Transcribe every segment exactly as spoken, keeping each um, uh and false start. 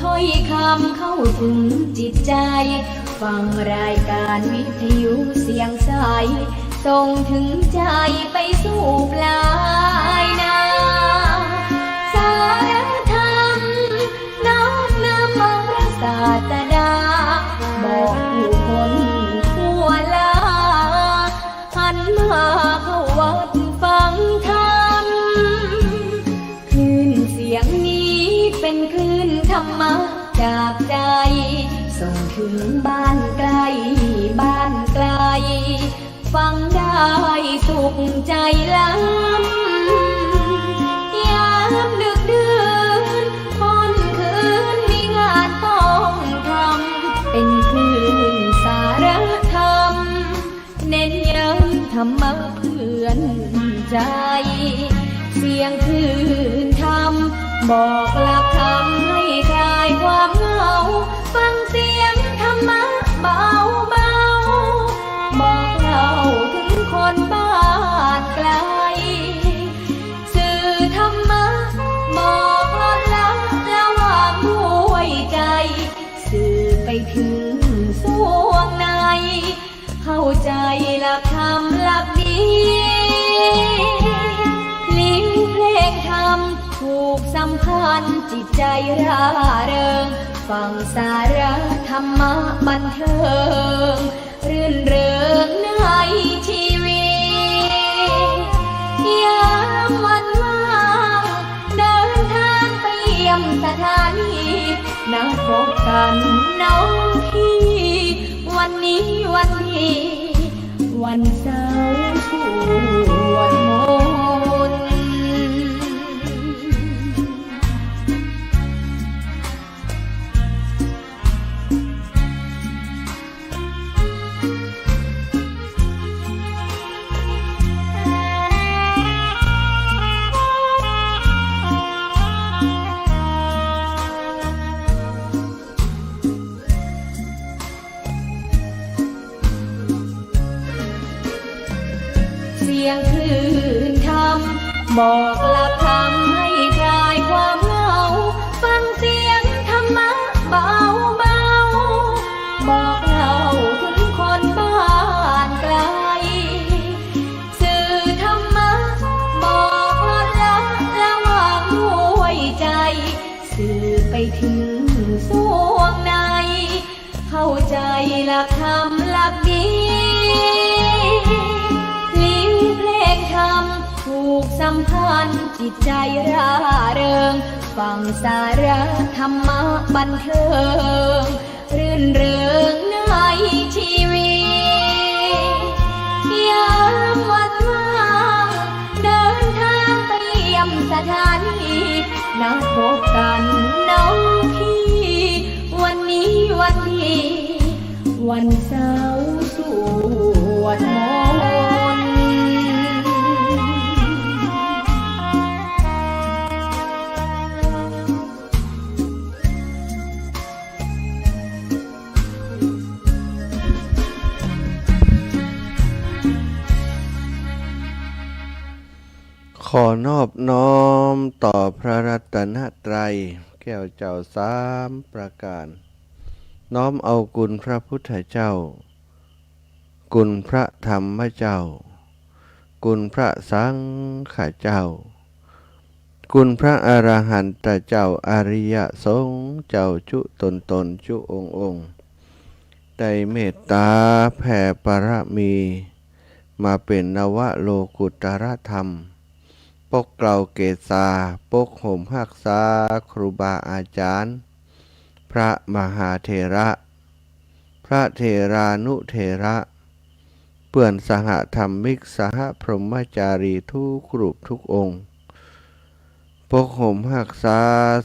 ถ้อยคำเข้าถึงจิตใจ ฟังรายการวิทยุเสียงใส ส่งถึงใจไปสู่ปลายนา สารธรรมน้อมนำเอาพระศาสดา บอกผู้คนทั่วลา หันมาเข้าวัดฟังธรรม คลื่นเสียงนี้เป็นคลื่นธรรมะจากใจ ส่งถึงบ้านใกล้บ้านไกล ฟังได้สุขใจล้ำ ยามดึกดื่นค่ำคืนมีงานต้องทำ เป็นคลื่นสารธรรม เน้นย้ำธรรมะเตือนใจ เสียงคลื่นธรรม บอกหลักธรรมให้คลายความเหงา ฟังเสียงธรรมะเบาๆ บอกเล่าถึงคนบ้านไกล สื่อธรรมะ บอกลดละละวางด้วยใจ สื่อไปถึงส่วงใน เข้าใจหลักธรรมหลักดี เพลงธรรมผูกสัมพันธ์จิตใจร่าเริง ฟังสาระธรรมะบันเทิง รื่นเริงในชีวิต ยามวันว่าง เดินทางไปเยี่ยมสถานี นัดพบกันน้องพี่ วันนี้วันดี วันเสาร์สวดมนต์ เสียงคลื่นธรรม บอกหลักธรรมให้คลายความเหงา ฟังเสียงธรรมะเบาๆ บอกเล่าถึงคนบ้านไกล สื่อธรรมะ บอกลดละละวางด้วยใจ สื่อไปถึงส่วงใน เข้าใจหลักธรรมหลักดี เพลงธรรมผูกสัมพันธ์จิตใจร่าเริง ฟังสาระธรรมะบันเทิง รื่นเริงในชีวิต ยามวันว่าง เดินทางไปเยี่ยมสถานี นัดพบกันน้องพี่ วันนี้วันดี วันเสาร์สวดมนต์ ขอนอบน้อมต่อพระรัตนตรัยแก้วเจ้าสามประการ น้อมเอาคุณพระพุทธเจ้า คุณพระธรรมเจ้า คุณพระสังฆเจ้า คุณพระอรหันตเจ้า อริยสงฆ์เจ้าจุ๊ตนตนจุ๊องค์องค์ ได้เมตตาแผ่ปารมี มาเป๋นนวโลกุตตรธรรม ปกเกล้าเกศา ปกห่มฮักษาครูบาอาจารย์ พระมหาเถระ พระเถรานุเถระ เปื้อนสหธรรมิก สหพรหมจารีทุกรูปทุกองค์ ปกห่มฮักษา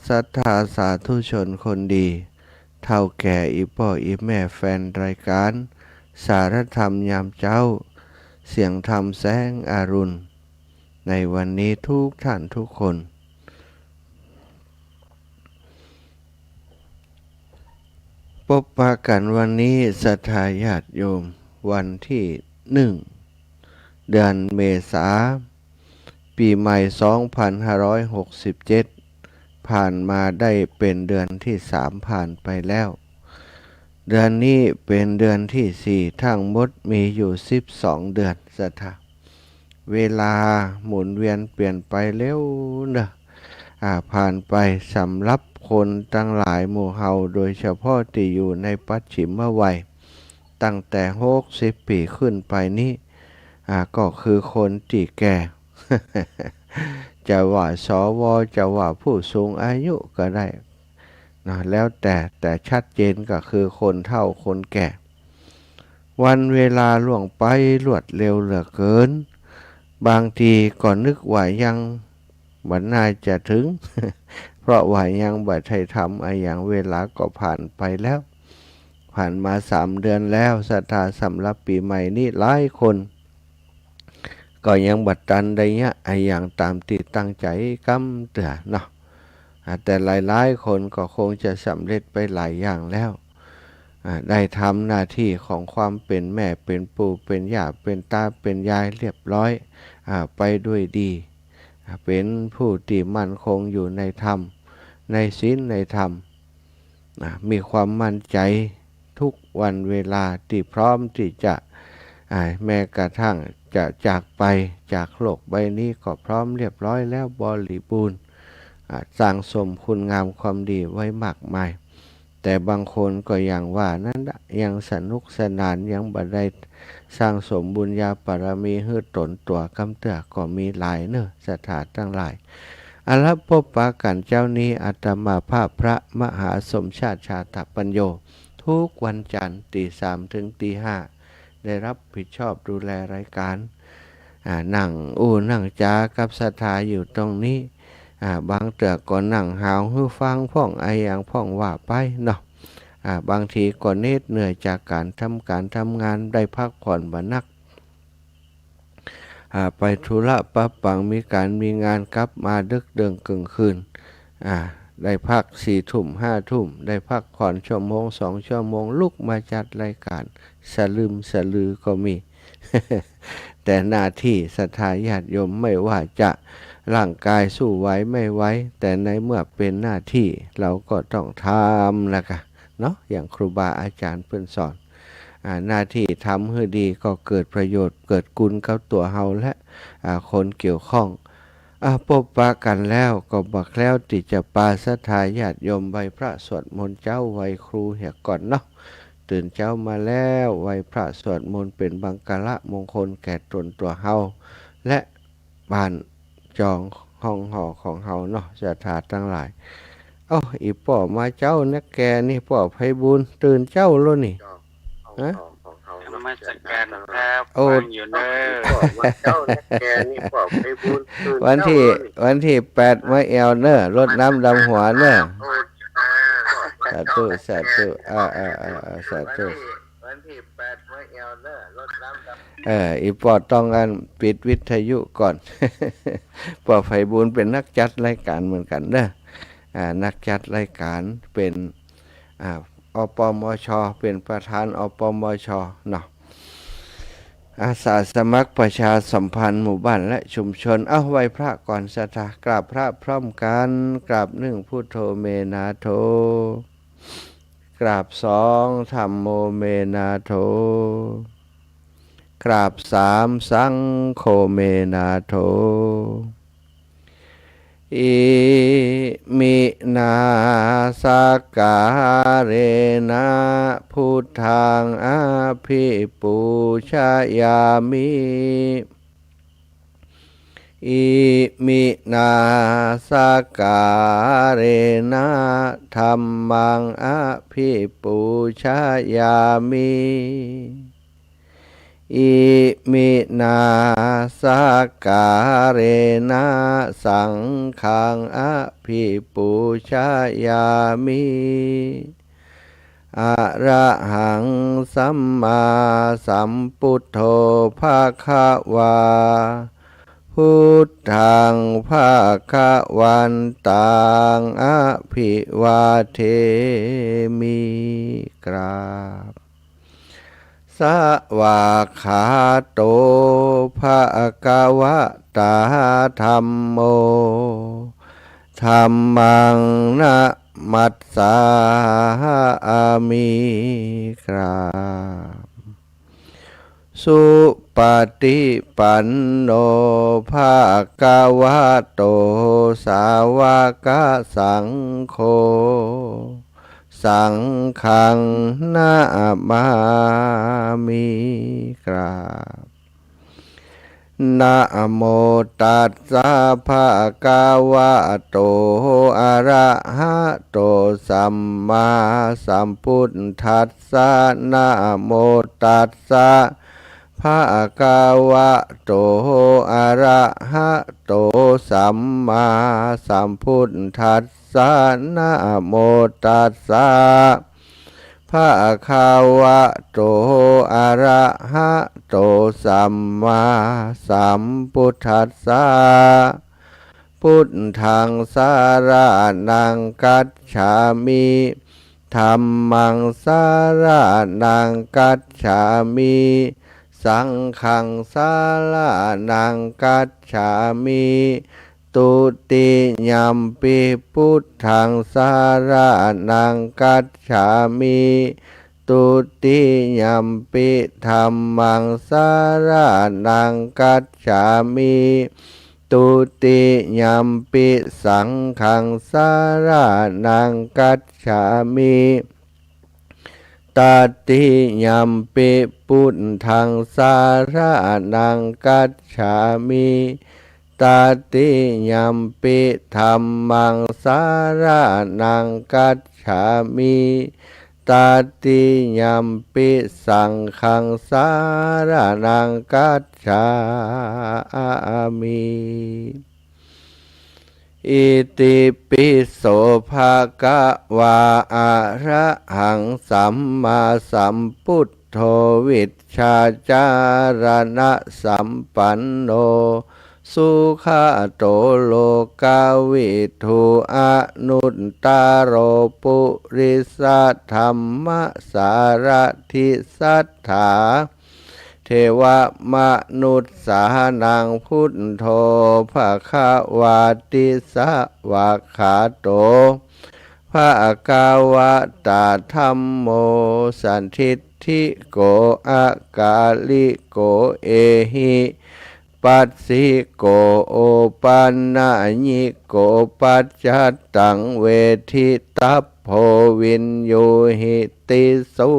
ศรัทธาสาธุชนคนดี เฒ่าแก่อี่ป้ออี่แม่แฟนรายการสารธรรมยามเจ๊า เสียงธรรมแสงอรุณ ในวันนี้ทุกท่านทุกคน ปบปะกั๋นวันนี้ศรัทธาญาติโยม วันตี้นึ่ง เดือนเมษา ปี๋ใหม่สองปันห้าร้อยหกสิบเจ็ด ผ่านมาได้เป๋นเดือนตี้สามผ่านไปแล้ว เดือนนี้เป๋นเดือนตี้สี่ ทั้งหมดมีอยู่สิบสองเดือน ศรัทธา เวลาหมุนเวียนเปลี่ยนไปเร็วเนาะ อ่า ผ่านไป สำหรับคนตังหลายหมู่เฮา โดยเฉพาะตี้อยู่ในปัจฉิมวัย ตั้งแต่หกสิบปี๋ขึ้นไปนี้ อ่า ก็คือคนตี้แก่ จะว่า สว จะว่าผู้สูงอายุก็ได้นะ แล้วแต่ แต่ชัดเจนก็คือคนเฒ่าคนแก่ วันเวลาล่วงไปรวดเร็วเหลือเกิน บางทีก็นึกว่ายังบ่น่าจะถึง เพราะว่ายังบ่ได้ทำอะหยัง เวลาก็ผ่านไปแล้ว ผ่านมาสามเดือนแล้ว ศรัทธา สำหรับปี๋ใหม่นี้หลายคน ก็ยังบ่ตันได้เยียะอะหยังต๋ามตี้ตั้งใจ๋กำเตื้อเนาะ อ่า แต่หลายๆ คนก็คงจะสำเร็จไปหลายอย่างแล้ว อ่า ได้ทำหน้าตี้ของความเป๋นแม่ เป๋นปู่ เป๋นย่า เป๋นต๋า เป๋นยายเรียบร้อย อ่า ไปด้วยดี อ่า เป๋นผู้ตี้มั่นคงอยู่ในธรรม ในศีล ในธรรม นะ มีความมั่นใจ๋ทุกวันเวลาตี้พร้อมตี้จะ อ่า แม้กระทั่งจะจากไปจากโลกใบนี้ก็พร้อมเรียบร้อยแล้ว บริบูรณ์ อ่า สั่งสมคุณงามความดีไว้มากมาย แต่บางคนก็อย่างว่านั้นละ ยังสนุกสนาน ยังบ่ได้สั่งสมบุญญาบารมีหื้อต๋นตั๋วกำเตื้อก็มีหลายเนาะ ศรัทธาตังหลาย เอาละ ปบปะกั๋นเจ๊านี้ อาตมาภาพพระมหาสมชาติ ชาตปัญโญ ทุกวันจันทร์ ตีสามเถิงตีห้า ได้รับผิดชอบดูแลรายการ อ่า นั่งอู้นั่งจ๋ากับศรัทธาอยู่ตรงนี้ อ่า บางเตื้อก็นั่งหาวหื้อฟังพ่องอะหยังพ่องว่าไปเนาะ อ่า บางทีก็เหน็ดเหนื่อยจากก๋านทำก๋านทำงาน ได้พักผ่อนบ่นัก อ่า ไปธุระปะปัง มีก๋านมีงาน กลับมาดึกเดิ่งเกิ่งคืน อ่า ได้พักสี่ทุ่มห้าทุ่ม ได้พักผ่อนชั่วโมงสองชั่วโมง ลุกมาจัดรายการ สะลึมสะลือก็มี แต่หน้าตี้ศรัทธาญาติโยม ไม่ว่าจะร่างกายสู้ไหวไม่ไหว แต่ในเมื่อเป๋นหน้าตี้ เราก็ต้องทำนะกะเนาะ อย่างครูบาอาจ๋ารย์เปิ้นสอน อ่า หน้าตี้ทำหื้อดีก็เกิดประโยชน์ เกิดกุณกับตั๋วเฮาและ อ่า คนเกี่ยวข้อง อ่า ปบปะกั๋นแล้วก็บ่แคล้วตี้จะปาศรัทธาญาติโยมไหว้พระสวดมนต์เจ๊า ไหว้ครูเหียก่อนเนาะ ตื่นเจ๊ามาแล้ว ไหว้พระสวดมนต์เป๋นบังคละมงคลแก่ต๋นตั๋วเฮา และบ้านจองห้องหอของเฮาเนาะ ศรัทธาตังหลาย เอ้า อี่ป้อมาเจ๊านักแก่นี่ ป้อไพบูลย์ ตื่นเจ๊าแล้วนี่ ฮะ นมัสก๋านครับ โอ้ ฟังอยู่เน่อ วันตี้ วันตี้แปดมาแอ่วเน่อ รดน้ำดำหัวเน่อ สาธุ สาธุ อ่า อ่า อ่า อ่า สาธุ เออ อี่ป้อต้องอันปิดวิทยุก่อน ป้อไพบูลย์เป๋นนักจัดรายการเหมือนกั๋นเน่อ อ่า นักจัดรายการเป๋น อ่า อปมช เป๋นประธาน อปมช เนาะ อาสาสมัครประชาสัมพันธ์หมู่บ้านและชุมชน เอ้า ไหว้พระก่อนศรัทธา กราบพระพร้อมกั๋น กราบหนึ่ง พุทโธ เม นาโถ กราบสอง ธัมโม เม นาโถ กราบสาม สังโฆ เม นาโถ อิมินา สักการะนะ พุทธัง อภิปูชยามิ อิมินา สักการะนะ ธัมมัง อภิปูชยามิ อิมินา สักการะนะ สังฆัง อภิปูชยามิ อะระหัง สัมมาสัมพุทโธ ภะคะวา พุทธัง ภะคะวันตัง อะภิวาเทมิ กราบ สวากขาโต ภะคะวะตา ธัมโม ธัมมังนะมัสสามิ กราบ สุปฏิปันโน ภะคะวะโต สาวกสังโฆ สังฆังนะมามิ กราบ นะโมตัสสะ ภะคะวะโต อะระหะโต สัมมาสัมพุทธัสสะ นะโมตัสสะ ภะคะวะโต อะระหะโต สัมมาสัมพุทธัสสะ นะโมตัสสะ ภะคะวะโต อะระหะโต สัมมาสัมพุทธัสสะ พุทธัง สะระณัง คัจฉามิ ธัมมัง สะระณัง คัจฉามิ สังฆัง สะระณัง คัจฉามิ ตุติยัมปิ พุทธัง สะระณัง คัจฉามิ ตุติยัมปิ ธัมมัง สะระณัง คัจฉามิ ตุติยัมปิ สังฆัง สะระณัง คัจฉามิ ตติยัมปิ พุทธัง สะระณัง คัจฉามิ ตติยัมปิ ธัมมัง สะระณัง คัจฉามิ ตติยัมปิ สังฆัง สะระณัง คัจฉามิ อิติปิโส ภะคะวา อะระหัง สัมมาสัมพุทโธ วิชชาจารณสัมปันโน สุขะโต โลกะวิทู อนุตตะโร ปุริสะธัมมะสารถิ สัตถา เทวะมนุสสานัง พุทโธ ภะคะวาติ สวากขาโต ภะคะวะตะ ธัมโม สันทิฏฐิโก อะกาลิโก เอหิ ปัสสิโก โอปันญิโก ปัจจัตตัง เวทิตัพโพ วิญญูหิติ สุ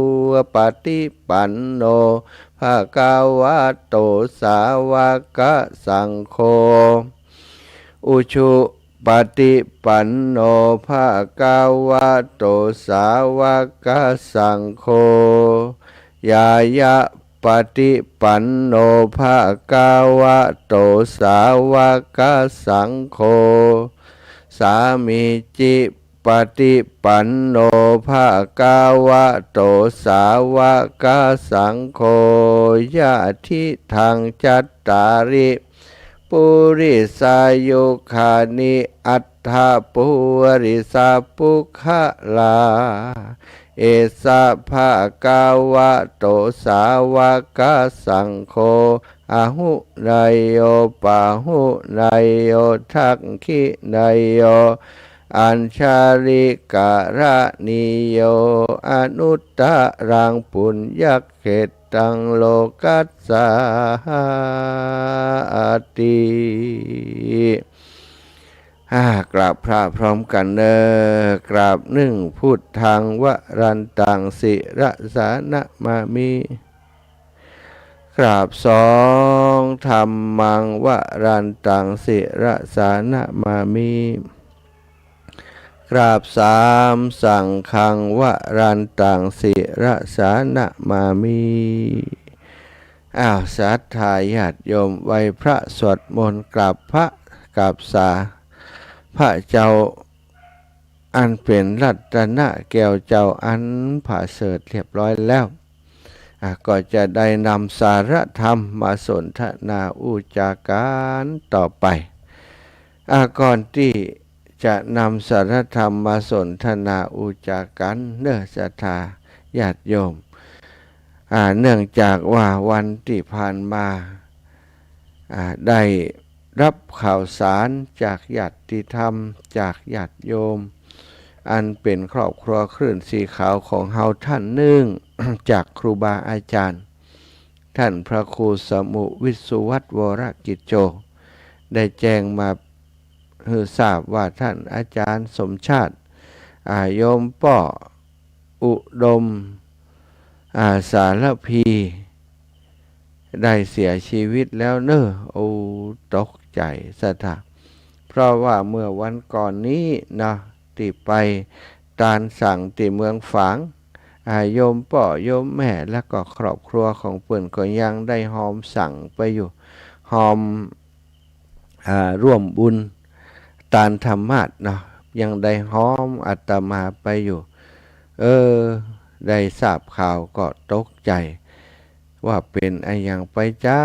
ปฏิปันโน ภะคะวะโต สาวกสังโฆ อุชุปฏิปันโน ภะคะวะโต สาวกสังโฆ ญาณปฏิปันโน ภะคะวะโต สาวกสังโฆ สามีจิปฏิปันโน ภะคะวะโต สาวกสังโฆ ยะถิตัง จัตตาริ ปุริสายุคานิ อัตถะ ปุริสะปุคคลา เอสะ ภะคะวะโต สาวกสังโฆ อาหุเนยโย ปาหุเนยโย ทักขิเนยโย อัญชลิกะระณีโย อนุตตะรัง ปุญญะเขตตัง โลกัสสาติ อ่า กราบพระพร้อมกั๋นเน่อ กราบนึ่ง พุทธัง วรันตัง ศิรสานะมามิ กราบสอง ธัมมัง วรันตัง ศิรสานะมามิ กราบสาม สังฆัง วรันตัง ศิรสานะมามิ อ้าว ศรัทธาญาติโยม ไหว้พระสวดมนต์ กราบพระ กราบสา พระเจ้า อันเป๋นรัตนะแก้วเจ้าอันผาเสริฐเรียบร้อยแล้ว อ่ะ ก็จะได้นำสาระธรรมมาสนทนาอู้จ๋ากั๋นต่อไป อ่ะ ก่อนตี้จะนำสาระธรรมมาสนทนาอู้จ๋ากั๋นเน่อ ศรัทธาญาติโยม อ่า เนื่องจากว่าวันตี้ผ่านมา อ่า ได้ ฮับข่าวสารจากญาติธรรม จากญาติโยม อันเป๋นครอบครัวคลื่นสีขาวของเฮาต้านนึ่ง จากครูบาอาจ๋ารย์ ต้านพระครูสมุห์วิศวัตร วรกิจโจ ได้แจ้งมาหื้อทราบว่าต้านอาจ๋ารย์สมชาติ อ่า โยมป้ออุดม อ่า สารภี ได้เสียชีวิตแล้วเน่อ โอ้ ตกใจ๋สะท้า เพราะว่าเมื่อวันก่อนนี้เนาะ ตี้ไปตานสังตี้เมืองฝาง อ่า โยมป้อโยมแม่ แล้วก็ครอบครัวของเปิ้นก็ยังได้ฮอมสังไปอยู่ ฮอม อ่า ร่วมบุญตานธรรมาสน์เนาะ ยังได้ฮอมอาตมาไปอยู่ เออ ได้ทราบข่าวก็ตกใจ๋ ว่าเป๋นอะหยังไปจา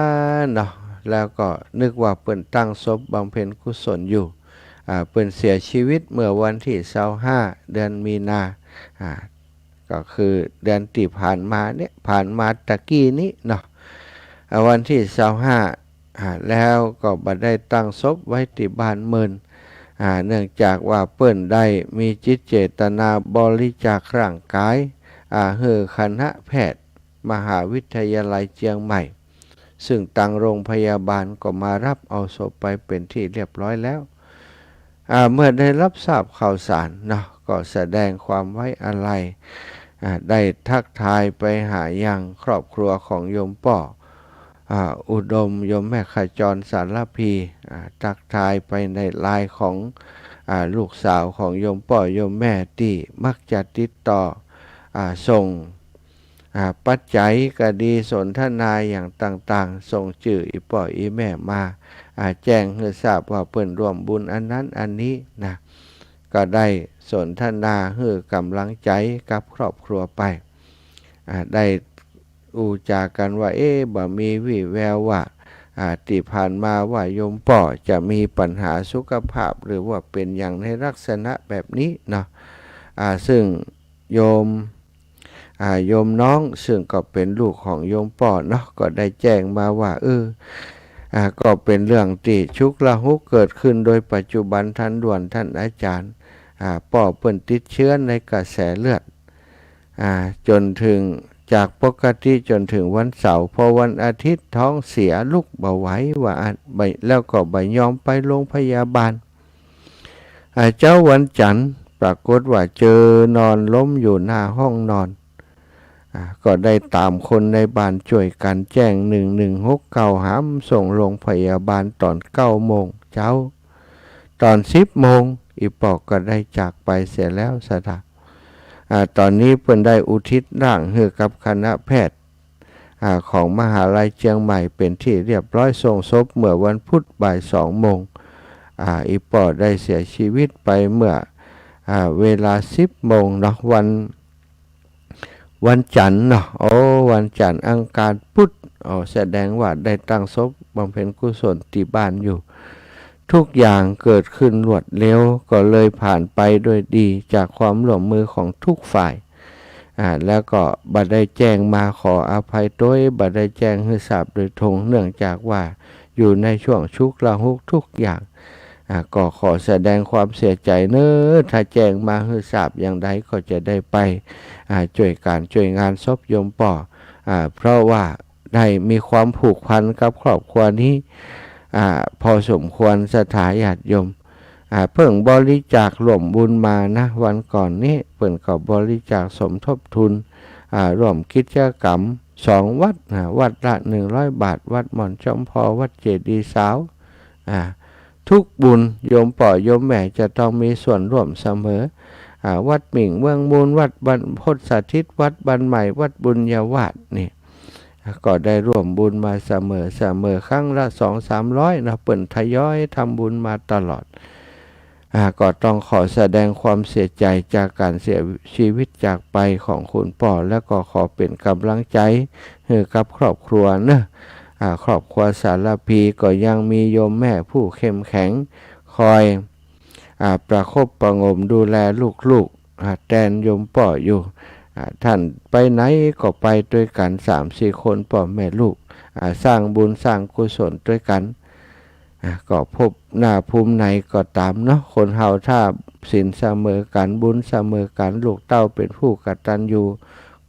เนาะ แล้วก็นึกว่าเปิ้นตั้งศพบำเพ็ญกุศลอยู่ อ่า เปิ้นเสียชีวิตเมื่อวันตี้ซาวห้า เดือนมีนา อ่า ก็คือเดือนตี้ผ่านมาเนี่ย ผ่านมาตะกี้นี้เนาะ อ่า วันตี้ซาวห้า อ่า แล้วก็บ่ได้ตั้งศพไว้ตี้บ้านเมิน อ่า เนื่องจากว่าเปิ้นได้มีจิตเจตนาบริจาคร่างกาย อ่า หื้อคณะแพทย์มหาวิทยาลัยเจียงใหม่ ซึ่งตางโรงพยาบาลก็มาฮับเอาศพไปเป๋นตี้เรียบร้อยแล้ว อ่า เมื่อได้ฮับทราบข่าวสารเนาะ ก็แสดงความไว้อาลัย อ่า ได้ทักทายไปหายังครอบครัวของโยมป้อ อ่า อุดม โยมแม่ขจร สารภี อ่า ทักทายไปในไลน์ของ อ่า ลูกสาวของโยมป้อโยมแม่ตี้มักจะติดต่อ อ่า ส่ง อ่า ปัจจัยก็ดี สนทนาอย่างต่างๆ ส่งจื้ออี่ป้ออี่แม่มา อ่า แจ้งหื้อทราบว่าเปิ้นร่วมบุญอันนั้นอันนี้นะ ก็ได้สนทนาหื้อก๋ำลังใจ๋กับครอบครัวไป อ่า ได้อู้จ๋ากั๋นว่า เอ๊ะ บ่มีวี่แววว่า อ่า ตี้ผ่านมาว่าโยมป้อจะมีปัญหาสุขภาพ หรือว่าเป๋นหยังในลักษณะแบบนี้เนาะ อ่า ซึ่งโยม อ่า โยมน้อง ซึ่งก็เป๋นลูกของโยมป้อเนาะ ก็ได้แจ้งมาว่า เออ อ่า ก็เป๋นเรื่องตี้ฉุกละหุกเกิดขึ้นโดยปัจจุบันทันด่วนต้านอาจ๋ารย์ อ่า ป้อเปิ้นติดเจื๊อในกระแสเลือด อ่า จ๋นเถิง จากปกติจ๋นเถิงวันเสาร์ พอวันอาทิตย์ท้องเสียลุกบ่ไหวว่าอั้น บ่ แล้วก็บ่ยอมไปโรงพยาบาล อ่า เจ๊าวันจั๋นทร์ปรากฏว่าเจอนอนล้มอยู่หน้าห้องนอน อ่า ก็ได้ต๋ามคนในบ้านจ้วยกั๋นแจ้งหนึ่งหนึ่งหกเก้า หามส่งโรงพยาบาลต๋อนเก้าโมงเจ๊า ต๋อนสิบโมง อี่ป้อก็ได้จากไปเสียแล้วสะท้า อ่า ต๋อนนี้เปิ้นได้อุทิศร่างหื้อกับคณะแพทย์ อ่า ของมหาลัยเจียงใหม่เป๋นตี้เรียบร้อย ส่งศพเมื่อวันพุธบ่ายสองโมง อ่า อี่ป้อได้เสียชีวิตไปเมื่อ อ่า เวลาสิบโมงเนาะ วัน วันจั๋นทร์เนาะ โอ้ วันจั๋นทร์ อังคาร พุธ โอ้ แสดงว่าได้ตั้งศพบำเพ็ญกุศลตี้บ้านอยู่ ทุกอย่างเกิดขึ้นรวดเร็ว ก็เลยผ่านไปด้วยดีจากความร่วมมือของทุกฝ่าย อ่า แล้วก็บ่ได้แจ้งมา ขออภัยตวย บ่ได้แจ้งหื้อทราบโดยตรง เนื่องจากว่าอยู่ในช่วงฉุกละหุกทุกอย่าง อ่า ก็ขอแสดงความเสียใจ๋เน่อ ถ้าแจ้งมาหื้อทราบอย่างใดก็จะได้ไป อ่า จ้วยก๋านจ้วยงานศพโยมป้อ อ่า เพราะว่าได้มีความผูกพันกับครอบครัวนี้ อ่า พอสมควรสะท้าญาติโยม อ่า เปิ้นบริจาคร่วมบุญมานะ วันก่อนนี้เปิ้นก็บริจาคสมทบทุน อ่า ร่วมกิจกรรมสองวัด อ่า วัดละหนึ่งร้อยบาท วัดม่อนจอมพอ วัดเจดีย์สาว อ่า ทุกบุญโยมป้อโยมแม่จะต้องมีส่วนร่วมเสมอ อ่า วัดหมิ่งเมืองมูล วัดบ้านพจน์สถิต วัดบ้านใหม่ วัดบุญญาวาสน์นี่ ก็ได้ร่วมบุญมาเสมอ เสมอครั้งละสองสามร้อยเนาะ เปิ้นทยอยทำบุญมาตลอด อ่า ก็ต้องขอแสดงความเสียใจ๋จากก๋านเสียชีวิตจากไปของคุณป้อ แล้วก็ขอเป๋นก๋ำลังใจ๋หื้อกับครอบครัวเนาะ อ่า ครอบครัวสารภีก็ยังมีโยมแม่ผู้เข้มแข็ง คอย อ่า ประคบประหงมดูแลลูกๆ อ่า แตนโยมป้ออยู่ อ่า ต้านไปไหนก็ไปตวยกั๋น สามสี่คนป้อแม่ลูก อ่า สร้างบุญสร้างกุศลตวยกั๋น อ่า ก็ภพหน้าภูมิไหนก็ต๋ามเนาะ คนเฮาถ้าศีลเสมอกั๋น บุญเสมอกั๋น ลูกเต้าเป๋นผู้กตัญญู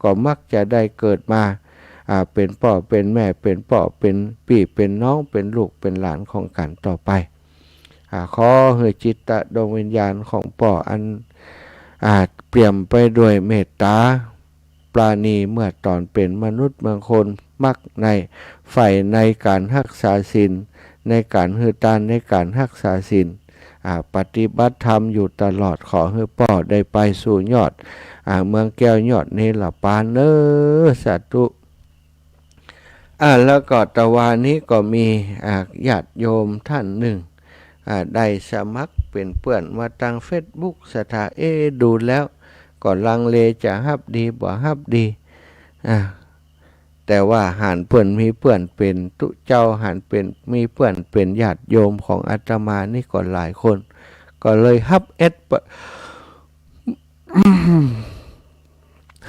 ก็มักจะได้เกิดมา อ่า เป๋นป้อเป๋นแม่ เป๋นป้อเป๋นปี้เป๋นน้อง เป๋นลูกเป๋นหลานของกั๋นต่อไป อ่า ขอหื้อจิตดวงวิญญาณของป้ออัน อ่า เปี่ยมไปด้วยเมตต๋า ปราณี เมื่อต๋อนเป๋นมนุษย์เมืองคน มักในใฝ่ในก๋านฮักษาศีล ในก๋านหื้อตาน ในก๋านฮักษาศีล อ่า ปฏิบัติธรรมอยู่ตลอด ขอหื้อป้อได้ไปสู่ยอด อ่า เมืองแก้วยอดนิรปานเน้อ สาธุ อ่า แล้วก็ตะวานี้ก็มี อ่า ญาติโยมท่านนึ่ง อ่า ได้สมัครเป๋นเปื้อนมาตางเฟซบุ๊ก ศรัทธา เอ๊ะ ดูแล้วก็ลังเลจะฮับดีบ่ฮับดี อ่า แต่ว่าหันเปิ้นมีเปื้อนเป๋นตุ๊เจ้า หันเป๋น มีเปื้อนเป๋นญาติโยมของอาตมานี่ก็หลายคน ก็เลยฮับแอดปะ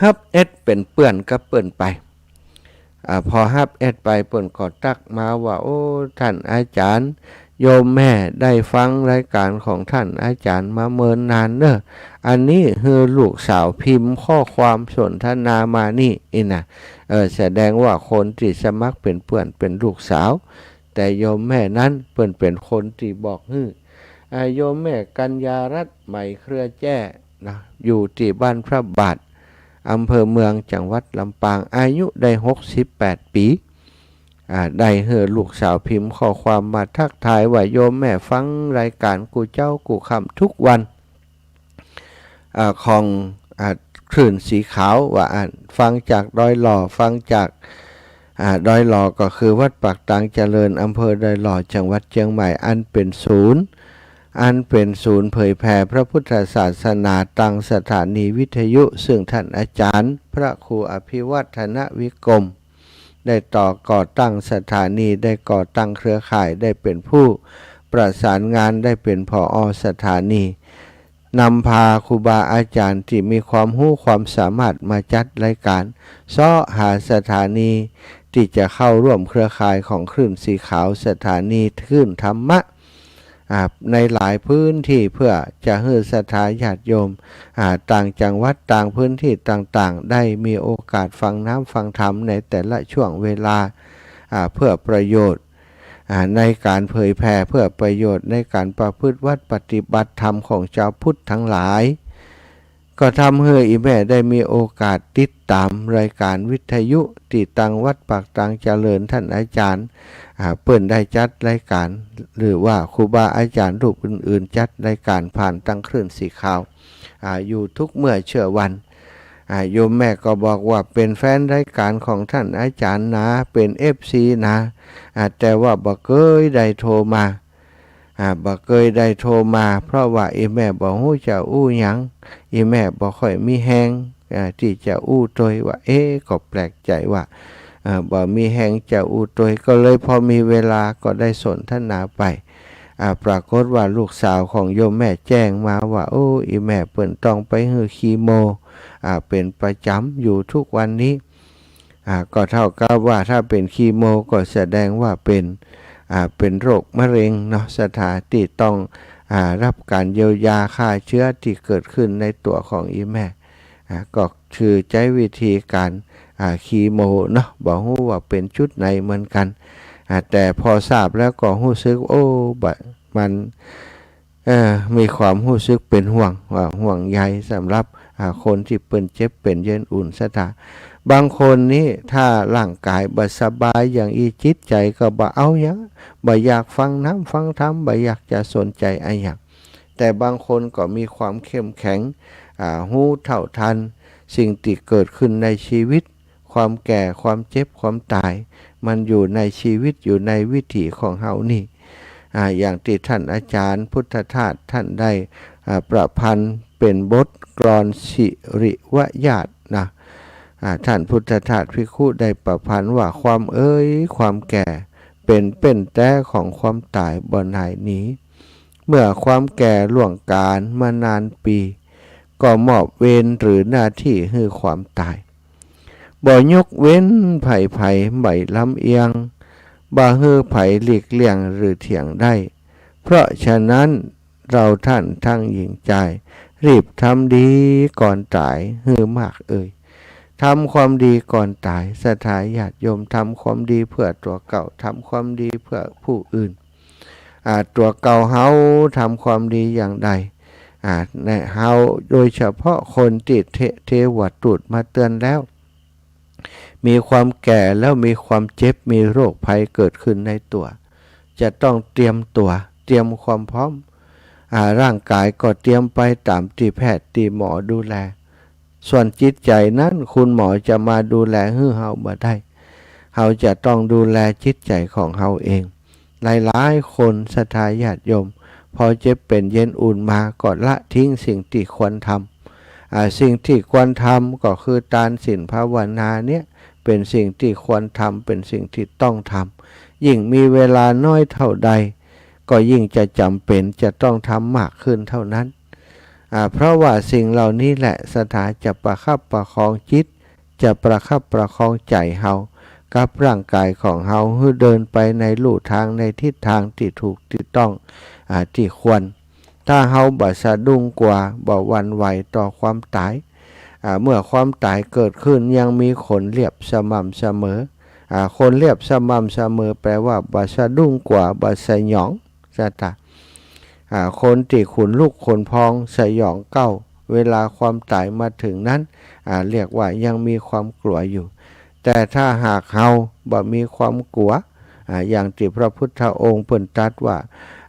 ฮับแอดเป๋นเปื้อนกับเปิ้นไป อ่า พอฮับแอดไปเปิ้นก็ตั๊กมาว่า โอ้ ท่านอาจ๋ารย์ โยมแม่ได้ฟังรายก๋านของท่านอาจ๋ารย์มาเมินนานเน้อ อันนี้หื้อลูกสาวพิมพ์ข้อความสนทนามานี่ อี้นะ เออ แสดงว่าคนตี้สมัครเป๋นเปื้อนเป๋นลูกสาว แต่โยมแม่นั้นเปิ้นเป๋นคนตี้บอกหื้อ อ่า โยมแม่กัญญารัตน์ ไหมเครือแจ้ นะ อยู่ตี้บ้านพระบาท อำเภอเมือง จังหวัดลำปาง อายุได้หกสิบแปดปี๋ อ่า ได้หื้อลูกสาวพิมพ์ข้อความมาทักทายว่า โยมแม่ฟังรายก๋านกู้เจ๊ากู้ค่ำทุกวัน อ่า ของ อ่า คลื่นสีขาว ว่าอั้น ฟังจากดอยหล่อ ฟังจาก อ่า ดอยหล่อก็คือวัดปากตางเจริญ อำเภอดอยหล่อ จังหวัดเจียงใหม่ อันเป๋นศูนย์ อันเป๋นศูนย์เผยแผ่พระพุทธศาสนาตางสถานีวิทยุ ซึ่งท่านอาจ๋ารย์พระครูอภิวัฒนวิกรม ได้ต่อก่อตั้งสถานี ได้ก่อตั้งเครือข่าย ได้เป๋นผู้ประสานงาน ได้เป๋น ผอ สถานี นำพาครูบาอาจ๋ารย์ตี้มีความฮู้ความสามารถมาจัดรายก๋าน เซาะหาสถานีตี้จะเข้าร่วมเครือข่ายของคลื่นสีขาว สถานีคลื่นธรรมะ อ่า ในหลายพื้นตี้ เพื่อจะหื้อศรัทธาญาติโยม อ่า ต่างจังหวัด ต่างพื้นตี้ต่างๆ ได้มีโอกาสฟังน้ำฟังธรรมในแต่ละช่วงเวลา อ่า เพื่อประโยชน์ อ่า ในก๋านเผยแผ่ เพื่อประโยชน์ในก๋านประพฤติวัตรปฏิบัติธรรมของจาวพุทธตังหลาย ก็ทำหื้ออี่แม่ได้มีโอกาสติดต๋ามรายก๋านวิทยุตี้ตางวัดปากตางเจริญ ท่านอาจ๋ารย์ อ่า เปิ้นได้จัดรายก๋าน หรือว่าครูบาอาจ๋ารย์รูปอื่นๆ จัดรายก๋านผ่านตางคลื่นสีขาว อ่า อยู่ทุกเมื่อเชื่อวัน อ่า โยมแม่ก็บอกว่าเป๋นแฟนรายก๋านของท่านอาจ๋ารย์นา เป๋น เอฟซี นา อ่า แต่ว่าบ่เกยได้โทรมา อ่า บ่เกยได้โทรมา เพราะว่าอี่แม่บ่ฮู้จะอู้หยัง อี่แม่บ่ค่อยมีแฮง อ่า ตี้จะอู้ตวย ว่า เอ๊ะ ก็แปลกใจ๋ว่า อ่า บ่มีแฮงจะอู้ตวย ก็เลยพอมีเวลาก็ได้สนทนาไป อ่า ปรากฏว่าลูกสาวของโยมแม่แจ้งมาว่า โอ้ อี่แม่เปิ้นต้องไปหื้อคีโม อ่า เป๋นประจ๋ำอยู่ทุกวันนี้ อ่า ก็เท่ากับว่าถ้าเป๋นคีโมก็แสดงว่าเป๋น อ่า เป๋นโรคมะเร็งเนาะ ศรัทธา ตี้ต้อง อ่า ฮับก๋านเยียวยาฆ่าเจื๊อตี้เกิดขึ้นในตั๋วของอี่แม่ อ่า ก็คือใจ๊วิธีก๋าน อ่า คีโมเนาะ บ่ฮู้ว่าเป๋นจุดไหนเหมือนกั๋น อ่า แต่พอทราบแล้วก็ฮู้สึก โอ้ บะ มัน เอ่อ มีความฮู้สึกเป๋นห่วง ว่าห่วงใยสำหรับ อ่า คนตี้เปิ้นเจ็บเป๋นเยินอุ่น ศรัทธา บางคนนี่ถ้าร่างก๋ายบ่สบายอย่างอี้ จิตใจ๋ก็บ่เอาหยัง บ่อยากฟังน้ำฟังธรรม บ่อยากจะสนใจ๋อะหยัง แต่บางคนก็มีความเข้มแข็ง อ่า ฮู้เท่าทันสิ่งตี้เกิดขึ้นในชีวิต ความแก่ ความเจ็บ ความต๋าย มันอยู่ในชีวิต อยู่ในวิถีของเฮานี่ อ่า อย่างตี้ท่านอาจ๋ารย์พุทธทาสท่านได้ อ่า ประพันธ์เป๋นบทกลอนสิริวญาตินะ อ่า ท่านพุทธทาสภิกขุได้ประพันธ์ว่า ความเอ๋ย ความแก่ เป๋นเป้นแต๊ของความต๋ายบ่หน่ายหนี เมื่อความแก่ล่วงก๋าลมานานปี๋ ก็มอบเวรหรือหน้าตี้หื้อความต๋าย บ่ยกเว้นใผๆ บ่ลำเอียง บ่หื้อใผหลีกเลี่ยงหรือเถียงได้ เพราะฉะนั้น เราท่านทั้งหญิงจาย รีบทำดีก่อนต๋ายหื้อมากเอย ทำความดีก่อนต๋าย ศรัทธาญาติโยม ทำความดีเพื่อตั๋วเก่า ทำความดีเพื่อผู้อื่น อ่า ตั๋วเก่าเฮาทำความดีอย่างใด อ่า ในเฮา โดยเฉพาะคนตี้เท เทวทูตมาเตือนแล้ว มีความแก่แล้ว มีความเจ็บ มีโรคภัยเกิดขึ้นในตั๋ว จะต้องเตรียมตั๋ว เตรียมความพร้อม อ่า ร่างกายก็เตรียมไปต๋ามตี้แพทย์ตี้หมอดูแล ส่วนจิตใจ๋นั้น คุณหมอจะมาดูแลหื้อเฮาบ่ได้ เฮาจะต้องดูแลจิตใจ๋ของเฮาเอง หลายๆ คน ศรัทธาญาติโยม พอเจ็บเป๋นเย็นอุ่นมา ก็ละทิ้งสิ่งตี้ควรทำ อ่า สิ่งตี้ควรทำก็คือตานศีลภาวนาเนี่ย เป๋นสิ่งตี้ควรทำ เป๋นสิ่งตี้ต้องทำ ยิ่งมีเวลาน้อยเท่าใด ก็ยิ่งจะจ๋ำเป๋นจะต้องทำมากขึ้นเท่านั้น อ่า เพราะว่าสิ่งเหล่านี้แหละ ศรัทธาจะประคับประคองจิต จะประคับประคองใจ๋เฮา กับร่างกายของเฮา หื้อเดินไปในลู่ตาง ในทิศตางตี้ถูกตี้ต้อง อ่า ตี้ควร ถ้าเฮาบ่สะดุ้งกั๋ว บ่หวั่นไหวต่อความต๋าย อ่า เมื่อความต๋ายเกิดขึ้น ยังมีคนเรียบสม่ำเสมอ อ่า คนเรียบสม่ำเสมอ แปลว่าบ่สะดุ้งกั๋ว บ่สยอง ศรัทธา อ่า คนตี้ขนลุกขนพองสยองเกร้า เวลาความต๋ายมาเถิงนั้น อ่า เรียกว่ายังมีความกั๋วอยู่ แต่ถ้าหากเฮาบ่มีความกั๋ว อ่า อย่างตี้พระพุทธองค์เปิ้นตรัสว่า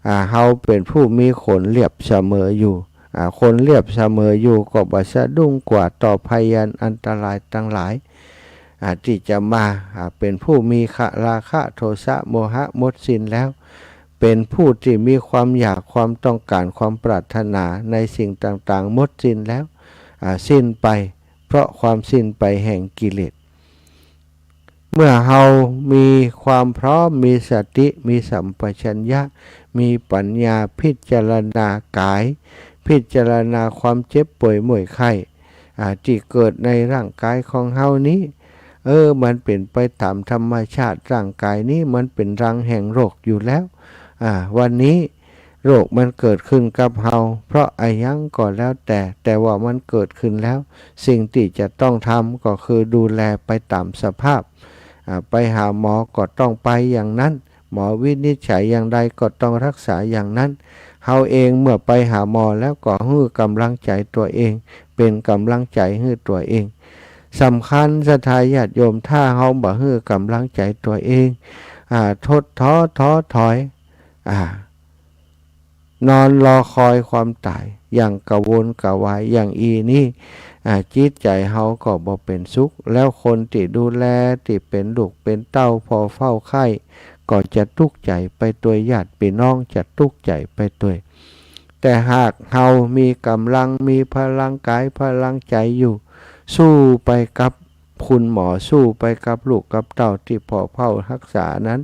อ่า เฮาเป๋นผู้มีคนเรียบเสมออยู่ อ่า คนเรียบเสมออยู่ก็บ่สะดุ้งกั๋วต่อภัยอันตรายตังหลาย อ่า ตี้จะมา อ่า เป๋นผู้มีคะ ราคะ โทสะ โมหะ หมดสิ้นแล้ว เป๋นผู้ตี้มีความอยาก ความต้องก๋าน ความปรารถนาในสิ่งต่างๆ หมดสิ้นแล้ว อ่า สิ้นไป เพราะความสิ้นไปแห่งกิเลส เมื่อเฮามีความพร้อม มีสติ มีสัมปชัญญะ มีปัญญา พิจารณากาย พิจารณาความเจ็บป่วยเมื่อยไข้ อ่า ตี้เกิดในร่างกายของเฮานี้ เออ มันเป๋นไปต๋ามธรรมชาติ ร่างกายนี้มันเป๋นรังแห่งโรคอยู่แล้ว อ่า วันนี้ โรคมันเกิดขึ้นกับเฮา เพราะอะหยังก็แล้วแต่ แต่ว่ามันเกิดขึ้นแล้ว สิ่งตี้จะต้องทำก็คือดูแลไปต๋ามสภาพ อ่า ไปหาหมอก็ต้องไปอย่างนั้น หมอวินิจฉัยอย่างใดก็ต้องรักษาอย่างนั้น เฮาเองเมื่อไปหาหมอแล้วก็หื้อก๋ำลังใจ๋ตั๋วเอง เป๋นก๋ำลังใจ๋หื้อตั๋วเอง สำคัญ ศรัทธาญาติโยม ถ้าเฮาบ่หื้อก๋ำลังใจ๋ตั๋วเอง อ่า ทดท้อ ท้อถอย อ่า นอนรอคอยความต๋าย อย่างกระวนกระวาย อย่างอี้นี้ อ่า จิตใจ๋เฮาก็บ่เป๋นสุข แล้วคนตี้ดูแล ตี้เป๋นลูกเป๋นเต้า ผ่อเฝ้าใคร่ ก็จะตุ๊กข์ใจ๋ไปตวย ญาติปี้น้องจะตุ๊กข์ใจ๋ไปตวย แต่หากเฮามีก๋ำลัง มีพลังกาย พลังใจ๋อยู่ สู้ไปกับคุณหมอ สู้ไปกับลูกกับเต้าตี้ผ่อเฝ้าฮักษานั้น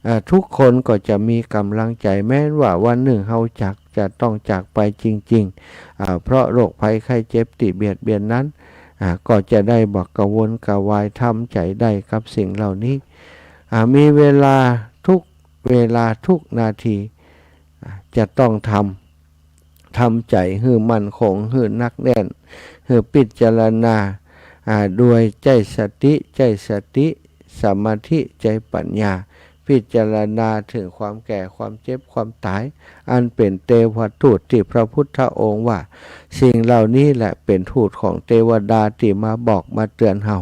เอ่อ ทุกคนก็จะมีก๋ำลังใจ๋ แม้นว่าวันนึ่งเฮาจาก จะต้องจากไปจริงๆ อ่า เพราะโรคภัยไข้เจ็บตี้เบียดเบียนนั้น อ่า ก็จะได้บ่กระวนกระวาย ทำใจ๋ได้กับสิ่งเหล่านี้ อ่า มีเวลาทุกเวลาทุกนาที อ่า จะต้องทำ ทำใจ๋หื้อมั่นคง หื้อหนักแน่น หื้อพิจารณา อ่า โดยใจ๊สติ ใจ๊สติ สมาธิ ใจ๊ปัญญา พิจารณาเถิงความแก่ ความเจ็บ ความต๋าย อันเป๋นเตวทูตตี้พระพุทธองค์ว่า สิ่งเหล่านี้แหละเป๋นทูตของเตวดาตี้มาบอกมาเตือนเฮา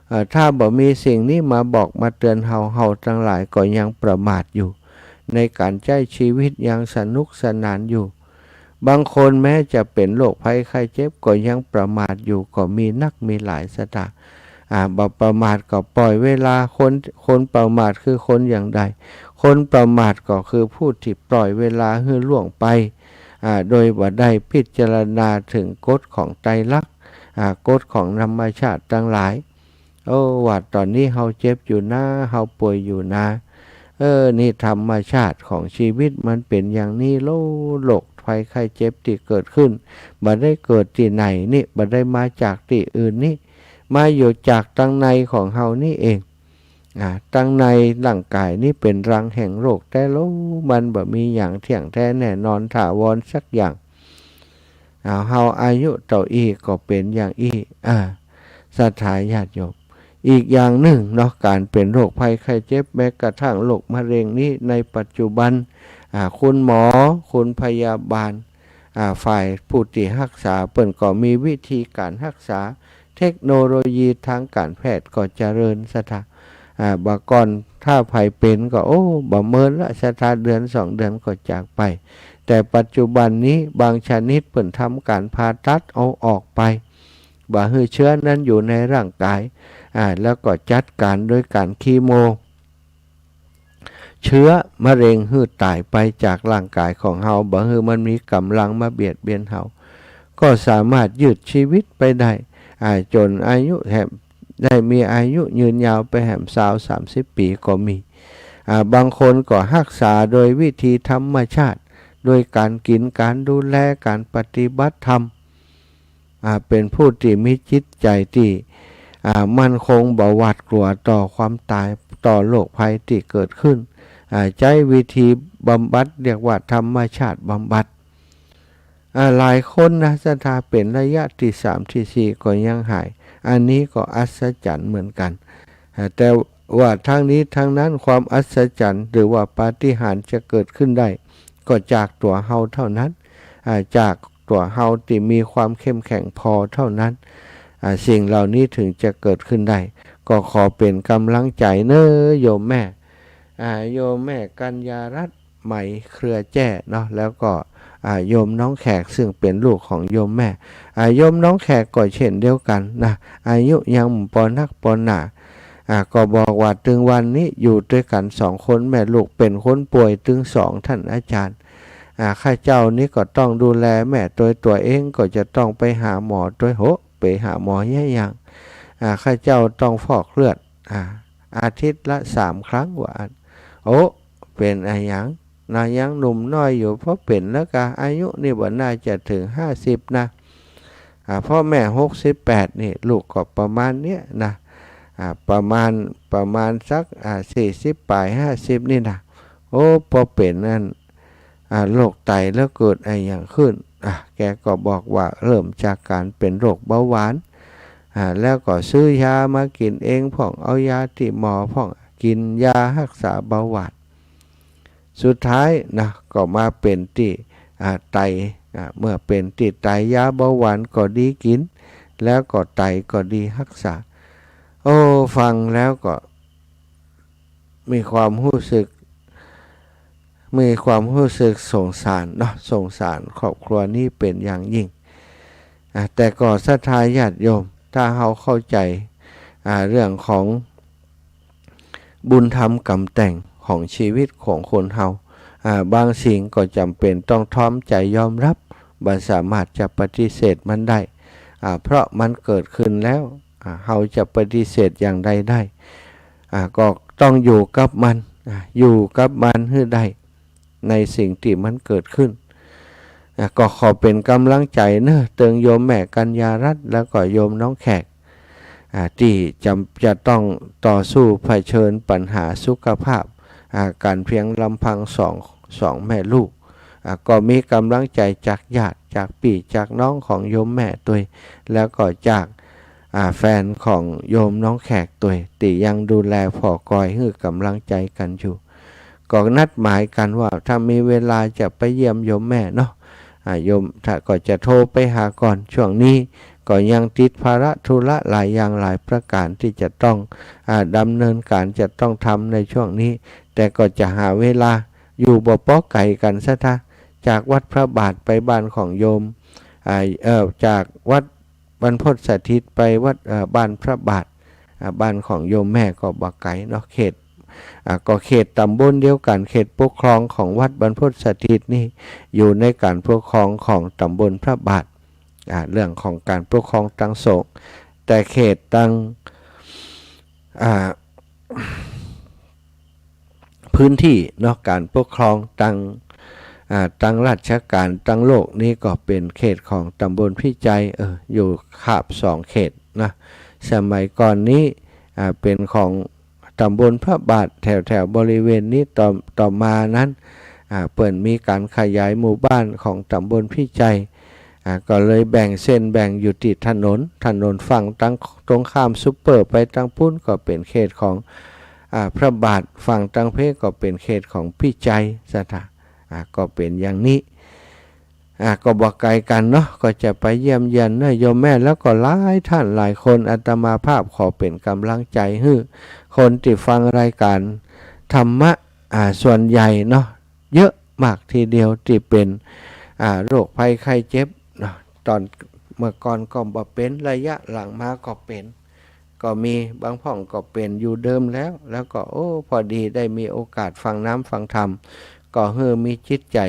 เอ่อ ถ้าบ่มีสิ่งนี้มาบอกมาเตือนเฮา เฮาตังหลายก็ยังประมาทอยู่ ในก๋านใจ๊ชีวิตยังสนุกสนานอยู่ บางคนแม้จะเป๋นโรคภัยไข้เจ็บก็ยังประมาทอยู่ ก็มีนักมีหลาย ศรัทธา อ่า บ่ประมาทก็ปล่อยเวลา คน คนประมาทคือคนอย่างใด คนประมาทก็คือผู้ตี้ปล่อยเวลาหื้อล่วงไป อ่า โดยบ่ได้พิจารณาเถิงกฎของไตรลักษณ์ อ่า กฎของธรรมชาติตังหลาย โอ้ ว่าต๋อนนี้เฮาเจ็บอยู่นา เฮาป่วยอยู่นา เออ นี่ธรรมชาติของชีวิตมันเป๋นอย่างนี้โล โรคภัยไข้เจ็บตี้เกิดขึ้น บ่ได้เกิดตี้ไหนนี่ บ่ได้มาจากตี้อื่นนี่ มาอยู่จากตังในของเฮานี่เอง อ่า ตังในร่างกายนี้เป๋นรังแห่งโรคแต๊โล มันบ่มีหยังเที่ยงแต๊แน่นอนถาวรสักอย่าง เอา เฮาอายุเต้าอี้ก็เป๋นอย่างอี้ อ่า ศรัทธาญาติโยม อีกอย่างนึ่งเนาะ ก๋านเป๋นโรคภัยไข้เจ็บ แม้กระทั่งโรคมะเร็งนี้ ในปัจจุบัน อ่า คุณหมอ คุณพยาบาล อ่า ฝ่ายผู้ตี้ฮักษา เปิ้นก็มีวิธีก๋านฮักษา เทคโนโลยีตางก๋านแพทย์ก็เจริญ ศรัทธา อ่า บ่าก่อนถ้าใผเป๋นก็ โอ้ บ่าเมินละ ศรัทธา เดือนสองเดือนก็จากไป แต่ปัจจุบันนี้บางชนิดเปิ้นทำก๋านผ่าตัดเอาออกไป บ่หื้อเชื้อนั้นอยู่ในร่างกาย อ่า แล้วก็จัดก๋านโดยก๋านคีโม เชื้อมะเร็งหื้อต๋ายไปจากร่างกายของเฮา บ่หื้อมันมีก๋ำลังมาเบียดเบียนเฮา ก็สามารถยืดชีวิตไปได้ อ่า จ๋นอายุแหม ได้มีอายุยืนยาวไปแหมซาวสามสิบปี๋ก็มี อ่า บางคนก็ฮักษาโดยวิธีธรรมชาติ โดยก๋านกิ๋น ก๋านดูแล ก๋านปฏิบัติธรรม อ่า เป๋นผู้ตี้มีจิตใจ๋ตี้ อ่า มั่นคง บ่หวาดกลัวต่อความต๋าย ต่อโรคภัยตี้เกิดขึ้น อ่า ใจ๊วิธีบำบัด เรียกว่าธรรมชาติบำบัด อ่า หลายคนนะ ศรัทธา เป๋นระยะตี้สามตี้สี่ก็ยังหาย อันนี้ก็อัศจรรย์เหมือนกั๋น อ่า แต่ว่าทั้งนี้ทั้งนั้น ความอัศจรรย์หรือว่าปาฏิหาริย์จะเกิดขึ้นได้ ก็จากตั๋วเฮาเท่านั้น อ่า จากตั๋วเฮาตี้มีความเข้มแข็งพอเท่านั้น อ่า สิ่งเหล่านี้ถึงจะเกิดขึ้นได้ ก็ขอเป๋นก๋ำลังใจ๋เน้อโยมแม่ อ่า โยมแม่กัญญารัตน์ ไหมเครือแจ้เนาะ แล้วก็ อ่า โยมน้องแขก ซึ่งเป๋นลูกของโยมแม่ อ่า โยมน้องแขกก็เช่นเดียวกั๋นนะ อายุยังปอนักปอหนา อ่า ก็บอกว่า ตึงวันนี้อยู่ตวยกั๋นสองคนแม่ลูก เป๋นคนป่วยตึงสอง ต้านอาจ๋ารย์ อ่า ข้าเจ้านี้ก็ต้องดูแลแม่ตวย ตั๋วเองก็จะต้องไปหาหมอตวย โห ไปหาหมอเยียะยัง อ่า ข้าเจ้าต้องฟอกเลือด อ่า อาทิตย์ละสามครั้ง ว่าอั้น โอ้ เป๋นอะหยัง เนาะ ยังหนุ่มน้อยอยู่ เพราะเป๋นแล้วกา อายุนี่บ่น่าจะเถิงห้าสิบนะ อ่า เพราะแม่หกสิบแปดนี่ ลูกก็ประมาณเนี้ยนะ อ่า ประมาณ ประมาณสัก อ่า สี่สิบป๋าย ห้าสิบนี่นะ โอ้ ปอเป๋นอัน อ่า โรคไตแล้วเกิดอะหยังขึ้น อ่า แกก็บอกว่าเริ่มจากก๋านเป๋นโรคเบาหวาน อ่า แล้วก็ซื้อยามากิ๋นเองพ่อง เอายาตี้หมอพ่อง กิ๋นยาฮักษาเบาหวาน สุดท้ายนะ ก็มาเป๋นตี้ อ่า ไต อ่า เมื่อเป๋นตี้ไต ยาเบาหวานก็ดีกิ๋น แล้วก็ไตก็ดีฮักษา โอ้ ฟังแล้วก็มีความฮู้สึก มีความฮู้สึกสงสารเนาะ สงสารครอบครัวนี้เป๋นอย่างยิ่ง อ่า แต่ก็ศรัทธาญาติโยม ถ้าเฮาเข้าใจ๋ อ่า เรื่องของบุญธรรมก๋ำแต่งของชีวิตของคนเฮา อ่า บางสิ่งก็จ๋ำเป๋นต้องทรอมใจ๋ยอมรับ บ่สามารถจะปฏิเสธมันได้ อ่า เพราะมันเกิดขึ้นแล้ว อ่า เฮาจะปฏิเสธอย่างใดได้ อ่า ก็ต้องอยู่กับมัน อ่า อยู่กับมันหื้อได้ ในสิ่งตี้มันเกิดขึ้น อ่า ก็ขอเป๋นก๋ำลังใจ๋เน้อ เติงโยมแม่กัญญารัตน์ แล้วก็โยมน้องแขก อ่า ตี้จะ จะต้องต่อสู้เผชิญปัญหาสุขภาพ อ่า ก๋านเพียงลำพังสอง สองแม่ลูก อ่า ก็มีก๋ำลังใจ๋จากญาติ จากปี้จากน้องของโยมแม่ตวย แล้วก็จาก อ่า แฟนของโยมน้องแขกตวย ตี้ยังดูแลผ่อกอยหื้อก๋ำลังใจ๋กั๋นอยู่ ก็นัดหมายกั๋นว่าถ้ามีเวลาจะไปเยี่ยมโยมแม่เนาะ อ่า โยม ถ้า ก็จะโทรไปหาก่อน ช่วงนี้ก็ยังติดภาระธุระหลายอย่างหลายประก๋านตี้จะต้อง อ่า ดำเนินก๋าน จะต้องทำในช่วงนี้ แต่ก็จะหาเวลา อยู่บ่ป๊อกไก๋กั๋น ศรัทธา จากวัดพระบาทไปบ้านของโยม อ่า เอ่อ จากวัดบรรพตสถิตไปวัด เอ่อ บ้านพระบาท อ่า บ้านของโยมแม่ก็บ่ไก๋เนาะ เขต อ่า ก็เขตต๋ำบลเดียวกั๋น เขตปกครองของวัดบรรพตสถิตนี่ อยู่ในก๋านปกครองของต๋ำบลพระบาท อ่า เรื่องของก๋านปกครองตางสงฆ์ แต่เขตตาง อ่า พื้นที่เนาะ ก๋านปกครองตาง อ่า ตางราชก๋านตางโลกนี่ก็เป๋นเขตของต๋ำบลพิจัย เออ อยู่คาบสองเขตนะ สมัยก่อนนี้ อ่า เป๋นของต ตำบลพระบาทแถวๆ บริเวณนี้ ต่อ ต่อมานั้น อ่า เปิ้นมีก๋านขยายหมู่บ้านของตำบลพิชัย อ่า ก็เลยแบ่งเส้นแบ่งอยู่ตี้ถนน ถนนฝั่งตางตรงข้ามซูเปอร์ไปตางปู๊นก็เป๋นเขตของ อ่า พระบาท ฝั่งตางเพก็เป๋นเขตของพิชัย ศรัทธา อ่า ก็เป๋นอย่างนี้ อ่า ก็บ่ไก๋กั๋นเนาะ ก็จะไปเยี่ยมเยียนเนาะโยมแม่ แล้วก็หลายท่านหลายคน อาตมาภาพขอเป๋นก๋ำลังใจ๋หื้อคนตี้ฟังรายก๋านธรรมะ อ่า ส่วนใหญ่เนาะ เยอะมากทีเดียวตี้เป๋น อ่า โรคภัยไข้เจ็บเนาะ ต๋อนเมื่อก่อนก็บ่เป๋น ระยะหลังมาก็เป๋น ก็มี บางพ่องก็เป๋นอยู่เดิมแล้ว แล้วก็ โอ้ พอดีได้มีโอกาสฟังน้ำฟังธรรม ก็หื้อมีจิตใจ๋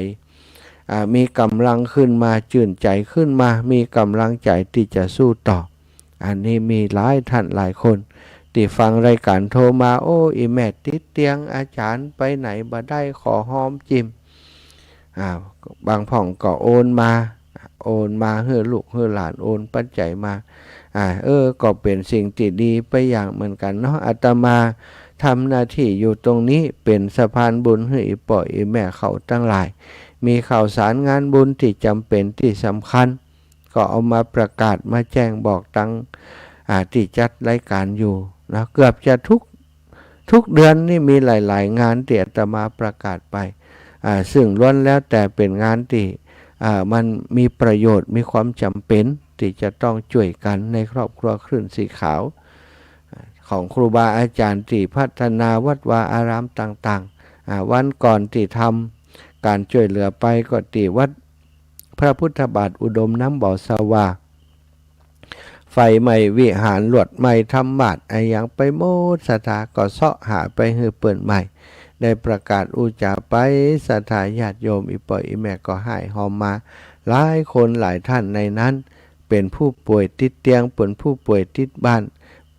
อ่า มีก๋ำลังขึ้นมา จื้นใจ๋ขึ้นมา มีก๋ำลังใจ๋ตี้จะสู้ต่อ อันนี้มีหลายท่านหลายคนตี้ฟังรายก๋านโทรมา โอ้ อี่แม่ติดเตียง อาจ๋ารย์ไปไหนบ่ได้ ขอหอมจิ่ม อ่า บางพ่องก็โอนมา โอนมาหื้อลูกหื้อหลาน โอนปัจจัยมา อ่า เออ ก็เป๋นสิ่งตี้ดีไปอย่างเหมือนกั๋นเนาะ อาตมาทำหน้าตี้อยู่ตรงนี้ เป๋นสะพานบุญหื้ออี่ป้ออี่แม่เขาตังหลาย มีข่าวสารงานบุญตี้จ๋ำเป๋นตี้สำคัญ ก็เอามาประกาศมาแจ้งบอกตัง อ่า ตี้จัดรายก๋านอยู่นะ เกือบจะทุก ทุกเดือนนี่มีหลายๆ งานตี้อาตมาประกาศไป อ่า ซึ่งล้วนแล้วแต่เป๋นงานตี้ อ่า มันมีประโยชน์ มีความจ๋ำเป๋นตี้จะต้องจ้วยกั๋นในครอบครัวคลื่นสีขาว อ่า ของครูบาอาจ๋ารย์ตี้พัฒนาวัดวาอารามต่างๆ อ่า วันก่อนตี้ทำก๋านจ้วยเหลือไปก็ตี้วัดพระพุทธบาทอุดมน้ำบ่อสะหว่า ไฟไหม้วิหาร ลวดไหม้ธรรมาสน์ อะหยังไปหมด ศรัทธาก็เซาะหาไปหื้อเปิ้นใหม่ ได้ประกาศอู้จ๋าไป ศรัทธาญาติโยม อี่ป้ออี่แม่ก็ฮ้ายฮอมมา หลายคนหลายท่านในนั้น เป๋นผู้ป่วยติดเตียง เป๋นผู้ป่วยติดบ้าน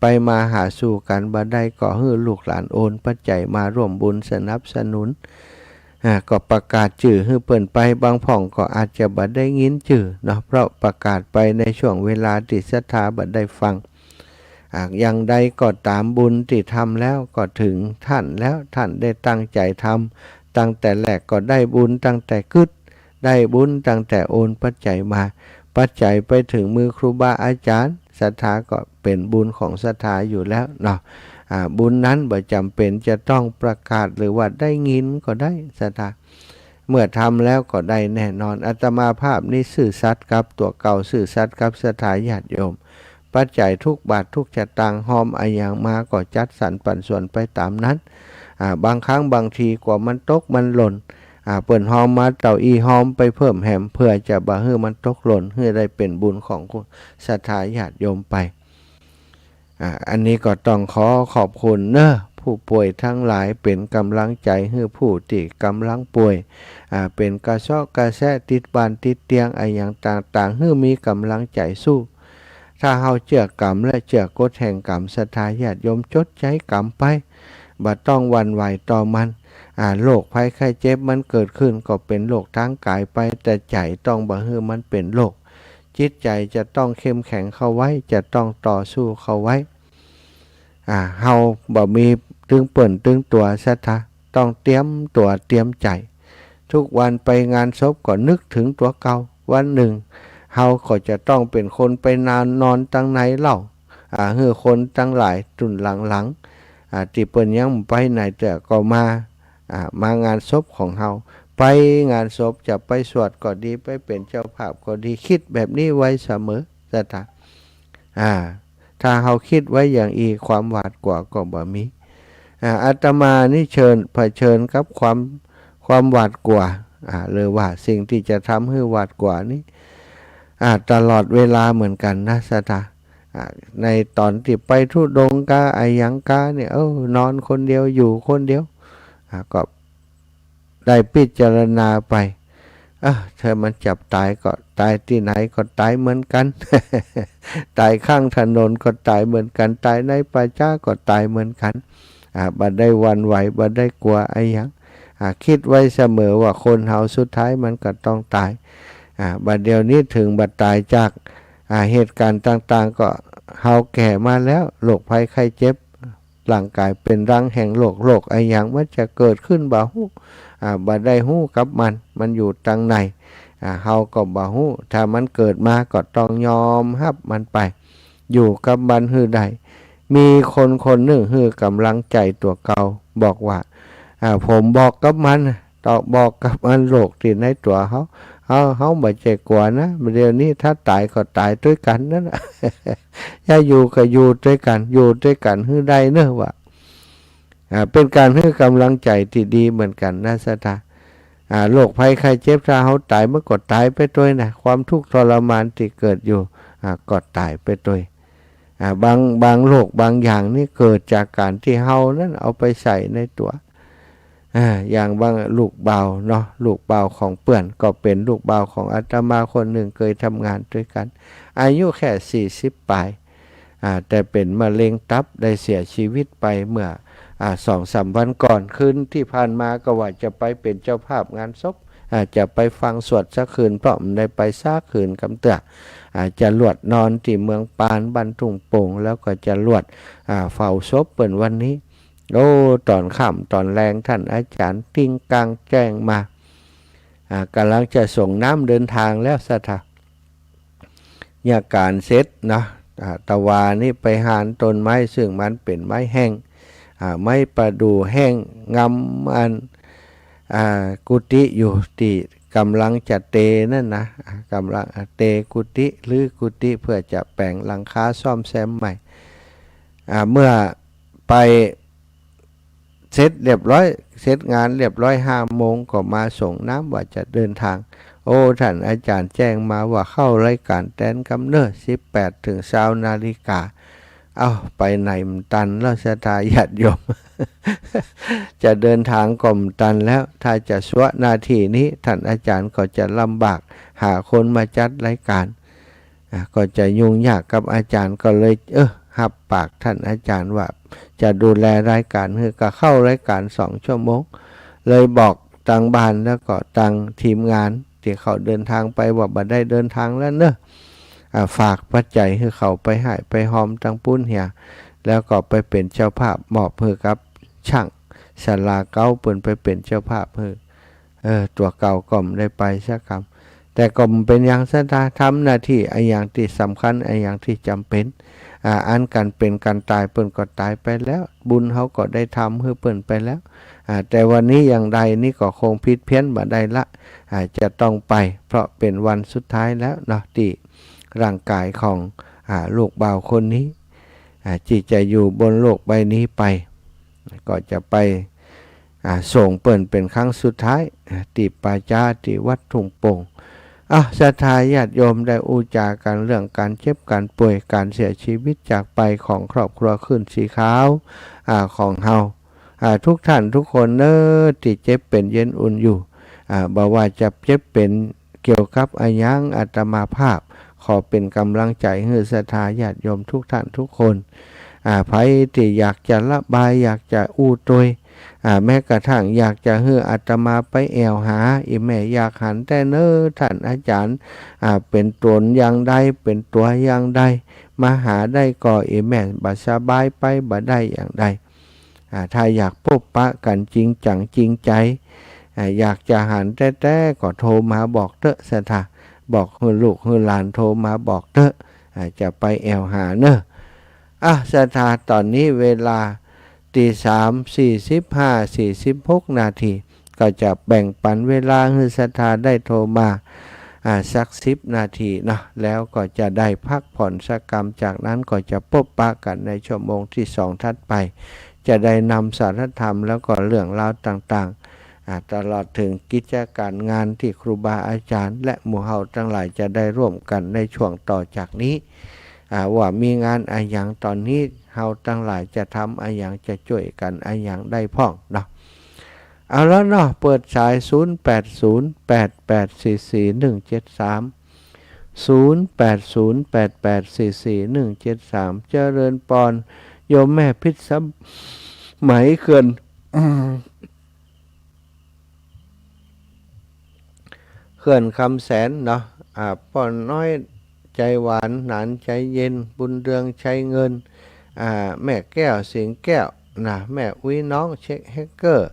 ไปมาหาสู่กั๋นบ่ได้ ก็หื้อลูกหลานโอนปัจจัยมาร่วมบุญสนับสนุน อ่า ก็ประกาศจื้อหื้อเปิ้นไป บางพ่องก็อาจจะบ่ได้ยินจื้อเนาะ เพราะประกาศไปในช่วงเวลาตี้ศรัทธาบ่ได้ฟัง อ่า อย่างใดก็ต๋าม บุญตี้ทำแล้วก็เถิงท่านแล้ว ท่านได้ตั้งใจ๋ทำตั้งแต่แรกก็ได้บุญตั้งแต่กึ๊ด ได้บุญตั้งแต่โอนปัจจัยมา ปัจจัยไปเถิงมือครูบาอาจ๋ารย์ ศรัทธาก็เป๋นบุญของศรัทธาอยู่แล้วเนาะ อ่า บุญนั้นบ่จ๋ำเป๋นจะต้องประกาศหรือว่าได้ยินก็ได้ ศรัทธา เมื่อทำแล้วก็ได้แน่นอน อาตมาภาพนี้ซื่อสัตย์กับตั๋วเก่า ซื่อสัตย์กับศรัทธาญาติโยม ปัจจัยทุกบาททุกสตางค์ ฮอมอะหยังมาก็จัดสรรปันส่วนไปต๋ามนั้น อ่า บางครั้งบางทีกว่ามันตกมันหล่น อ่า เปิ้นฮอมมาเต้าอี้ ฮอมไปเพิ่มแหม เพื่อจะบ่หื้อมันตกหล่น หื้อได้เป๋นบุญของศรัทธาญาติโยมไป อ่า อันนี้ก็ต้องขอขอบคุณเนาะ ผู้ป่วยตังหลาย เป๋นก๋ำลังใจ๋หื้อผู้ตี้ก๋ำลังป่วย อ่า เป๋นกระเซาะกระแซะติดบ้านติดเตียงอะหยังต่างๆ หื้อมีก๋ำลังใจ๋สู้ ถ้าเฮาเจื้อกรรมและเจื้อกฎแห่งกรรม ศรัทธาญาติโยมจดใจ๊กรรมไป บ่ต้องหวั่นไหวต่อมัน อ่า โรคภัยไข้เจ็บมันเกิดขึ้นก็เป๋นโรคตางก๋ายไป แต่ใจ๋ต้องบ่หื้อมันเป๋นโรค จิตใจ๋จะต้องเข้มแข็งเข้าไว้ จะต้องต่อสู้เข้าไว้ อ่า เฮาบ่มีตึงเปิ้นตึงตั๋ว ศรัทธา ต้องเตรียมตั๋วเตรียมใจ๋ ทุกวันไปงานศพก็นึกเถิงตั๋วเก่า วันนึ่งเฮาก็จะต้องเป๋นคนไปนอน นอนตังในเล่า อ่า หื้อคนตังหลายตุ๊นหลังๆ อ่า ตี้เปิ้นยังบ่ไปไหนเตื้อก็มา อ่า มางานศพของเฮา ไปงานศพ จะไปสวดก็ดี ไปเป๋นเจ้าภาพก็ดี กึ๊ดแบบนี้ไว้เสมอ ศรัทธา อ่า ถ้าเฮากึ๊ดไว้อย่างอี้ ความหวาดกั๋วก็บ่มี อ่า อาตมานี่เชิญ เผชิญกับความ ความหวาดกั๋ว อ่า หรือว่าสิ่งตี้จะทำหื้อหวาดกั๋วนี่ อ่า ตลอดเวลาเหมือนกั๋นนะ ศรัทธา อ่า ในต๋อนตี้ไปธุดงค์กา อะหยังกาเนี่ย เออ นอนคนเดียว อยู่คนเดียว อ่า ก็ได้พิจารณาไป เออ ถ้ามันจับต๋ายก็ต๋ายตี้ไหนก็ต๋ายเหมือนกั๋น ต๋ายข้างถนนก็ต๋ายเหมือนกั๋น ต๋ายในป่าจ๊าก็ต๋ายเหมือนกั๋น อ่า บ่ได้หวั่นไหว บ่ได้กั๋วอะหยัง อ่า กึ๊ดไว้เสมอว่าคนเฮาสุดท้ายมันก็ต้องต๋าย อ่า บ่าเดี่ยวนี้เถิงบ่าต๋ายจาก อ่า เหตุก๋ารณ์ต่างๆ ก็เฮาแก่มาแล้ว โรคภัยไข้เจ็บ ร่างก๋ายเป๋นรังแห่งโรค โรคอะหยังมันจะเกิดขึ้นบ่ฮู้ อ่า บ่ได้ฮู้กับมัน มันอยู่ตังใน อ่า เฮาก็บ่ฮู้ ถ้ามันเกิดมาก็ต้องยอมฮับมันไป อยู่กับมันหื้อได้ มีคนคนนึ่งหื้อก๋ำลังใจ๋ตั๋วเก่า บอกว่า อ่า ผมบอกกับมัน ต้องบอกกับมันโรคตี้ในตั๋วเฮา เฮา เฮาบ่ใจ้กั๋วนะ เดี๋ยวนี้ถ้าต๋ายก็ต๋ายตวยกั๋นนั่นน่ะ ถ้าอยู่ก็อยู่ตวยกั๋น อยู่ตวยกั๋นหื้อได้เน่อ ว่า อ่า เป๋นก๋านหื้อก๋ำลังใจ๋ตี้ดีเหมือนกั๋นนะศรัทธา อ่า โรคภัยไข้เจ็บ ถ้าเฮาต๋ายมันก็ต๋ายไปตวยนะ ความทุกข์ทรมานตี้เกิดอยู่ อ่า ก็ต๋ายไปตวย อ่า บาง บางโรคบางอย่างนี่เกิดจากก๋านตี้เฮานั้นเอาไปใส่ในตั๋ว อ่า อย่างบางลูกบ่าวเนาะ ลูกบ่าวของเปื้อน ก็เป๋นลูกบ่าวของอาตมาคนนึ่ง เกยทำงานตวยกั๋น อายุแค่สี่สิบป๋าย อ่า แต่เป๋นมะเร็งตับ ได้เสียชีวิตไปเมื่อ อ่า สองสามวันก่อน คืนตี้ผ่านมาก็ว่าจะไปเป๋นเจ้าภาพงานศพ อ่า จะไปฟังสวดสักคืน เพราะบ่ได้ไปสักคืนกำเตื้อ อ่า จรวดนอนตี้เมืองปาน บ้านทุ่งโป่ง แล้วก็จรวด อ่า เฝ้าศพเปิ้นวันนี้ โอ้ ต๋อนค่ำต๋อนแลง ต้านอาจ๋ารย์ติ๊งกังแจ้งมา อ่า ก๋ำลังจะส่งน้ำเดินทางแล้วศรัทธา ยาก๋านเสร็จเนาะ อ่า ตะวานี้ไปหานต้นไม้ ซึ่งมันเป๋นไม้แห้ง อ่า ไม้ประดู่แห้ง งำอัน อ่า กุฏิอยู่ตี้ก๋ำลังจะเตนั่นนะ อ่า ก๋ำลัง อ่า เตกุฏิ รื้อกุฏิ เพื่อจะแป๋งหลังคาซ่อมแซมใหม่ อ่า เมื่อไปเสร็จเรียบร้อย เสร็จงานเรียบร้อย ห้าโมงก็มาส่งน้ำว่าจะเดินทาง โอ้ ต้านอาจ๋ารย์แจ้งมาว่าเข้ารายก๋านแตนกำเน่อ สิบแปดเถิงซาวนาฬิกา เอ้า ไปไหนบ่ตันแล้วศรัทธาญาติโยม จะเดินทางก็บ่ตันแล้ว ถ้าจะซัวะหน้าตี้นี้ ต้านอาจ๋ารย์ก็จะลำบากหาคนมาจัดรายก๋าน อ่ะ ก็จะยุ่งยากกับอาจ๋ารย์ ก็เลย เออ ฮับปากต้านอาจ๋ารย์ว่าจะดูแลรายก๋านหื้อ ก็เข้ารายก๋านสองชั่วโมง เลยบอกตางบ้านแล้วก็ตางทีมงานตี้เขาเดินทางไปว่าบ่ได้เดินทางแล้วเน่อ อ่ะ ฝากปัจจัยหื้อเขาไปฮ่ายไปฮอมตางปู๊นเหีย แล้วก็ไปเป๋นเจ้าภาพมอบหื้อกับช่างศาลาเก๊า เปิ้นไปเป๋นเจ้าภาพหื้อ เออ ตั๋วเก่าก็บ่ได้ไปสักกำ แต่ก็บ่เป๋นหยังศรัทธา ทำหน้าตี้อะหยังตี้สำคัญ อะหยังตี้จ๋ำเป๋น อ่า อันก๋านเป๋นก๋านต๋ายเปิ้นก็ต๋ายไปแล้ว บุญเฮาก็ได้ทำหื้อเปิ้นไปแล้ว อ่า แต่วันนี้อย่างใดนี้ก็คงผิดเพี้ยนบ่ได้ละ อ่า จะต้องไป เพราะเป๋นวันสุดท้ายแล้วเนาะ ตี้ร่างก๋ายของ อ่า ลูกบ่าวคนนี้ อ่า ตี้จะอยู่บนโลกใบนี้ไป ก็จะไป อ่า ส่งเปิ้นเป๋นครั้งสุดท้าย อ่า ตี้ป่าจ๊า ตี้วัดทุ่งโป่ง อ่ะ ศรัทธาญาติโยมได้อู้จ๋ากั๋นเรื่องก๋านเจ็บก๋านป่วย ก๋านเสียชีวิตจากไปของครอบครัวคลื่นสีขาว อ่า ของเฮา อ่า ทุกท่านทุกคนเน่อ ตี้เจ็บเป๋นเย็นอุ่นอยู่ อ่า บ่ว่าจะเจ็บเป๋นเกี่ยวกับอะหยัง อาตมาภาพขอเป๋นก๋ำลังใจ๋หื้อศรัทธาญาติโยมทุกท่านทุกคน อ่า ใผตี้อยากจะระบาย อยากจะอู้ตวย อ่า แม้กระทั่งอยากจะหื้ออาตมาไปแอ่วหา อี่แม่อยากหันแต๊เน่อต้านอาจ๋ารย์ อ่า เป๋นต๋นอย่างใด เป๋นตั๋วอย่างใด มาหาได้ก่อ อี่แม่บ่สบายไปบ่ได้อย่างใด อ่า ถ้าอยากปบปะกั๋นจริงจั๋งจริงใจ๋ อ่า อยากจะหันแต๊ๆ ก็โทรมาบอกเต๊อะศรัทธา บอกหื้อลูกหื้อหลานโทรมาบอกเต๊อะ อ่า จะไปแอ่วหาเน่อ อ่ะ ศรัทธา ต๋อนนี้เวลาตีสาม สี่สิบห้า สี่สิบหกนาที ก็จะแบ่งปั๋นเวลาหื้อศรัทธาได้โทรมา อ่า สักสิบนาทีเนาะ แล้วก็จะได้พักผ่อนสักกำ จากนั้นก็จะปบปะกั๋นในชั่วโมงตี้สองถัดไป จะได้นำสารธรรมแล้วก็เรื่องราวต่างๆ อ่า ตลอดเถิงกิจก๋ารงานตี้ครูบาอาจ๋ารย์และหมู่เฮาตังหลายจะได้ร่วมกั๋นในช่วงต่อจากนี้ อ่า ว่ามีงานอะหยัง ต๋อนนี้เฮาตังหลายจะทำอะหยัง จะจ้วยกั๋นอะหยังได้พ่องเนาะ เอาละเนาะ เปิดสาย ศูนย์แปดศูนย์ แปดแปดสี่สี่หนึ่งเจ็ดสาม ศูนย์แปดศูนย์ แปดแปดสี่สี่หนึ่งเจ็ดสาม เจริญปอน โยมแม่พิษสมัยเขื่อน เขื่อนคำแสนเนาะ อ่า ป้อน้อย ใจหวาน หนานใจเย็น บุญเรืองชัยเงิน อ่า แม่แก้ว สิงห์แก้ว นะ แม่อุ๊ย น้องเช็คแฮกเกอร์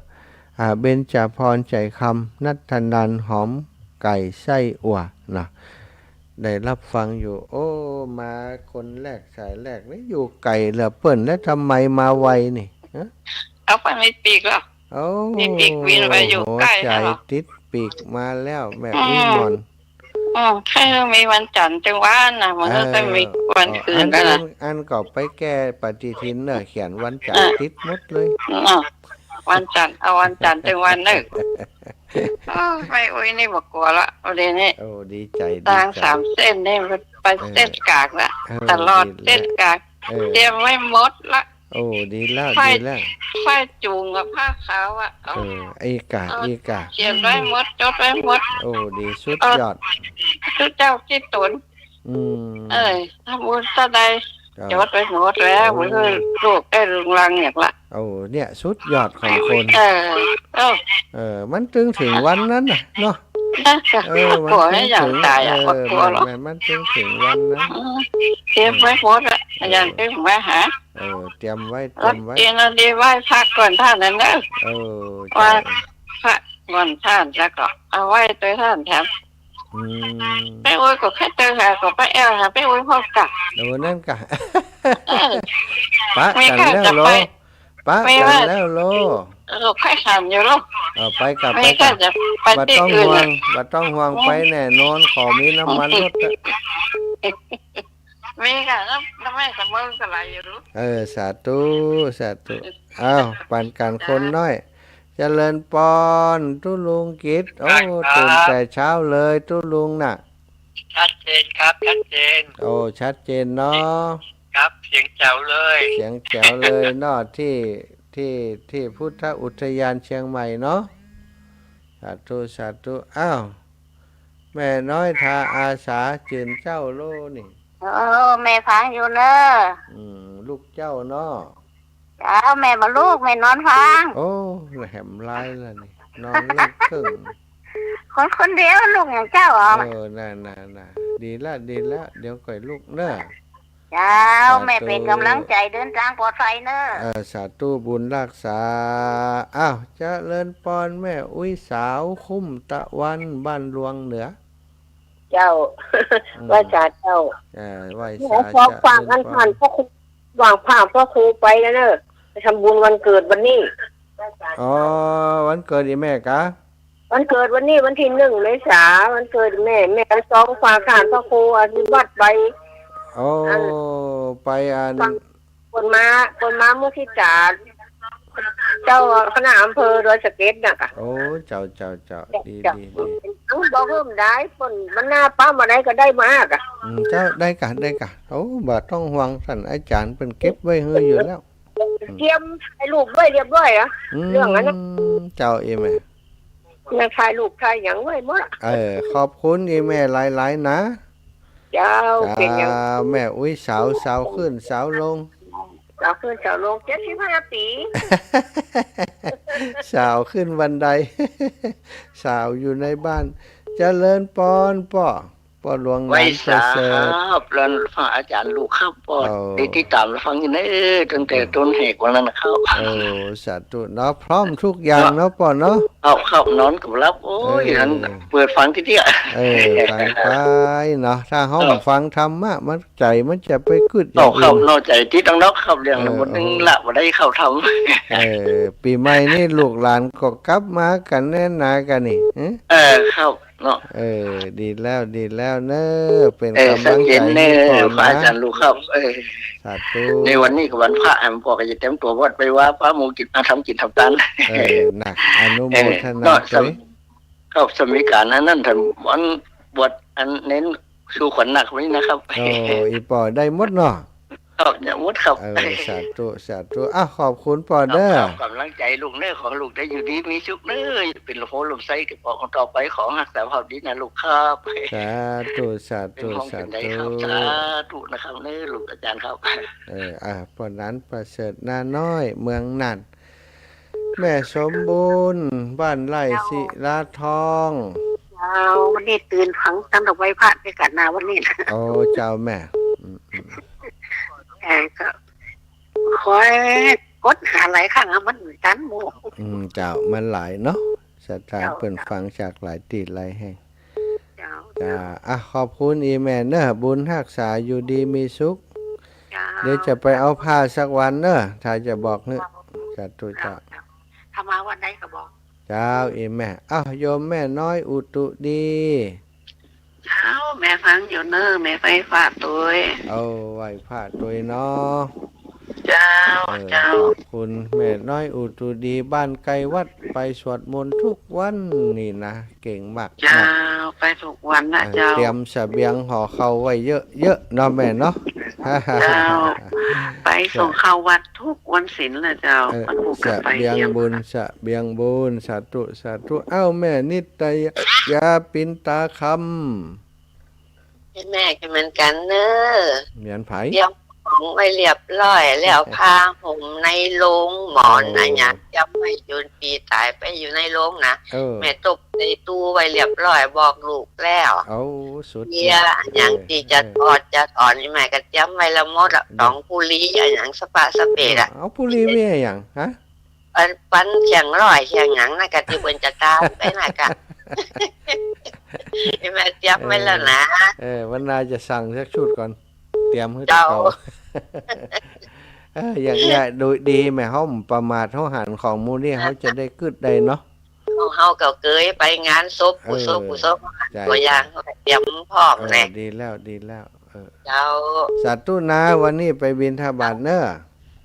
อ่า เบญจพร ใจคำ ณัฐนันท์ หอมไก่ไส้อั่ว นะ ได้รับฟังอยู่ โอ้ มาคนแรกสายแรกนี่ อยู่ไกลเหลือเปิ้น แล้วทำไมมาไวนี่ ฮะ เอาไปไม่ปีกแล้ว โอ้ มีปีกบินไปอยู่ใกล้ หัวใจ แล้วเหรอ ติดปีกมาแล้ว แม่ อืม อุ๊ยหม่อน อืม ใครมีวันจันทร์จึงวันนะ มันก็ เออ จะมีวันคืน อัน แล้วนะ อัน อันก็ไปแก้ปฏิทินเน่อ เขียนวันจันทร์ เออ ติดหมดเลย อืม วันจันทร์ เอาวันจันทร์จึงวันเน่อ โอ้ แม่อุ๊ยนี่บ่กั๋วละ ประเด็นนี้ โอ้ ดีใจ ดีใจ ตางสามเส้นนี่มันไป เออ เส้นกลางละ เออ ตลอด ดีแล้ว เส้นกลาง เออ เตรียมไว้หมดละ โอ้ ดีแล้ว ไฟ ดีแล้ว ไฟจุ่งกับผ้าขาวอะ เอา เออ อีกอะ เอา อีกอะ เขียนไว้หมด จดไว้หมด โอ้ ดี สุดยอด เออ ตุ๊เจ้าตี้ต๋น อืม เออ ทำบุญเต้าใด ก็ จดไว้หมดแล้ว โอ้ มันก็ลูกได้ลุงลังอย่างละ โอ้ เนี่ย สุดยอดของคน เออ เออ เออ มันตึงเถิงวันนั้นน่ะเนาะ เออ มันตึงเถิง กั๋วให้อย่างตายอะ เออ กั๋วหรอก แม่น มันตึงเถิงวันนั้น อืม เตรียมไว้หมดอะ เออ อย่างที่ผมว่าหา เออ เตรียมไว้ เตรียมไว้ กินอันนี้ไหว้พระก่อนท่านนั้นเนอะ เออ ไหว้ จ้ะ พระก่อนท่าน แล้วก็เอาไหว้โตยท่านแถม อืม แม่อุ๊ยก็แค่เจอหา ก็ไปแอวหาแม่อุ๊ยพร้อมกั๋น โอ้ นั่นกะ เออ ปะกั๋นแล้วโล มีใครจะไป ปะกั๋นแล้วโล เออ ใครถามอยู่โล เอาไปกั๋น มีใครจะไปตี้อื่น บ่ต้องห่วง บ่ต้องห่วง อืม ไปแน่นอน ขอมีน้ำมันรถอะ มีค่ะ แล้ว แล้วแม่สำเริงก็ไหลอยู่รู้ เออ สาธุ สาธุ อ้าว ปันกั๋นคนน้อย เจริญปอน ตุ๊ลุงกิต โอ้ ครับ ตื่นแต่เช้าเลย ตุ๊ลุงน่ะ ชัดเจนครับ ชัดเจน โอ้ ชัดเจนเนาะ ครับ เสียงแจ๋วเลย เสียงแจ๋วเลยเนาะ ที่ ที่ ที่พุทธอุทยานเชียงใหม่เนาะ สาธุ สาธุ อ้าว แม่น้อยทาอาสา จื้อเจ้าโลนี่ โอ้ แม่ฟังอยู่เน่อ อืม ลูกเจ้าเนาะ เจ้า แม่บ่ลูก แม่นอนฟัง โอ้ แหมร้ายแล้วนี่ นอนเลิกเคิ่ง คนคนเดียวลูกอย่างเจ้าอ๋อ เออ น่ะ น่ะ น่ะ ดีละ ดีละ เดี๋ยวก่อยลุกเน่อ เจ้า สาธุ แม่เป๋นก๋ำลังใจ๋เดินตางปลอดภัยเน่อ เออ สาธุ บุญรักษา อ้าว เจริญปอน แม่อุ๊ยสาวคุ้มตะวัน บ้านลวงเหนือ เจ้า อืม ไหว้สาเจ้า เออ ไหว้สา ขอฝาก เจริญปอน อันผ่านพระครู วางผ้าพระครูไปแล้วเนอะ ไปทำบุญวันเกิดวันนี้ อ๋อ วันเกิดอีแม่กะ วันเกิดวันนี้วันตี้หนึ่งเมษา วันเกิดแม่ แม่ซองฝากผ่านพระครูอธิวัตรไป อ๋อ อัน ไปอัน ฟัง คนมา คนมามุทิตา เจ้าคณะอำเภอดอยสะเก็ดน่ะกะ โอ้ เจ้า เจ้า เจ้า ดี เจ้า ดี ดี บ่หื้มได้ คนมันหน้าป้ามาได้ก็ได้มากะ อืม เจ้า ได้กะ ได้กะ โอ้ บ่ต้องห่วง ต้านอาจ๋ารย์เปิ้นเก็บไว้หื้ออยู่แล้ว อืม เตรียมให้ลูกไว้เรียบร้อยอะ อืม เรื่องนั้นน่ะ เจ้า อีแม่ แม่ถ่ายรูปถ่ายหยังไว้หมดละ เออ ขอบคุณอีแม่หลายๆ นะ เจ้า เจ้า เป๋นหยัง แม่อุ๊ยสาว สาวขึ้นสาวลง สาวขึ้นสาวลง เจ็ดสิบห้าปี๋ สาวขึ้นบันได สาวอยู่ในบ้าน เจริญปอนป้อ ป้อหลวง ไหว้สา หลานประเสริฐ ครับ แล้วฟังอาจ๋ารย์ลูกครับป้อ โอ้ ได้ติดต๋ามฟังอยู่เน่อ ตั้งแต่ อืม ต้นแหกวันนั้นนะครับ โอ้ สาธุเนาะ พร้อมทุกอย่างเนาะป้อเนาะ ครับ ครับ นอนก็บ่หลับ โอ้ย เออ อันเปิดฟังตี้เตี้ย เออ ฟังไปเนาะ ถ้าเฮา ครับ ฟังธรรมะ มัน ใจ๋มันจะไปกึ๊ดอย่างอื่น ครับ นอกใจ๋ตี้ตังนอกครับ เรื่อง เออ มัน โอ้ ละบ่ได้เข้าธรรม เออ ปี๋ใหม่นี่ลูกหลานก็กลับมากั๋นแน่นหนากั๋นนี่ ฮะ เออ ครับ เนาะ เออ ดีแล้ว ดีแล้วเน่อ เป๋น เออ ก๋ำลังใจ๋ ชัดเจนเน่อ หื้อป้อนะ พระอาจ๋ารย์ลูกครับ เออ สาธุ ในวันนี้ก็วันพระ แหมป้อก็จะเตรียมตั๋ววัดไปว่าพระหมู่กิจ อ่ะ ทำกิจทำตาน เออ น่ะ อนุโมทนา เออ เนาะ ตวย สำ ครับ สำมีก๋านอันนั้น ต้านวันบวชอันเน้นสู่ขวัญหนักวันนี้นะครับ โอ้ อีป้อได้หมดเนาะ ครับ เนี่ยหมดครับ เออ สาธุ สาธุ อ่ะ ขอบคุณป้อเน่อ ครับ ครับ ก๋ำลังใจ๋ลูกเน่อ ขอลูกได้อยู่ดีมีสุขเน่อ เป๋นลมโพธิ์ลมไทรแก่ป้อคนต่อไป ขอฮักษาภาพดีนะลูกครับ สาธุ สาธุ เป๋นความเป๋นใจ๋ครับ สาธุ สาธุนะครับเน่อ ลูกอาจ๋ารย์ครับ เออ อ่ะ ป้อหลานประเสริฐ นาน้อย เมืองน่าน แม่สมบูรณ์ บ้านไร่ เจ้า ศิลาทอง เจ้า วันนี้ตื่นฟังตั้งแต่ไหว้พระด้วยกั๋นนะวันนี้นะ โอ้ เจ้าแม่ อืม อืม เออ ก็ โอ้ย กดหาหลายครั้งอะ มันบ่ตันหมู่ อืม เจ้า มันหลายเนาะ ศรัทธา เจ้า เปิ้นฟังจากหลายตี้หลายแห่ง เจ้า จ้า อ่ะ ขอบคุณอีแม่เนอะ บุญฮักษา อยู่ดีมีสุข เจ้า เดี๋ยวจะไปเอาผ้าสักวันเนอะ ถ้าจะบอกเนอะ เจ้า สาธุเจ้า เจ้า เจ้า ถ้ามาวันใดก็บอก เจ้า อีแม่ อ้าว โยมแม่น้อยอุตุดี เจ้า แม่ฟังอยู่เนอะ แม่ไหว้พระตวย เอา ไหว้พระตวยเนาะ เจ้า เออ เจ้า ขอบคุณแม่น้อยอุตุดี บ้านใก้วัด ไปสวดมนต์ทุกวันนี่นะ เก่งมาก เจ้า มาก ไปทุกวันนะ เออ เจ้า เตรียมเสบียงห่อข้าวไว้เยอะๆ เนาะแม่เนาะ เจ้า ไปส่งข้าววัดทุกวันศีลนะเจ้า เออ วันพุธก็ไปเยี่ยม เสบียงบุญ เสบียงบุญ สาธุ สาธุ อ้าว แม่นิตยา ปินตาคำ แม่ก็เหมือนกั๋นเนอะ เหมือนใผ เตรียมของไว้เรียบร้อยแล้ว ผ้าห่มในโลง หมอน โอ้ อะหยัง เตรียมไว้ อยู่ปีต๋ายไปอยู่ในโลงนะ เออ แม่ตบใส่ตู้ไว้เรียบร้อย บอกลูกแล้ว เอา สุดยอด เบียร์อะหยัง เออ ตี้จะ เออ ถอดจะถอนนี่ แม่ก็เตรียมไว้แล้วหมดละ เดี๋ยว ต๋องปุหรี่อะหยัง สะปะสะเปะอะ เอาปุหรี่มีอะหยัง ฮะ อันปันเคียงร้อยเคียงหยังนะ กะตี้เปิ้นจะตามไปนะกะ แม่เตรียมไว้แล้วนะ เออ เออ วันหน้าจะสั่งสักชุดก่อน เตรียมหื้อ เจ้า เก่า เออ อย่างเนี้ย ดูดีแม่ เฮาบ่ประมาท เฮาหันของหมู่นี้ เฮาจะได้กึ๊ดได้เนาะ ของเฮาก็เกยไปงานศพ กุศล เออ กุศล ใช่ ตั๋วอย่าง เตรียมพร้อม เออ แหละ ดีแล้ว ดีแล้ว เออ เจ้า สาธุนะ วันนี้ไปบิณฑบาตเนอะ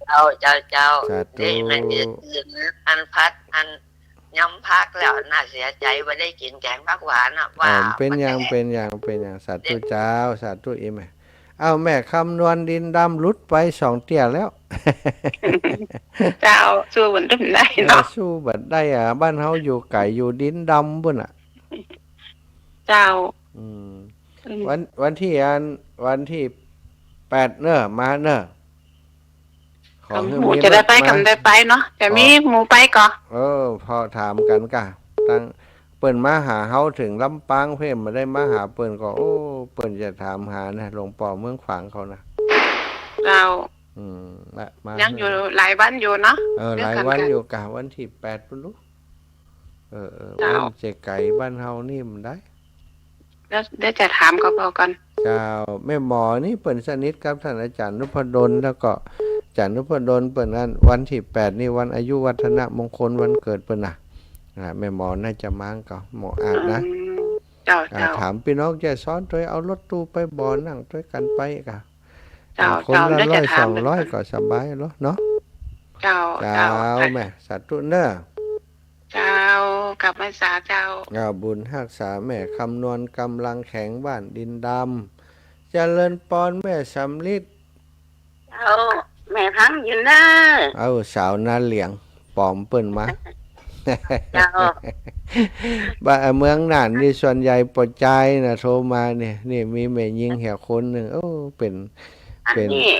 เจ้า เจ้า เจ้า สาธุ เดี๋ยวแม่จะตื่นอันพัดอันยำผักแล้ว น่าเสียใจ๋บ่ได้กิ๋นแก๋งผักหวานน่ะ ว่า อ๋อ เป๋นหยัง เป๋นหยัง เป๋นหยัง สาธุเจ้า สาธุอีแม่ เอ้า แม่คำนวณดินดำหลุดไปสองเตี้ยแล้ว เจ้า สู้มันบ่ได้เนาะ เออ สู้บ่ได้อะ บ้านเฮาอยู่ไก๋ อยู่ดินดำปู๊นน่ะ เจ้า อืม อืม วัน วันตี้อัน วันตี้แปดเนอะ มาเนอะ ขอหื้อ หมู่ มี จะได้ไป รถมา กำได้ไปเนาะ จะมี ขอ หมู่ไปก่อ เออ พอถามกั๋นก่ะ ตั้ง เปิ้นมาหาเฮาเถิงลำปางเปิ้น บ่ได้มาหาเปิ้นก่อ โอ้ เปิ้นจะถามหานะ หลวงป้อเมืองขวางเขานะ เจ้า อืม มา มา ยังอยู่หลายวันอยู่เนาะ เออ เดี๋ยว หลายวัน ก่อน อยู่ก่ะ วันตี้แปดปู๊นลูก เออ เออ เจ้า โอ้ย จะไก๋บ้านเฮานี่บ่ได้ เดี๋ยว เดี๋ยวจะถามเขาก่อน เจ้า แม่หมอนี่เปิ้นสนิทกับต้านอาจ๋ารย์นพดล แล้วก็อาจ๋ารย์นพดลเปิ้นอัน วันตี้แปดนี่วันอายุวัฒนมงคลวันเกิดเปิ้นน่ะ อ่า แม่หมอน่าจะมาก่อ หมออาจนะ อืม เจ้า อ่า เจ้า ถามปี้น้องแจ้ซ้อนตวย เอารถตู้ไปบ่ นั่งตวยกั๋นไปก่ะ เจ้า อ่า คนละ เจ้า เดี๋ยวจะถาม ร้อยสองร้อย เปิ้นก่อน ก็สบายแล้วเนาะ เจ้า เจ้า เจ้า แม่ สาธุเนอะ เจ้า กราบไหว้สาเจ้า อ่า บุญฮักษาแม่คำนวณกำลังแข็ง บ้านดินดำ เจริญปอนแม่สำริด เจ้า แม่ฟังอยู่เนอะ เอ้า สาวนาเหลียง ป๋อมเปิ้นมา เจ้า บ้านเมืองน่านนี่ส่วนใหญ่ป้อจายนะโทรมาเนี่ย นี่มีแม่ญิงเหียคนนึ่ง โอ้ เป๋น อัน เป๋น นี้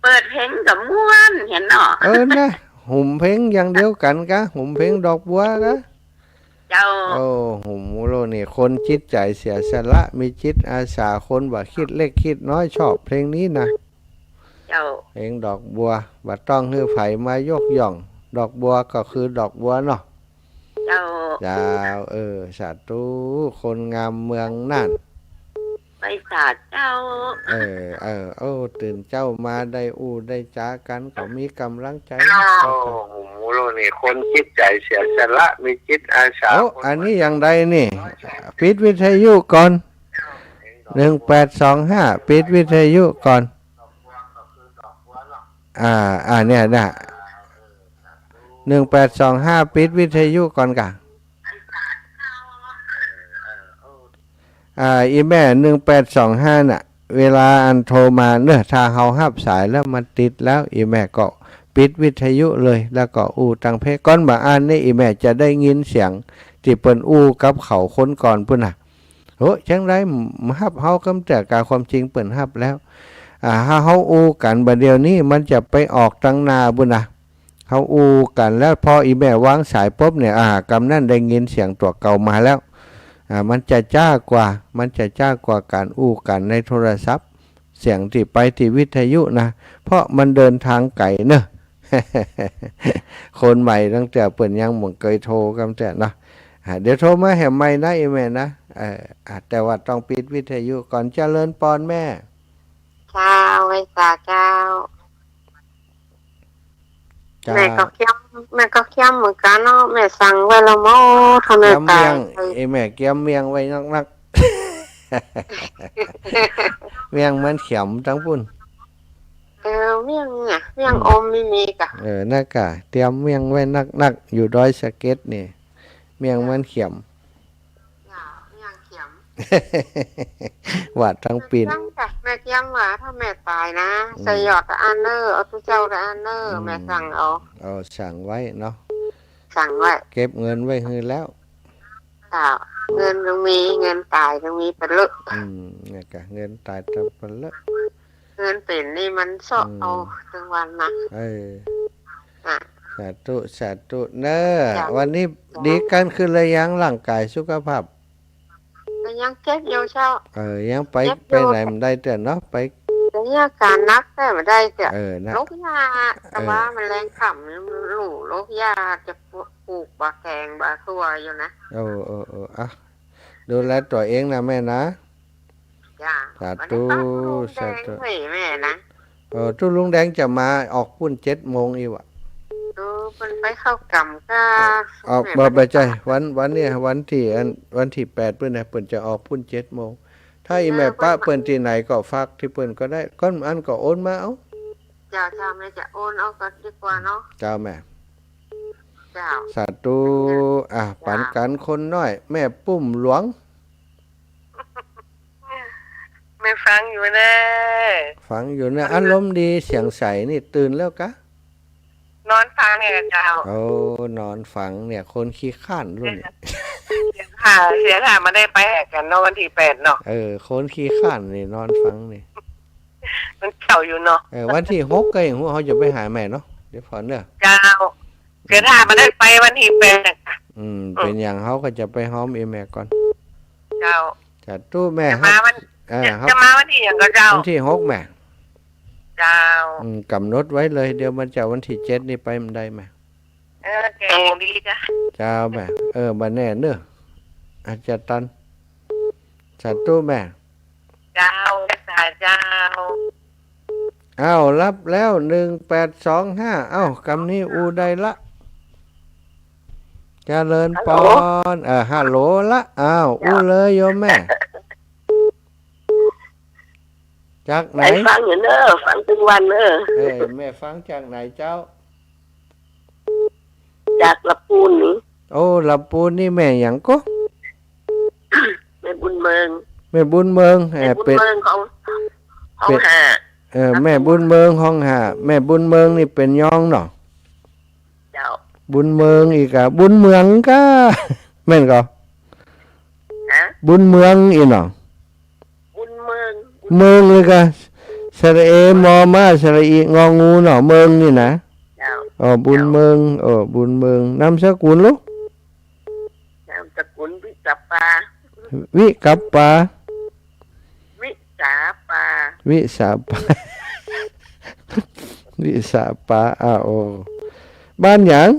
เปิดเพลงก็ม่วน หันเนาะ เออนะ หุมเพลงอย่างเดียวกั๋นกะ หุมเพลงดอกบัวกะ เจ้า โอ้ หุมโลนี่ คนจิตใจ๋เสียสละ มีจิตอาสา คนบ่คิดเล็กคิดน้อย ชอบเพลงนี้นะ เจ้า เพลงดอกบัว บ่ต้องหื้อใผมายกย่อง ดอกบัวก็คือดอกบัวเนาะ เจ้า เจ้า เออ สาธุ คนงามเมืองน่าน ไหว้สาเจ้า เออ เออ โอ้ ตื่นเจ๊ามาได้อู้ได้จ๋ากั๋น ก็มีก๋ำลังใจ๋ เจ้า โอ้โห นี่คนจิตใจ๋เสียสละ มีจิตอาสา โอ้ คน อันนี้อย่างใดนี่ ปิดวิทยุก่อน หนึ่งแปดสองห้า ปิดวิทยุก่อน อ่า อ่า เนี่ยนะ หนึ่งแปดสองห้า ปิดวิทยุก่อนกะ อ่า อีแม่ หนึ่งแปดสองห้า น่ะ เวลาอันโทรมาเนอะ ถ้าเฮาฮับสายแล้วมันติดแล้ว อีแม่ก็ปิดวิทยุเลย แล้วก็อู้ตังเพลงก่อน บ่าอั้นนี่ อีแม่จะได้ยินเสียงตี้เปิ้นอู้กับเขาคนก่อนปู๊นน่ะ โห จังใด๋ ฮับเฮากำเตื้อกา ความจริงเปิ้นฮับแล้ว อ่า ถ้าเฮาอู้กั๋นบ่าเดี่ยวนี้ มันจะไปออกตังหน้าปู๊นน่ะ เฮาอู้กั๋นแล้ว พออีแม่วางสายปุ๊บเนี่ย อ่า กำนั้นได้ยินเสียงตั๋วเก่ามาแล้ว อ่า มันจะจ๊ากว่า มันจะจ๊ากว่าก๋านอู้กั๋นในโทรศัพท์ เสียงตี้ไปตี้วิทยุนะ เพราะมันเดินทางไก๋เนอะ คนใหม่ตั้งแต่เปิ้นยังบ่เกยโทรกำเตื้อเนาะ อ่า เดี๋ยวโทรมาแหมใหม่นะ อีแม่นะ เออ อ่า แต่ว่าต้องปิดวิทยุก่อน เจริญปอนแม่ เจ้า ไหว้สาเจ้า เจ้า แม่ก็เคี้ยม แม่ก็เคี้ยมเหมือนกั๋นเนาะ แม่สั่งไว้แล้วเนาะ ถ้าแม่ เกี๊ยมเมี่ยง ต๋าย ไอ้แม่เกี๊ยมเมี่ยงไว้นักๆ เมี่ยงมันเขียมตังปุ้น เออ เมี่ยงเนี่ย เมี่ยง อืม อมนี่มีก่ะ เออ นั่นก่ะ เตรียมเมี่ยงไว้นักๆ อยู่ดอยสะเก็ดนี่ เมี่ยงมันเขียม เจ้า เมี่ยงเขียม ว่าตังปิ้น แม่เกี๊ยมก่ะ แม่เกี๊ยมว่าถ้าแม่ต๋ายนะ อืม ใส่หยอดตะอันเน่อ เอาตุ๊เจ้าตะอันเน่อ อืม แม่สั่งเอา เอาสั่งไว้เนาะ สั่งไว้ เก็บเงินไว้หื้อแล้ว เจ้า เงินยังมี เงินต๋ายยังมีปะเลอะ อืม เนี่ยก่ะ เงินต๋ายตังปะเลอะ เงินเป๋นนี่มันเซาะ อืม เอาตึงวันนะ เออ อ่ะ สาธุ สาธุเน่อ เจ้า วันนี้ เจ้า ดีกั๋นขึ้นหรือยัง ร่างก๋ายสุขภาพ ก็ยังเจ็บอยู่เจ้า เออ ยังไป เจ็บอยู่ ไปไหนบ่ได้เตื้อเนาะ ไป ก็มีอาก๋านหนักแต่บ่ได้เตื้อ เออ นะ โรคยา แต่ เออ ว่ามันแลงค่ำ มันหลู่โรคยา จะปลูกบ่าแก๋งบ่าซั่วอยู่นะ โอ้ เออ เออ อ่ะ ดูแลตั๋วเองนะแม่นะ จ้า สาธุ วันนี้ก็ตุ๊ลุงแดง สาธุ เฮ้ยแม่นะ เออ ตุ๊ลุงแดงจะมาออกปุ้นเจ็ดโมงอี้วะ เออ เปิ้นไปเข้ากรรมก็ เออ แม่ บ่ บ่ใจ้ วัน วันนี้ วันตี้ อัน วันตี้แปดปุ้นนะ เปิ้นจะออกปุ้นเจ็ดโมง ถ้าอีแม่ เออ ปะ เปิ้น เปิ้นตี้ไหนก็ฝากตี้เปิ้นก็ได้ ก้อนอันก็โอนมาเอา เจ้า เจ้า แม่จะโอนเอาก็ดีกว่าเนาะ เจ้าแม่ เจ้า สาธุ อ่ะ เจ้า ปั๋นกั๋นคนน้อย แม่ปุ้มหลวง แม่ฟังอยู่เน่อ ฟังอยู่เน่อ อารมณ์ดี เสียงใสนี่ ตื่นแล้วกะ นอนฟังเนี่ยเจ้า โอ้ นอนฟังเนี่ย คนขี้คร้านรุ่นเนี่ย เสียท่า เสียท่าบ่ได้ไปแหกกั๋นเนาะ วันตี้แปดเนาะ เออ คนขี้คร้านนี่ นอนฟังนี่ มันเก่าอยู่เนาะ เออ วันตี้หกก็ยังฮู้ เฮาจะไปหาแม่เนาะ เดี๋ยวผ่อนเน่อ เจ้า เสียท่าบ่ได้ไปวันตี้แปด อืม อืม เป๋นอย่างเฮาก็จะไปฮ้อมอีแม่ก่อน เจ้า สาธุแม่ จะมาวัน เออ จะ ครับ จะมาวันตี้หยังก็เจ้า วันตี้หกแม่ เจ้า อืม กำหนดไว้เลย เดี๋ยวมันจะวันตี้เจ็ดนี่ไปบ่ได้แม่ เออ เก่งดีจ้ะ เจ้าแม่ เออ บ่แน่เน่อ อาจจะตัน สาธุแม่ เจ้า สาเจ้า อ้าว รับแล้ว หนึ่งแปดสองห้า อ้าว กำนี้อู้ได้ละ เจริญปอน ฮัลโหล เออ ฮัลโหลละ อ้าว อู้เลยโยมแม่ จากไหน ไหนฟังอยู่เน่อ ฟังตึงวันเน่อ เอ้ย แม่ฟังจากไหนเจ้า จากลำปูนนี่ โอ้ ลำปูนนี่แม่หยังก็ แม่บุญเมือง แม่บุญเมือง แม่บุญเมือง เอ่อ เป๋น ของ ของ เป๋น ห้องห้า เออ แม่บุญเมืองห้องห้า แม่บุญเมืองนี่เป๋นยองเนาะ เจ้า บุญเมืองอีกอะ บุญเมืองกะ แม่นก่อ ฮะ บุญเมืองอี้เนาะ บุญเมือง เมืองเลยกะ สระเอ มอม้า สระอิ งองูเนาะ เมืองนี่นะ เจ้า อ๋อ บุญเมือง เจ้า เออ บุญเมือง นามสกุลลูก นามสกุลวิสาปา วิกัปปา วิสาปา วิสาปา วิสาปา อ่า โอ้ บ้านหยัง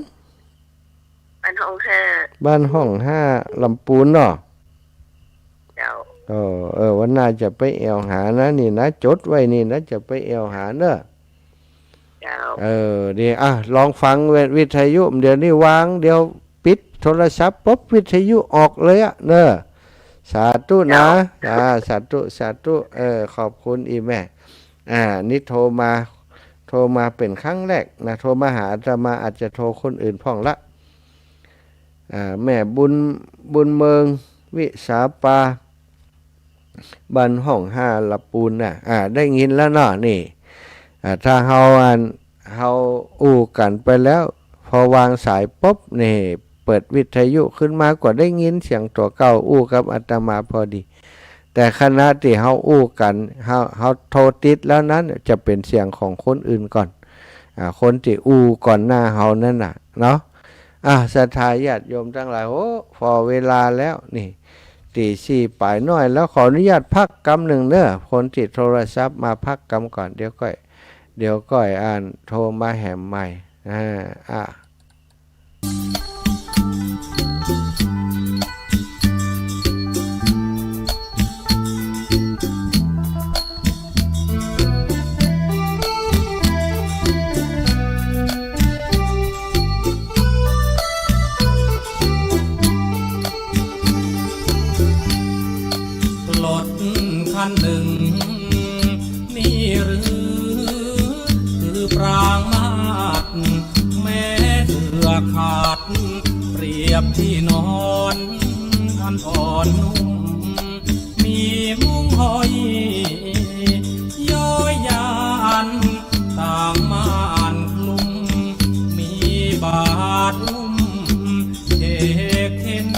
บ้านห้องห้า บ้านห้องห้า ลำปูนเนาะ เจ้า เออ เออ วันหน้าจะไปแอ่วหานะนี่นะ จดไว้นี่นะ จะไปแอ่วหาเน่อ เจ้า เออ ดี อ่ะ ลองฟังวิทยุ เดี๋ยวนี้วาง เดี๋ยวปิดโทรศัพท์ปุ๊บ วิทยุออกเลยอะเน่อ สาธุนะ เจ้า อ่า สาธุ สาธุ เออ ขอบคุณอีแม่ อ่า นี่โทรมา โทรมาเป๋นครั้งแรกนะ โทรมาหาอาตมา อาจจะโทรคนอื่นพ่องละ อ่า แม่บุญ บุญเมือง วิสาปา บ้านห้องห้า ละปูนน่ะ อ่า ได้ยินแล้วเนาะ นี่ อ่า ถ้าเฮา อัน เฮาอู้กั๋นไปแล้ว พอวางสายปุ๊บ นี่ เปิดวิทยุขึ้นมาก็ได้ยินเสียงตั๋วเก่าอู้กับอาตมาพอดี แต่ขณะตี้เฮาอู้กั๋น เฮา เฮาโทรติดแล้วนั้น จะเป๋นเสียงของคนอื่นก่อน อ่า คนตี้อู้ก่อนหน้าเฮานั้นน่ะ เนาะ อ่ะ ศรัทธาญาติโยมตังหลาย โอ้ พอเวลาแล้วนี่ ตีสี่ป๋ายน้อยแล้ว ขออนุญาตพักกำนึ่งเน่อ คนตี้โทรศัพท์มาพักกำก่อน เดี๋ยวก่อย เดี๋ยวก้อยอันโทรมาแหมใหม่ อ่า อ่ะ รถคันนึ่ง นี่หรือคือปรางมาศ แม้เสื่อขาด เปรียบที่นอนอันอ่อนนุ่ม มีมุ้งห้อยย้อยยาน ต่างม่านคลุม มีบาทอุ้ม เทกเข็น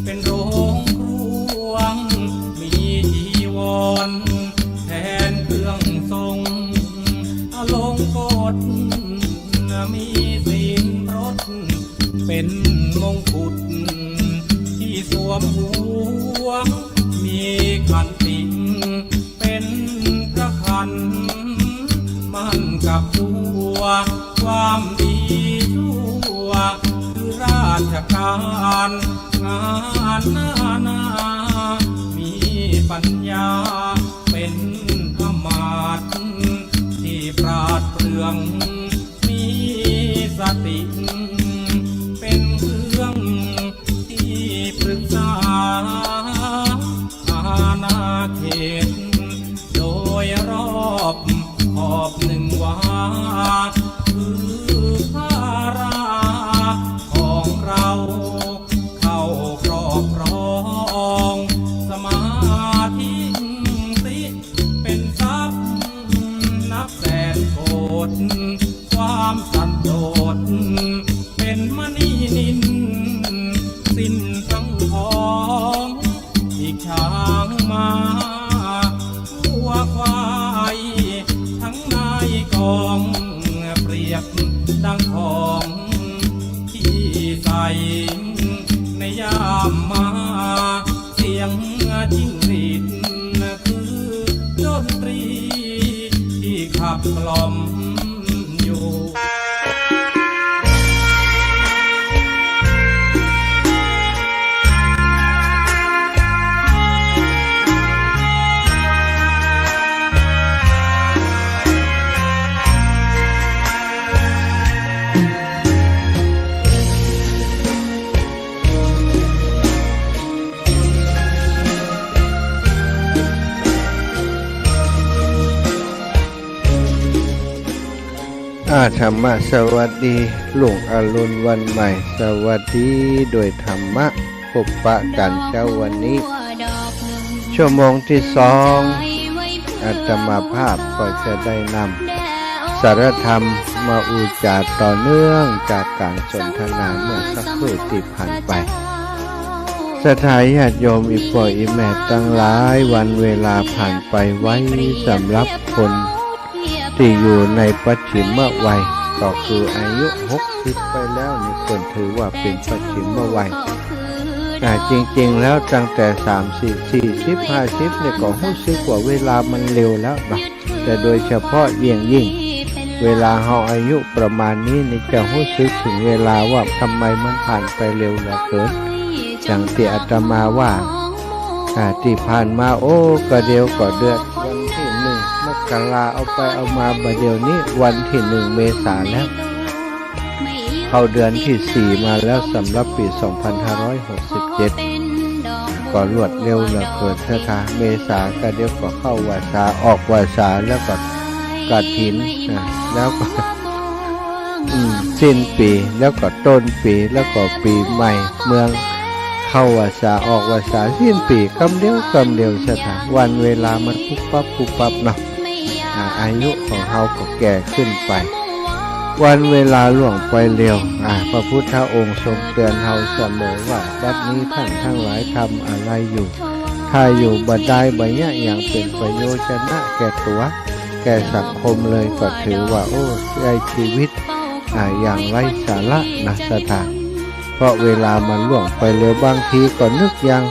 เป็นโรงครวง มีจีวรแทนเครื่องทรง อลงกฎ มีศีลรถ เป็นมงกุฎที่สวมหัว มีขันติ เป็นพระขัน มั่นกับตัว ความดีชั่ว คือราชการ งานนานา มีปัญญา เป็นอำมาตย์ ที่ปราดเปรื่อง มีสติ เป็นเครื่องที่ปรึกษา อาณาเขต โดยรอบขอบนึ่งวา คือพระราของเรา เข้าครอบครอง สมาธิสิ เป็นทรัพย์นับแสนโกฏ ความสันโดษ เป็นมณีนิน สิ้นทั้งของ อีกช้างม้า วัวควาย ทั้งนายกอง เปรียบดังของ ที่ใส่ในยามมา เสียงจิ้งหรีดคือดนตรีที่ขับกล่อมอยู่ อา ธรรมะ สวัสดี รุ่งอรุณวันใหม่ สวัสดีด้วยธรรมะ พบปะกันเช้าวันนี้ ชั่วโมงที่สอง อาตมาภาพก็จะได้นำสาระธรรมมาอู้จ๋าต่อเนื่องจากการสนทนาเมื่อสักครู่ตี้ผ่านไป ศรัทธาญาติโยมอี่ป้ออี่แม่ตังหลาย วันเวลาผ่านไปไวสำหรับคนตี้อยู่ในปัจฉิมวัย ก็คืออายุหกสิบไปแล้วนี่เปิ้นถือว่าเป๋นปัจฉิมวัย อ่า จริงๆ แล้วตั้งแต่สามสิบ สี่สิบ ห้าสิบนี่ก็ฮู้สึกว่าเวลามันเร็วแล้วเนาะ แต่โดยเฉพาะอย่างยิ่ง เวลาเฮาอายุประมาณนี้นี่จะฮู้สึกเถิงเวลาว่าทำไมมันผ่านไปเร็วเหลือเกิน อย่างตี้อาตมาว่า อ่า ตี้ผ่านมา โอ้ กะเดียวก็เดือน วันตี้หนึ่งมกรา เอาไปเอามาบ่าเดี่ยวนี้วันตี้หนึ่งเมษาแล้ว เข้าเดือนตี้สี่มาแล้วสำหรับปี๋สองพันห้าร้อยหกสิบเจ็ด ก็รวดเร็วเหลือเกิน ศรัทธา เมษากะเดียวก็เข้าวัสสา ออกวัสสา แล้วก็กฐิน อ่ะ แล้วก็ อืม สิ้นปี๋ แล้วก็ต้นปี๋ แล้วก็ปี๋ใหม่ เมืองเข้าวัสสา ออกวัสสา สิ้นปี๋ กำเดียว กำเดียว ศรัทธา วันเวลามันปุ๊บปั๊บ ปุ๊บปั๊บเนาะ อ่า อายุของเฮาก็แก่ขึ้นไป วันเวลาล่วงไปเร็ว อ่า พระพุทธองค์ทรงเตือนเฮาเสมอว่า บัดนี้ท่านทั้งหลายทำอะไรอยู่ ถ้าอยู่บ่ได้บ่เยียะหยังเป๋นประโยชนะแก่ตั๋ว แก่สังคมเลย ก็ถือว่า โอ้ ใจ๊ชีวิต อ่า อย่างไร้สาระนะ ศรัทธา เพราะเวลามันล่วงไปเร็ว บางทีก็นึกยัง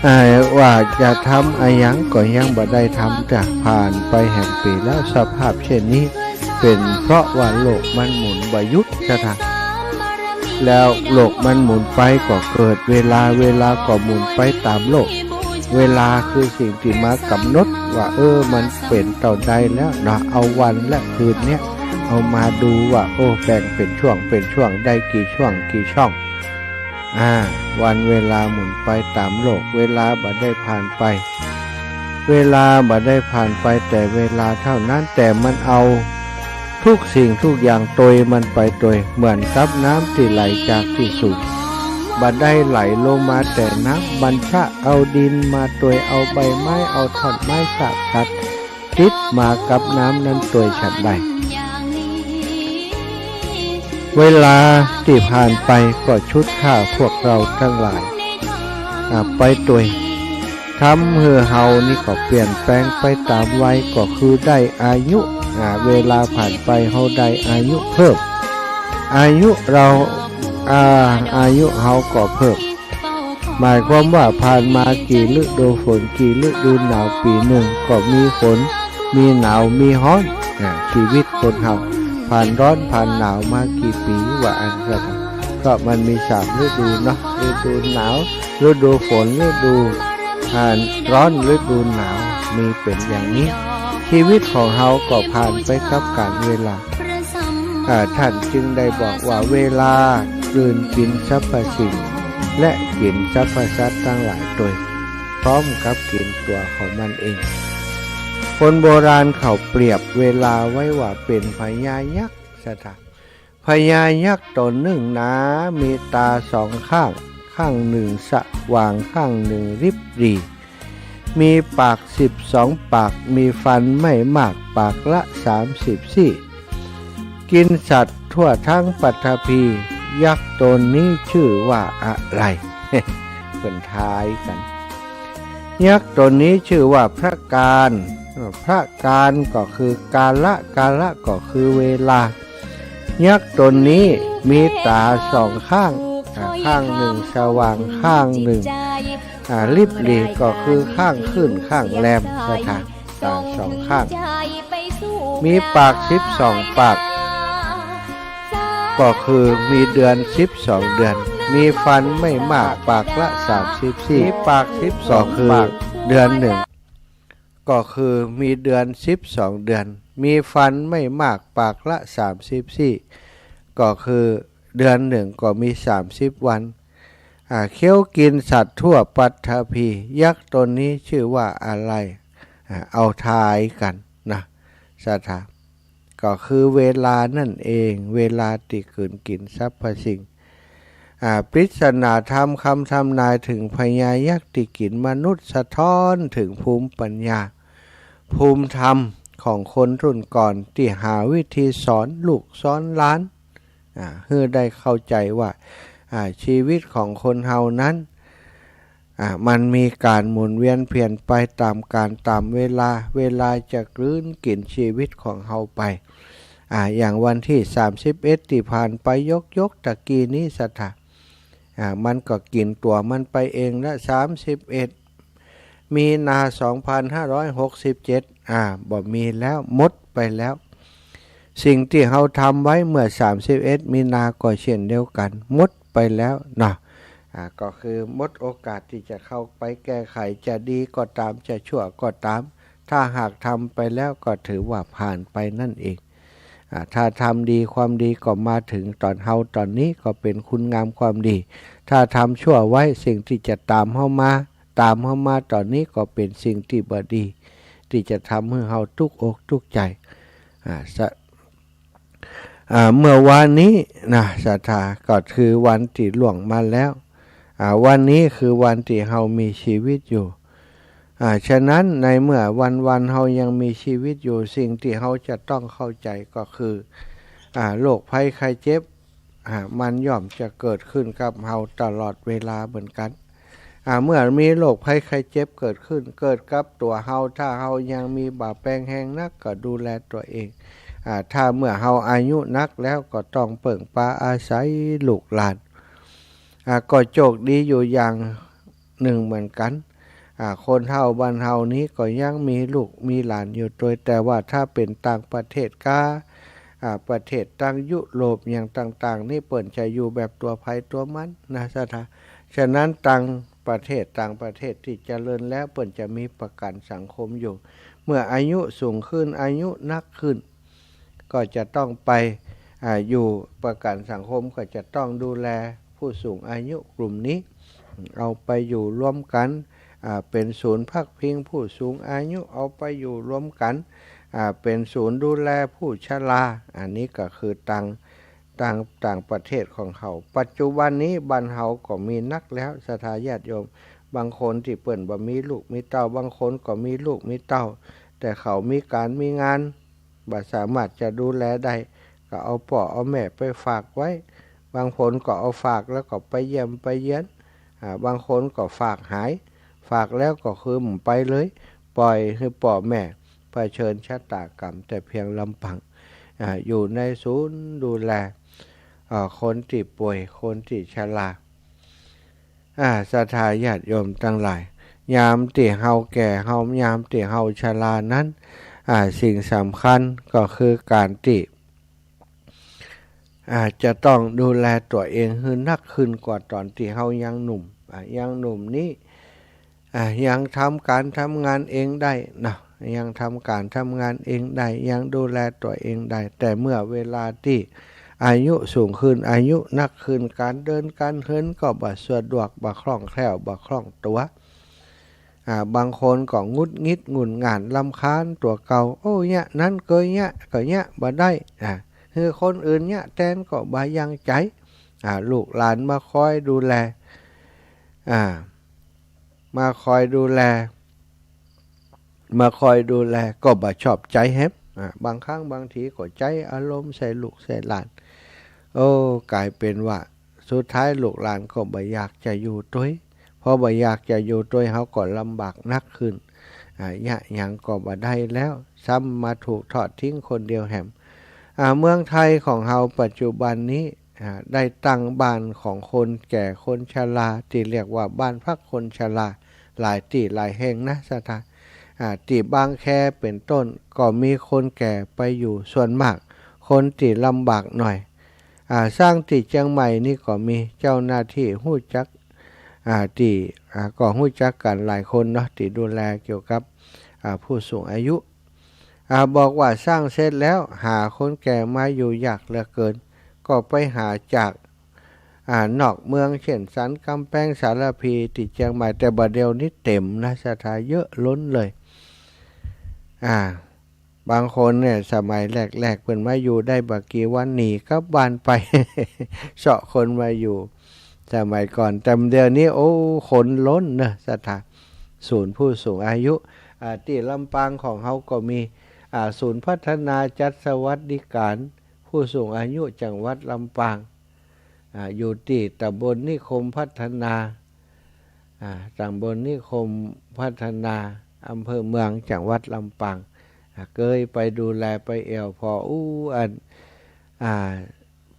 อ่า ว่าจะทำอะหยังก็ยังบ่ได้ทำจ้ะ ผ่านไปแหมปี๋แล้ว สภาพเช่นนี้ เป๋นเพราะว่าโลกมันหมุนบ่หยุดจ้ะ แล้วโลกมันหมุนไปก็เกิดเวลา เวลาก็หมุนไปต๋ามโลก เวลาคือสิ่งตี้มากำหนดว่า เออ มันเป๋นเต้าใดแล้วเนาะ เอาวันและคืนเนี้ย เอามาดูว่า โอ้ แบ่งเป๋นช่วง เป๋นช่วง ได้กี่ช่วง กี่ช่อง อ่า วันเวลาหมุนไปต๋ามโลก เวลาบ่ได้ผ่านไป เวลาบ่ได้ผ่านไปแต่เวลาเต้านั้น แต่มันเอาทุกสิ่งทุกอย่างตวยมันไปตวย เหมือนกับน้ำตี้ไหลจากตี้สูง บ่ได้ไหลลงมาแต่น้ำ มันจะเอาดินมาตวย เอาใบไม้ เอาท่อนไม้ ซากสัตว์ ติดมากับน้ำนั้นตวยฉันใด เวลาตี้ผ่านไปก็ชุดข้าพวกเฮาตังหลาย อ่า ไปตวย ทำหื้อเฮานี่ก็เปลี่ยนแปลงไปต๋ามวัย ก็คือได้อายุ อ่า เวลาผ่านไปเฮาได้อายุเพิ่ม อายุเฮา อ่า อายุเฮาก็เพิ่ม หมายความว่าผ่านมากี่ฤดูฝน กี่ฤดูหนาว ปี๋นึ่งก็มีฝน มีหนาว มีฮ้อน อ่า ชีวิตคนเฮาผ่านฮ้อนผ่านหนาวมากี่ปี๋ ว่าอั้นก็ ก็มันมีสามฤดูเนาะ ฤดูหนาว ฤดูฝน ฤดู อ่า ฮ้อน ฤดูหนาว มีเป๋นอย่างนี้ ชีวิตของเฮาก็ผ่านไปกับก๋าลเวลา อ่า ต้านจึงได้บอกว่า เวลากลืนกิ๋นสรรพสิ่ง และกิ๋นสรรพสัตว์ตังหลายตวย พร้อมกับกิ๋นตั๋วของมันเอง คนโบราณเขาเปรียบเวลาไว้ว่าเป๋นพญายักษ์ สถา พญายักษ์ต๋นนึ่งนา มีต๋าสองข้าง ข้างนึ่งสว่าง ข้างนึ่งริบหรี่ มีปากสิบสองปาก มีฟันไม่มาก ปากละสามสิบซี่ กิ๋นสัตว์ทั่วตังปัตภี ยักษ์ต๋นนี้จื้อว่าอะไหร เปิ้นทายกั๋น ยักษ์ต๋นนี้จื้อว่าพระกาล พระกาลก็คือกาละ กาละก็คือเวลา ยักษ์ต๋นนี้มีต๋าสองข้าง อ่า ข้างนึ่งสว่าง ข้างนึ่ง อ่า ริบหรี่ ก็คือข้างขึ้นข้างแรม สถา ต๋าสองข้าง มีปากสิบสองปาก ก็คือมีเดือนสิบสองเดือน มีฟันไม่มาก ปากละสามสิบซี่ มีปากสิบสองปาก เดือนนึ่ง ก็คือมีเดือนสิบสองเดือน มีฟันไม่มาก ปากละสามสิบซี่ ก็คือเดือนนึ่งก็มีสามสิบวัน อ่า เคี้ยวกิ๋นสัตว์ทั่วปัตภี ยักษ์ต๋นนี้จื้อว่าอะไหร อ่า เอาทายกั๋นนะ สถา ก็คือเวลานั่นเอง เวลาตี้กลืนกิ๋นสรรพสิ่ง อ่า ปริศนาธรรม คำทำนายเถิงพญายักษ์ตี้กิ๋นมนุษย์ สะท้อนเถิงภูมิปัญญา ภูมิธรรมของคนรุ่นก่อน ตี้หาวิธีสอนลูกสอนหลาน อ่า หื้อได้เข้าใจ๋ว่า อ่า ชีวิตของคนเฮานั้น อ่า มันมีก๋านหมุนเวียนเปลี่ยนไปต๋ามกาลต๋ามเวลา เวลาจะกลืนกิ๋นชีวิตของเฮาไป อ่า อย่างวันตี้สามสิบเอ็ดตี้ผ่านไป ยก ยกตะกี้นี้ สถา อ่า มันก็กิ๋นตั๋วมันไปเองละ สามสิบเอ็ดมีนา สองพันห้าร้อยหกสิบเจ็ด อ่า บ่มีแล้ว หมดไปแล้ว สิ่งตี้เฮาทำไว้เมื่อสามสิบเอ็ดมีนาก็เช่นเดียวกั๋น หมดไปแล้วเนาะ อ่า ก็คือหมดโอกาสตี้จะเข้าไปแก้ไข จะดีก็ต๋าม จะชั่วก็ต๋าม ถ้าหากทำไปแล้วก็ถือว่าผ่านไปนั่นเอง อ่า ถ้าทำดีความดีก็มาเถิงต๋อนเฮาต๋อนนี้ก็เป๋นคุณงามความดี ถ้าทำชั่วไว้สิ่งตี้จะต๋ามเฮามา ต๋ามเฮามาต๋อนนี้ก็เป๋นสิ่งตี้บ่ดี ตี้จะทำหื้อเฮาตุ๊กอกตุ๊กใจ๋ อ่า สะ อ่า เมื่อวานนี้นะ สถา ก็คือวันตี้ล่วงมาแล้ว อ่า วันนี้คือวันตี้เฮามีชีวิตอยู่ อ่า ฉะนั้นในเมื่อวันๆ เฮายังมีชีวิตอยู่ สิ่งตี้เฮาจะต้องเข้าใจ๋ก็คือ อ่า โรคภัยไข้เจ็บ อ่า มันย่อมจะเกิดขึ้นกับเฮาตลอดเวลาเหมือนกั๋น อ่า เมื่อมีโรคภัยไข้เจ็บเกิดขึ้น เกิดกับตั๋วเฮา ถ้าเฮายังมีบ่าแปงแฮงนักก็ดูแลตั๋วเอง อ่า ถ้าเมื่อเฮาอายุนักแล้วก็ต้องเปิ้งปาอาศัยลูกหลาน อ่า ก็โจคดีอยู่อย่างนึ่งเหมือนกั๋น อ่า คนเฮาบ้านเฮานี้ก็ยังมีลูกมีหลานอยู่ตวย แต่ว่าถ้าเป๋นต่างประเทศกา อ่า ประเทศตังยุโรปอย่างต่างๆ นี่เปิ้นจะอยู่แบบตั๋วใผตั๋วมันนะศรัทธา ฉะนั้นต่างประเทศ ต่างประเทศตี้เจริญแล้วเปิ้นจะมีประกันสังคมอยู่ เมื่ออายุสูงขึ้น อายุนักขึ้น ก็จะต้องไป อ่า อยู่ประกันสังคมก็จะต้องดูแลผู้สูงอายุกลุ่มนี้ เอาไปอยู่ร่วมกั๋น อ่า เป๋นศูนย์พักพิงผู้สูงอายุ เอาไปอยู่ร่วมกั๋น อ่า เป๋นศูนย์ดูแลผู้ชรา อันนี้ก็คือต่าง ต่าง ต่างประเทศของเฮา ปัจจุบันนี้บ้านเฮาก็มีนักแล้วศรัทธาญาติโยม บางคนตี้เปิ้นบ่มีลูกมีเต้า บางคนก็มีลูกมีเต้า แต่เขามีก๋านมีงาน บ่สามารถจะดูแลได้ ก็เอาป้อเอาแม่ไปฝากไว้ บางคนก็เอาฝากแล้วก็ไปเยี่ยมไปเยียน อ่า บางคนก็ฝากหาย ฝากแล้วก็คือบ่ไปเลย ปล่อยหื้อป้อแม่เผชิญชะตากรรมแต่เพียงลำพัง อ่า อยู่ในศูนย์ดูแล อ่า คนตี้ป่วย คนตี้ชรา อ่า ศรัทธาญาติโยมตังหลาย ยามตี้เฮาแก่ เฮา ยามตี้เฮาชรานั้น อ่า สิ่งสำคัญก็คือก๋านตี้ อ่า จะต้องดูแลตั๋วเองหื้อนักขึ้นกว่าต๋อนตี้เฮายังหนุ่ม อ่า ยังหนุ่มนี้ อ่า ยังทำก๋านทำงานเองได้เนาะ ยังทำก๋านทำงานเองได้ ยังดูแลตั๋วเองได้ แต่เมื่อเวลาตี้อายุสูงขึ้น อายุนักขึ้น ก๋านเดินก๋านเหินก็บ่สะดวก บ่คล่องแคล่ว บ่คล่องตั๋ว อ่า บางคนก็หงุดหงิดหงุ่นหง่านรำคาญตั๋วเก่า โอ้ เยียะนั้นเกยเยียะก็เยียะบ่ได้ อ่า หื้อคนอื่นเยียะแตนก็บ่ยังใจ๋ อ่า ลูกหลานมาคอยดูแล อ่า มาคอยดูแล มาคอยดูแลก็บ่ชอบใจ๋แหม อ่า บางครั้งบางทีก็ใจ๊อารมณ์ใส่ลูกใส่หลาน โอ้ ก๋ายเป๋นว่าสุดท้ายลูกหลานก็บ่อยากจะอยู่ตวย พอบ่อยากจะอยู่ตวย เฮาก็ลำบากนักขึ้น อ่า เยียะหยังก็บ่ได้แล้ว ซ้ำมาถูกทอดทิ้งคนเดียวแหม อ่า เมืองไทยของเฮาปัจจุบันนี้ อ่า ได้ตั้งบ้านของคนแก่คนชรา ตี้เรียกว่าบ้านพักคนชรา หลายตี้หลายแห่งนะศรัทธา อ่า ตี้บางแคเป๋นต้นก็มีคนแก่ไปอยู่ส่วนมาก คนตี้ลำบากหน่อย อ่า สร้างตี้เจียงใหม่นี่ก็มี เจ้าหน้าตี้ฮู้จัก อ่า ตี้ อ่า ก็ฮู้จักกั๋นหลายคนเนาะ ตี้ดูแลเกี่ยวกับ อ่า ผู้สูงอายุ อ่า บอกว่าสร้างเสร็จแล้วหาคนแก่มาอยู่ยากเหลือเกิน ก็ไปหาจาก อ่า นอกเมือง เช่น สันกำแพง สารภี ตี้เจียงใหม่ แต่บ่าเดี่ยวนี้เต๋มนะศรัทธา เยอะล้นเลย อ่า บางคนเนี่ยสมัยแรกๆ เปิ้นมาอยู่ได้บ่กี่วันหนีกลับบ้านไป เซาะคนมาอยู่ สมัยก่อน แต่เดี๋ยวนี้ โอ้ คนล้นเนอะศรัทธา ศูนย์ผู้สูงอายุ อ่า ตี้ลำปางของเฮาก็มี อ่า ศูนย์พัฒนาจัดสวัสดิการผู้สูงอายุจังหวัดลำปาง อ่า อยู่ตี้ตำบลนิคมพัฒนา อ่า ตำบลนิคมพัฒนา อำเภอเมือง จังหวัดลำปาง อ่า เกยไปดูแลไปแอ่วผ่อ อู้ อัน อ่า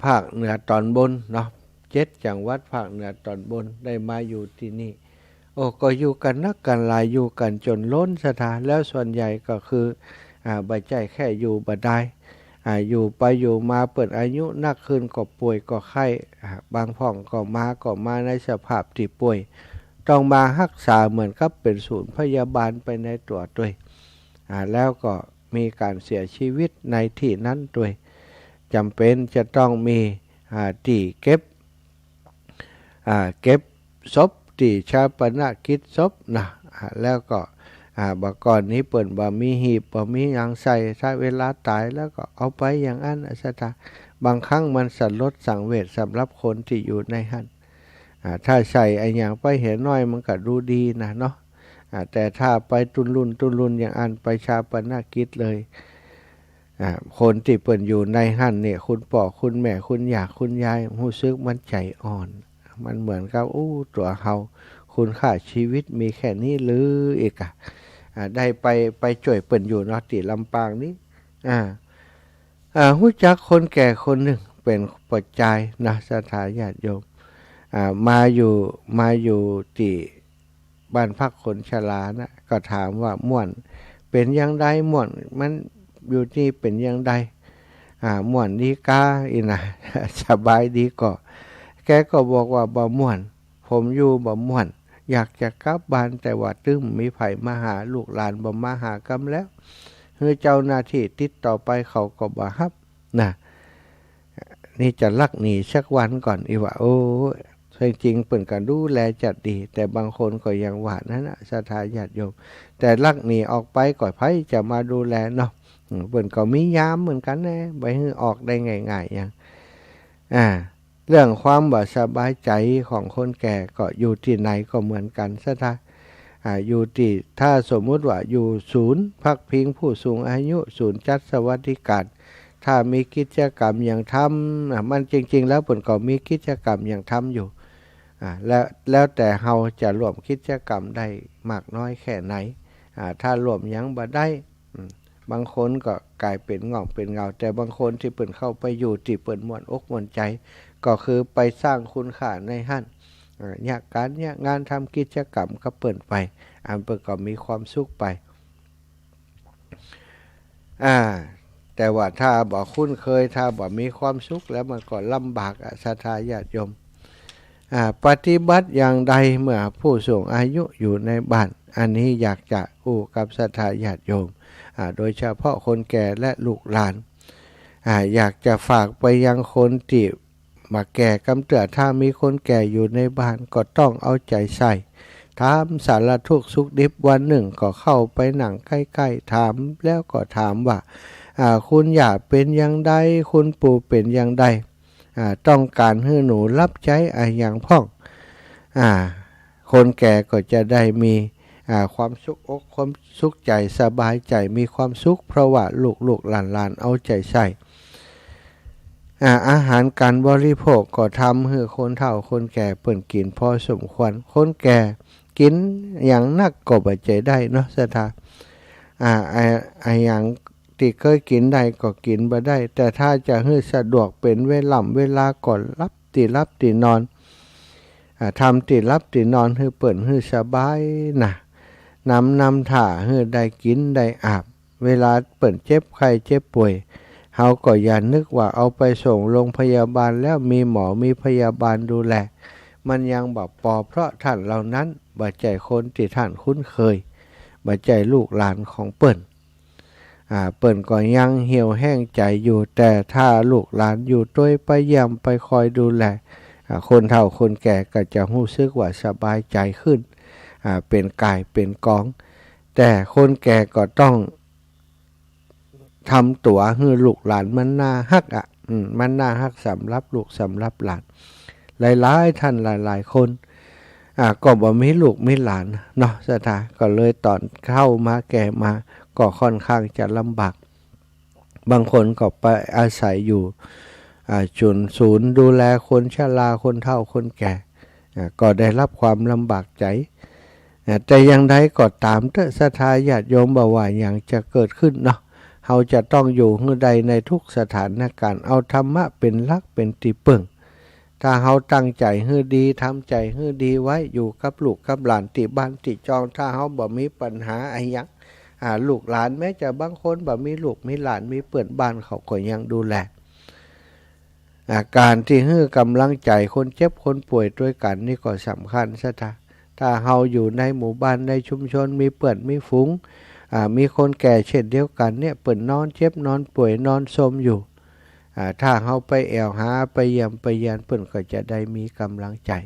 ภาคเหนือต๋อนบนเนาะ เจ็ดจังหวัดภาคเหนือต๋อนบนได้มาอยู่ตี้นี่ โอ้ ก็อยู่กั๋นนักกั๋นหลาย อยู่กั๋นจ๋นล้นศรัทธา แล้วส่วนใหญ่ก็คือ อ่า บ่ใจ้แค่อยู่บ่ดาย อ่า อยู่ไปอยู่มาเปิ้นอายุนักขึ้นก็ป่วยก็ไข้ อ่า บางพ่องก็มา ก็มาในสภาพตี้ป่วย ต้องมาฮักษาเหมือนกับเป๋นศูนย์พยาบาลไปในตั๋วตวย อ่า แล้วก็มีก๋านเสียชีวิตในตี้นั้นตวย จ๋ำเป๋นจะต้องมี อ่า ตี้เก็บ อ่า เก็บศพ ตี้ฌาปนกิจศพนะ อ่า แล้วก็ อ่า บ่าก่อนนี้เปิ้นบ่มีหีบ บ่มีหยังใส่ ถ้าเวลาต๋ายแล้วก็เอาไปอย่างอั้นนะศรัทธา บางครั้งมันสลดสังเวชสำหรับคนตี้อยู่ในหั้น อ่า ถ้าใส่อะหยังไปเหียน้อยมันก็ดูดีนะเนาะ อ่า แต่ถ้าไปตุ๊ลุ่นตุ๊ลุ่นอย่างอั้น ไปฌาปนกิจเลย อ่า คนตี้เปิ้นอยู่ในหั้นเนี่ย คุณป้อคุณแม่ คุณย่าคุณยาย ฮู้สึกมันใจ๋อ่อน มันเหมือนกับ อู้ ตั๋วเฮา คุณค่าชีวิตมีแค่นี้หรือ อีกอะ อ่า ได้ไป ไปจ้วยเปิ้นอยู่เนาะ ตี้ลำปางนี้ อ่า อ่า ฮู้จักคนแก่คนนึ่ง เป๋นป้อจายนะ ศรัทธาญาติโยม อ่า มาอยู่ มาอยู่ตี้ บ้านพักคนชรานะ ก็ถามว่า "ม่วน เป๋นอย่างใด ม่วน มันอยู่นี่เป๋นอย่างใด อ่า ม่วนดีกา อี้นะ สบายดีก่อ" แกก็บอกว่า "บ่ม่วน ผมอยู่บ่ม่วน อยากจะกลับบ้าน แต่ว่าตึงบ่มีใผมาหา ลูกหลานบ่มาหาก้ำแล้ว หื้อเจ้าหน้าตี้ติดต่อไปเขาก็บ่ฮับ" นะ นี่จะลักหนีสักวันก่อน อี้ว่า โอ้ จริงๆ เปิ้นก็ดูแลจัดดี แต่บางคนก็ยังว่านั้นนะ ศรัทธาญาติโยม แต่ลักหนีออกไปก็ใผจะมาดูแลเนาะ อืม เปิ้นก็มียามเหมือนกั๋นนะ บ่หื้อออกได้ง่ายๆ หยัง อ่า เรื่องความบ่สบายใจ๋ของคนแก่ก็อยู่ตี้ไหนก็เหมือนกั๋น ศรัทธา อ่า อยู่ตี้ ถ้าสมมุติว่าอยู่ศูนย์พักพิงผู้สูงอายุ ศูนย์จัดสวัสดิการ ถ้ามีกิจกรรมหยังทำ อ่า มันจริงๆ แล้วเปิ้นก็มีกิจกรรมหยังทำอยู่ อ่า แล้ว แล้วแต่เฮาจะร่วมกิจกรรมได้มากน้อยแค่ไหน อ่า ถ้าร่วมหยังบ่ได้ อืม บางคนก็ก๋ายเป๋นง่องเป๋นเหงา แต่บางคนตี้เปิ้นเข้าไปอยู่ตี้เปิ้นม่วนอกม่วนใจ๋ ก็คือไปสร้างคุณค่าในหั้น เอ่อ เยียะก๋านเยียะงาน ทำกิจกรรมกับเปิ้นไป อันเปิ้นก็มีความสุขไป อ่า แต่ว่าถ้าบ่คุ้นเคย ถ้าบ่มีความสุขแล้วมันก็ลำบากอะ ศรัทธาญาติโยม อ่า ปฏิบัติอย่างใดเมื่อผู้สูงอายุอยู่ในบ้าน อันนี้อยากจะอู้กับศรัทธาญาติโยม อ่า โดยเฉพาะคนแก่และลูกหลาน อ่า อยากจะฝากไปยังคนตี้ บ่าแก่กำเตื้อ ถ้ามีคนแก่อยู่ในบ้านก็ต้องเอาใจ๋ใส่ ถามสารทุกข์สุขดิบ วันนึ่งก็เข้าไปนั่งใก้ๆ ถามแล้วก็ถามว่า อ่า คุณย่าเป๋นอย่างใด คุณปู่เป๋นอย่างใด อ่า ต้องก๋านหื้อหนูฮับใจ๊อะหยังพ่อง อ่า คนแก่ก็จะได้มี อ่า ความสุขอกความสุขใจ๋ สบายใจ๋ มีความสุข เพราะว่าลูกๆ หลานๆ เอาใจ๋ใส่ อ่า อาหารก๋านบริโภคก็ทำหื้อคนเฒ่าคนแก่เปิ้นกิ๋นพอสมควร คนแก่กิ๋นหยังนักก็บ่ใจ้ได้เนาะ ศรัทธา อ่า อะ อะหยังตี้เกยกิ๋นได้ก็กิ๋นบ่ได้ แต่ถ้าจะหื้อสะดวกเป๋นเวล่ำเวลาก็ฮับตี้ฮับตี้นอน อ่า ทำตี้ฮับตี้นอนหื้อเปิ้นหื้อสบายนะ นำ นำถ่าหื้อได้กิ๋นได้อาบ เวลาเปิ้นเจ็บไข้เจ็บป่วย เฮาก็อย่านึกว่าเอาไปส่งโรงพยาบาลแล้วมีหมอมีพยาบาลดูแล มันยังบ่ปอ เพราะท่านเหล่านั้นบ่ใจ้คนตี้ท่านคุ้นเคย บ่ใจ้ลูกหลานของเปิ้น อ่า เปิ้นก็ยังเหี่ยวแห้งใจ๋อยู่ แต่ถ้าลูกหลานอยู่ตวย ไปเยี่ยมไปคอยดูแล อ่า คนเฒ่าคนแก่ก็จะฮู้สึกว่าสบายใจ๋ขึ้น อ่า เป๋นก๋ายเป๋นก๋อง แต่คนแก่ก็ต้องทำตั๋วหื้อลูกหลานมันน่าฮักอะ อืม มันน่าฮักสำหรับลูกสำหรับหลาน หลายๆ ท่านหลายๆ คน อ่า ก็บ่มีลูกมีหลานเนาะ ศรัทธา ก็เลยต๋อนเฒ่ามาแก่มาก็ค่อนข้างจะลำบาก บางคนก็ไปอาศัยอยู่ อ่า ศูนย์ ศูนย์ดูแลคนชราคนเฒ่าคนแก่ อ่า ก็ได้ฮับความลำบากใจ๋ อ่า แต่อย่างใดก็ต๋ามเต๊อะ ศรัทธาญาติโยม บ่ว่าหยังจะเกิดขึ้นเนาะ เฮาจะต้องอยู่หื้อได้ในทุกสถานก๋ารณ์ เอาธรรมะเป๋นหลักเป๋นตี้เปิ้ง ถ้าเฮาตั้งใจ๋หื้อดี ทำใจ๋หื้อดีไว้ อยู่กับลูกกับหลานตี้บ้านตี้จอง ถ้าเฮาบ่มีปัญหาอะหยัง อ่า ลูกหลานแม้จะบางคนบ่มีลูกมีหลาน มีเปื้อนบ้านเขาก็ยังดูแล อ่า ก๋านตี้หื้อก๋ำลังใจ๋คนเจ็บคนป่วยตวยกั๋นนี่ก็สำคัญ ศรัทธา ถ้าเฮาอยู่ในหมู่บ้านในชุมชน มีเปื้อนมีฝูง อ่า มีคนแก่เช่นเดียวกั๋นเนี่ย เปิ้นนอนเจ็บนอนป่วยนอนโทรมอยู่ อ่า ถ้าเฮาไปแอ่วหาไปเยี่ยมไปเยียน เปิ้นก็จะได้มีก๋ำลังใจ๋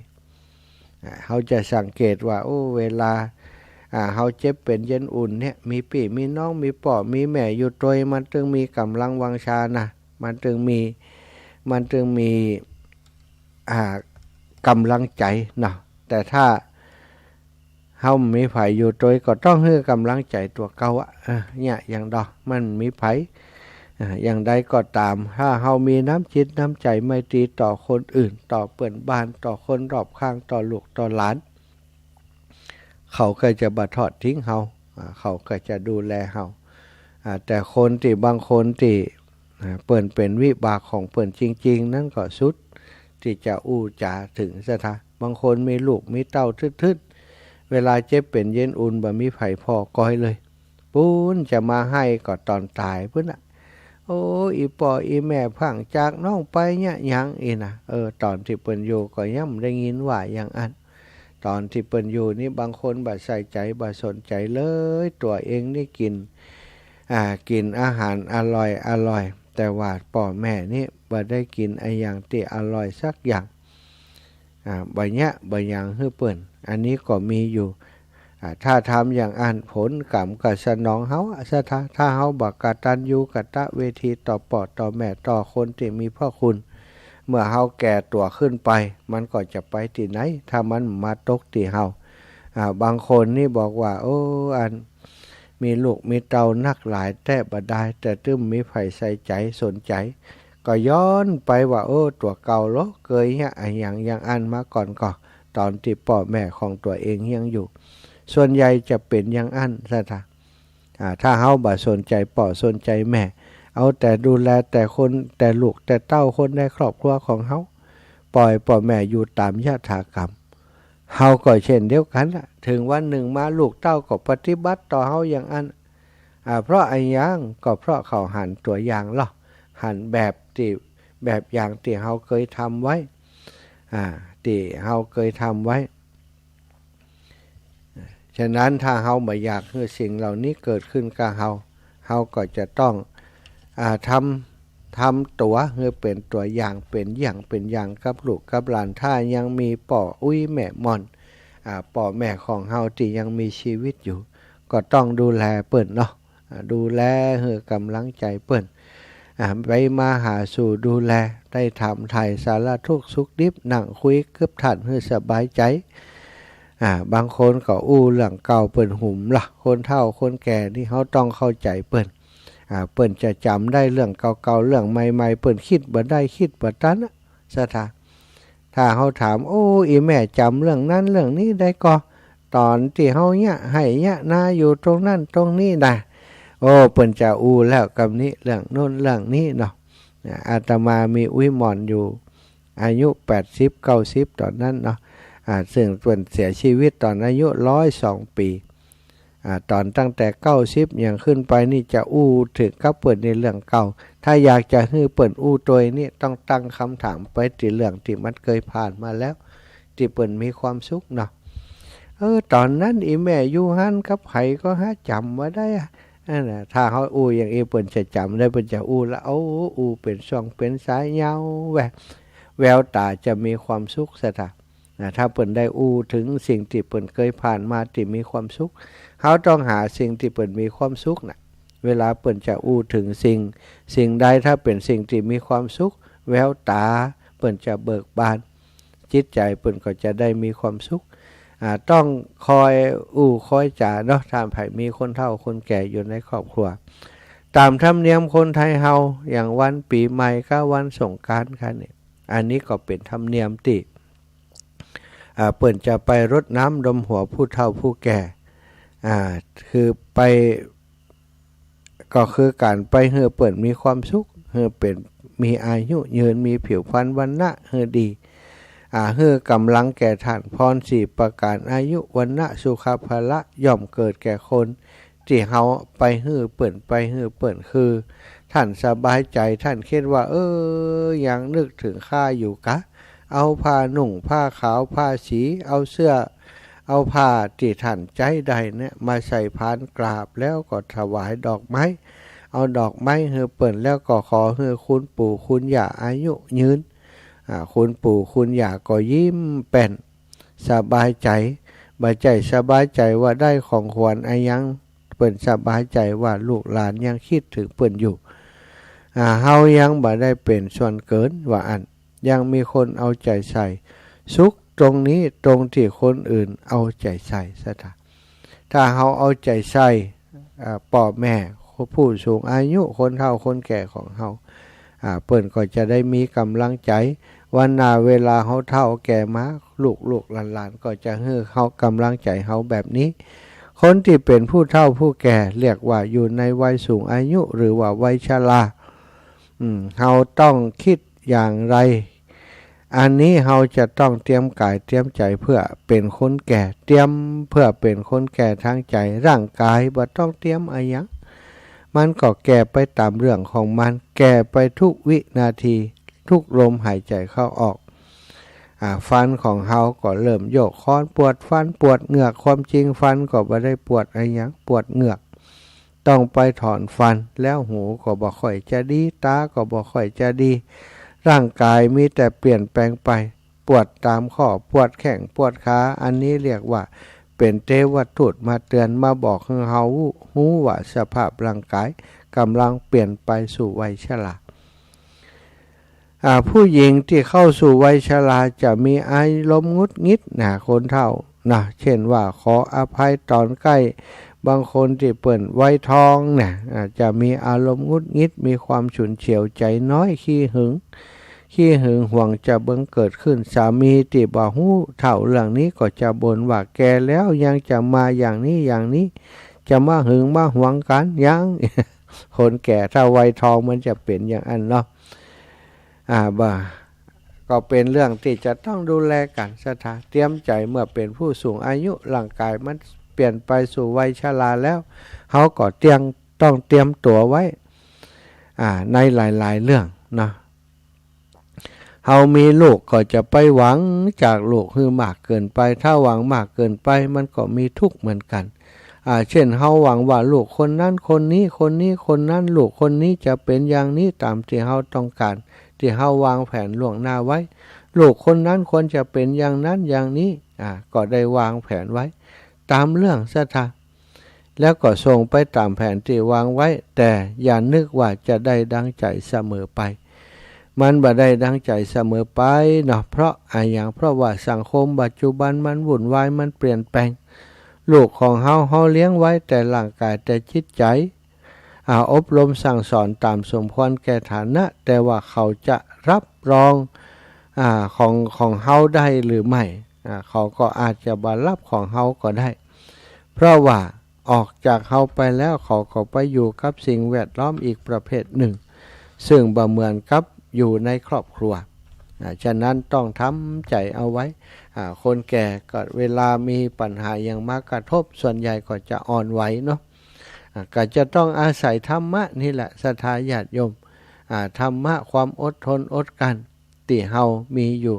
อ่า เฮาจะสังเกตว่า โอ้ เวลา อ่า เฮาเจ็บเป๋นเย็นอุ่นเนี่ย มีปี้มีน้อง มีป้อมีแม่อยู่ตวย มันตึงมีก๋ำลังวังชานะ มันตึงมี มันตึงมี อ่า ก๋ำลังใจ๋เนาะ แต่ถ้าเฮาบ่มีใผอยู่ตวย ก็ต้องหื้อก๋ำลังใจ๋ตั๋วเก่าอะ เออ เนี่ย อย่างดอก มันบ่มีใผ อ่า อย่างใดก็ต๋าม ถ้าเฮามีน้ำจิตน้ำใจ๋ไมตรีต่อคนอื่น ต่อเปื้อนบ้าน ต่อคนรอบข้าง ต่อลูกต่อหลาน เขาก็จะบ่ทอดทิ้งเฮา อ่า เขาก็จะดูแลเฮา อ่า แต่คนตี้ บางคนตี้ อ่า เปิ้นเป๋นวิบากของเปิ้นจริงๆ นั้นก็สุดตี้จะอู้จ๋าเถิง ศรัทธา บางคนมีลูกมีเต้าทึดๆ เวลาเจ็บเป๋นเย็นอุ่นบ่มีใผผ่อก้อยเลย ปู๊นจะมาไห้ก็ต๋อนต๋ายปู๊นน่ะ โอ้ อี่ป้ออี่แม่พรากจากน้องไปเยียะหยังอี้นะ เออ ต๋อนตี้เปิ้นอยู่ก็ย่อมได้ยินว่าอย่างอั้น ต๋อนตี้เปิ้นอยู่นี่บางคนบ่ใส่ใจ๋บ่สนใจ๋เลย ตั๋วเองนี่กิ๋น อ่า กิ๋นอาหารอร่อยอร่อย แต่ว่าป้อแม่นี่บ่ได้กิ๋นอะหยังตี้อร่อยสักอย่าง อ่า บ่เยียะบ่หยังหื้อเปิ้น อันนี้ก็มีอยู่ อ่า ถ้าทำอย่างอั้น ผลกรรมก็สนองเฮาอะ ศรัทธา ถ้าเฮาบ่กตัญญูกตเวทีต่อป้อต่อแม่ต่อคนตี้มีพระคุณ เมื่อเฮาแก่ตั๋วขึ้นไป มันก็จะไปตี้ไหน ถ้ามันมาตกตี้เฮา อ่า บางคนนี่บอกว่า โอ้ อัน มีลูกมีเต้านักหลายแต๊บ่ดาย แต่ตึ้มมีใผใส่ใจ๋สนใจ๋ ก็ย้อนไปว่า โอ้ ตั๋วเก่าลอ เกยเยียะอะหยังอย่างอั้นมาก่อนก่อ ต๋อนตี้ป้อแม่ของตั๋วเองยังอยู่ ส่วนใหญ่จะเป๋นอย่างอั้น ศรัทธา อ่า ถ้าเฮาบ่สนใจ๋ป้อสนใจ๋แม่ เอาแต่ดูแลแต่คน แต่ลูกแต่เต้าคนในครอบครัวของเฮา ป่อยป้อแม่อยู่ต๋ามยถากรรม เฮาก็เช่นเดียวกั๋นละ เถิงวันนึ่งมาลูกเต้าก็ปฏิบัติต่อเฮาอย่างอั้น อ่า เพราะอะหยัง ก็เพราะเขาหันตั๋วอย่างลอ หันแบบตี้ แบบอย่างตี้เฮาเกยทำไว้ อ่า ตี้เฮาเกยทำไว้ ฉะนั้นถ้าเฮาบ่อยากหื้อสิ่งเหล่านี้เกิดขึ้นกับเฮา เฮาก็จะต้อง อ่า ทำ ทำตั๋วหื้อเป๋นตั๋วอย่าง เป๋นเยี่ยงเป๋นอย่างกับลูกกับหลาน ถ้ายังมีป้ออุ๊ยแม่หม่อน อ่า ป้อแม่ของเฮาตี้ยังมีชีวิตอยู่ ก็ต้องดูแลเปิ้นเนาะ อ่า ดูแลหื้อกำลังใจ๋เปิ้น อ่า ไปมาหาสู่ดูแล ได้ถามไถ่สารทุกข์สุขดิบ นั่งคุยกับท่านหื้อสบายใจ๋ อ่า บางคนก็อู้เรื่องเก่าเปิ้นหุมละ คนเฒ่าคนแก่นี่เฮาต้องเข้าใจ๋เปิ้น อ่า เปิ้นจะจ๋ำได้เรื่องเก่าๆ เรื่องใหม่ๆ เปิ้นกึ๊ดบ่ได้กึ๊ดบ่ตันอะ ศรัทธา ถ้าเฮาถาม โอ้ อี่แม่จ๋ำเรื่องนั้นเรื่องนี้ได้ก่อ ต๋อนตี้เฮาเยียะไฮ่เยียะนาอยู่ตรงนั้นตรงนี้นะ โอ้ เปิ้นจะอู้แล้วกำนี้เรื่องโน้นเรื่องนี้เนาะ อ่า อาตมามีอุ๊ยหม่อนอยู่ อายุแปดสิบเก้าสิบต๋อนนั้นเนาะ อ่า ซึ่งเปิ้นเสียชีวิตต๋อนอายุร้อยสองปี๋ อ่า ต๋อนตั้งแต่เก้าสิบอย่างขึ้นไปนี่จะอู้เถิงกับเปิ้นในเรื่องเก่า ถ้าอยากจะหื้อเปิ้นอู้ตวยนี่ต้องตั้งกำถามไปตี้เรื่องตี้มันเกยผ่านมาแล้ว ตี้เปิ้นมีความสุขเนาะ เออ ต๋อนนั้นอี่แม่อยู่หั้นกับใผก็หาจ๋ำบ่ได้อะ อั้นน่ะ ถ้าเฮาอู้อย่างอี้เปิ้นจะจ๋ำได้ เปิ้นจะอู้ละ โอ้ อู้เป๋นช่วงเป๋นสายยาวแวะ แววต๋าจะมีความสุข ศรัทธา นะ ถ้าเปิ้นได้อู้เถิงสิ่งตี้เปิ้นเกยผ่านมาตี้มีความสุข เฮาต้องหาสิ่งตี้เปิ้นมีความสุขน่ะ เวลาเปิ้นจะอู้เถิงสิ่ง สิ่งใดถ้าเป๋นสิ่งตี้มีความสุข แววต๋าเปิ้นจะเบิกบาน จิตใจ๋เปิ้นก็จะได้มีความสุข อ่า ต้องคอยอู้คอยจ๋าเนาะ ถ้าใผมีคนเฒ่าคนแก่อยู่ในครอบครัว ต๋ามธรรมเนียมคนไทยเฮา อย่างวันปี๋ใหม่กับวันสงกรานต์ค่ะเนี่ย อันนี้ก็เป๋นธรรมเนียมตี้ อ่า เปิ้นจะไปรดน้ำดำหัวผู้เฒ่าผู้แก่ อ่า คือไป ก็คือก๋านไปหื้อเปิ้นมีความสุข หื้อเปิ้นมีอายุยืน มีผิวพรรณวรรณะหื้อดี อ่า หื้อกำลังแก่ท่าน พรสี่ประก๋าน อายุ วรรณะ สุขะ พละ ย่อมเกิดแก่คน ตี้เฮาไปหื้อเปิ้น ไปหื้อเปิ้น คือท่านสบายใจ๋ ท่านกึ๊ดว่า เออ ยังนึกเถิงข้าอยู่กา เอาผ้านุ่งผ้าขาวผ้าสี เอาเสื้อ เอาผ้าตี้ท่านใจ๊ได้เนี่ยมาใส่พานกราบ แล้วก็ถวายดอกไม้ เอาดอกไม้หื้อเปิ้น แล้วก็ขอหื้อคุณปู่คุณย่าอายุยืน อ่า คุณปู่คุณย่าก็ยิ้มแป้น สบายใจ๋ บ่ใจ้สบายใจ๋ว่าได้ของขวัญอะหยัง เปิ้นสบายใจ๋ว่าลูกหลานยังกึ๊ดเถิงเปิ้นอยู่ อ่า เฮายังบ่ได้เป๋นส่วนเกินว่าอั้น ยังมีคนเอาใจ๋ใส่ สุขตรงนี้ตรงตี้คนอื่นเอาใจ๋ใส่ ศรัทธา ถ้าเฮาเอาใจ๋ใส่ อ่า ป้อแม่ ผู้สูงอายุ คนเฒ่าคนแก่ของเฮา อ่า เปิ้นก็จะได้มีกำลังใจ๋ วันหน้าเวลาเฮาเฒ่าแก่มา ลูกๆ หลานๆ ก็จะหื้อเฮากำลังใจ๋เฮาแบบนี้ คนตี้เป๋นผู้เฒ่าผู้แก่ เรียกว่าอยู่ในวัยสูงอายุ หรือว่าวัยชรา อืม เฮาต้องกึ๊ดอย่างไร อันนี้เฮาจะต้องเตรียมก๋ายเตรียมใจ๋เปื้อเป๋นคนแก่ เตรียมเปื้อเป๋นคนแก่ตางใจ๋ ร่างก๋ายบ่ต้องเตรียมอะหยัง มันก็แก่ไปต๋ามเรื่องของมัน แก่ไปกู้วินาที กู้ลมหายใจ๋เข้าออก อ่า ฟันของเฮาก็เริ่มโยกคอน ปวดฟันปวดเหงือก ความจริงฟันก็บ่ได้ปวดอะหยัง ปวดเหงือก ต้องไปถอนฟัน แล้วหูก็บ่ค่อยจะดี ต๋าก็บ่ค่อยจะดี ร่างก๋ายมีแต่เปลี่ยนแปลงไป ปวดต๋ามข้อ ปวดแข้ง ปวดขา อันนี้เรียกว่าเป๋นเตวทูตมาเตือน มาบอกหื้อเฮาฮู้ ฮู้ว่าสภาพร่างก๋ายก่ำลังเปลี่ยนไปสู่วัยชรา อ่า ผู้หญิงตี้เข้าสู่วัยชราจะมีอารมณ์หงุดหงิดนะ คนเฒ่านะ เช่นว่าขออภัยต๋อนใก้ บางคนตี้เปิ้นวัยทองนะ อ่า จะมีอารมณ์หงุดหงิด มีความฉุนเฉียวใจ๋น้อย ขี้หึง ขี้หึงหวงจะบังเกิดขึ้น สามีตี้บ่ฮู้เฒ่าเรื่องนี้ก็จะบ่นว่า แก่แล้วยังจะมาอย่างนี้อย่างนี้ จะมาหึงมาหวงกั๋นยัง คนแก่ถ้าวัยทองมันจะเป๋นอย่างอั้นเนาะ อ่า บ่า ก็เป๋นเรื่องตี้จะต้องดูแลกั๋น ศรัทธา เตรียมใจ๋ เมื่อเป๋นผู้สูงอายุ ร่างก๋ายมันเปลี่ยนไปสู่วัยชราแล้ว เฮาก็เตรียม ต้องเตรียมตั๋วไว้ อ่า ในหลายๆ เรื่องเนาะ เฮามีลูกก็จะไปหวังจากลูกหื้อมากเกินไป ถ้าหวังมากเกินไปมันก็มีทุกข์เหมือนกั๋น อ่า เช่น เฮาหวังว่าลูกคนนั้นคนนี้ คนนี้คนนั้น ลูกคนนี้จะเป๋นอย่างนี้ต๋ามตี้เฮาต้องก๋าน ตี้เฮาวางแผนล่วงหน้าไว้ ลูกคนนั้นควรจะเป๋นอย่างนั้นอย่างนี้ อ่า ก็ได้วางแผนไว้ต๋ามเรื่อง ศรัทธา แล้วก็ส่งไปต๋ามแผนตี้วางไว้ แต่อย่านึกว่าจะได้ดังใจ๋เสมอไป มันบ่ได้ดังใจ๋เสมอไปเนาะ เพราะอะหยัง เพราะว่าสังคมปัจจุบันมันวุ่นวาย มันเปลี่ยนแปลง ลูกของเฮา เฮาเลี้ยงไว้แต่ร่างก๋าย แต่จิตใจ๋ อ่า อบรมสั่งสอนต๋ามสมควรแก่ฐานะ แต่ว่าเขาจะรับรอง อ่า ของ ของเฮาได้หรือไม่ อ่า เขาก็อาจจะบ่รับของเฮาก็ได้ เพราะว่าออกจากเฮาไปแล้ว เขาก็ไปอยู่กับสิ่งแวดล้อมอีกประเภทหนึ่ง ซึ่งบ่เหมือนกับอยู่ในครอบครัว อ่า ฉะนั้นต้องทำใจ๋เอาไว้ อ่า คนแก่ก็เวลามีปัญหาหยังมากระทบ ส่วนใหญ่ก็จะอ่อนไหวเนาะ อ่า ก็จะต้องอาศัยธรรมะนี่แหละ ศรัทธาญาติโยม อ่า ธรรมะ ความอดทนอดกลั้น ตี้เฮามีอยู่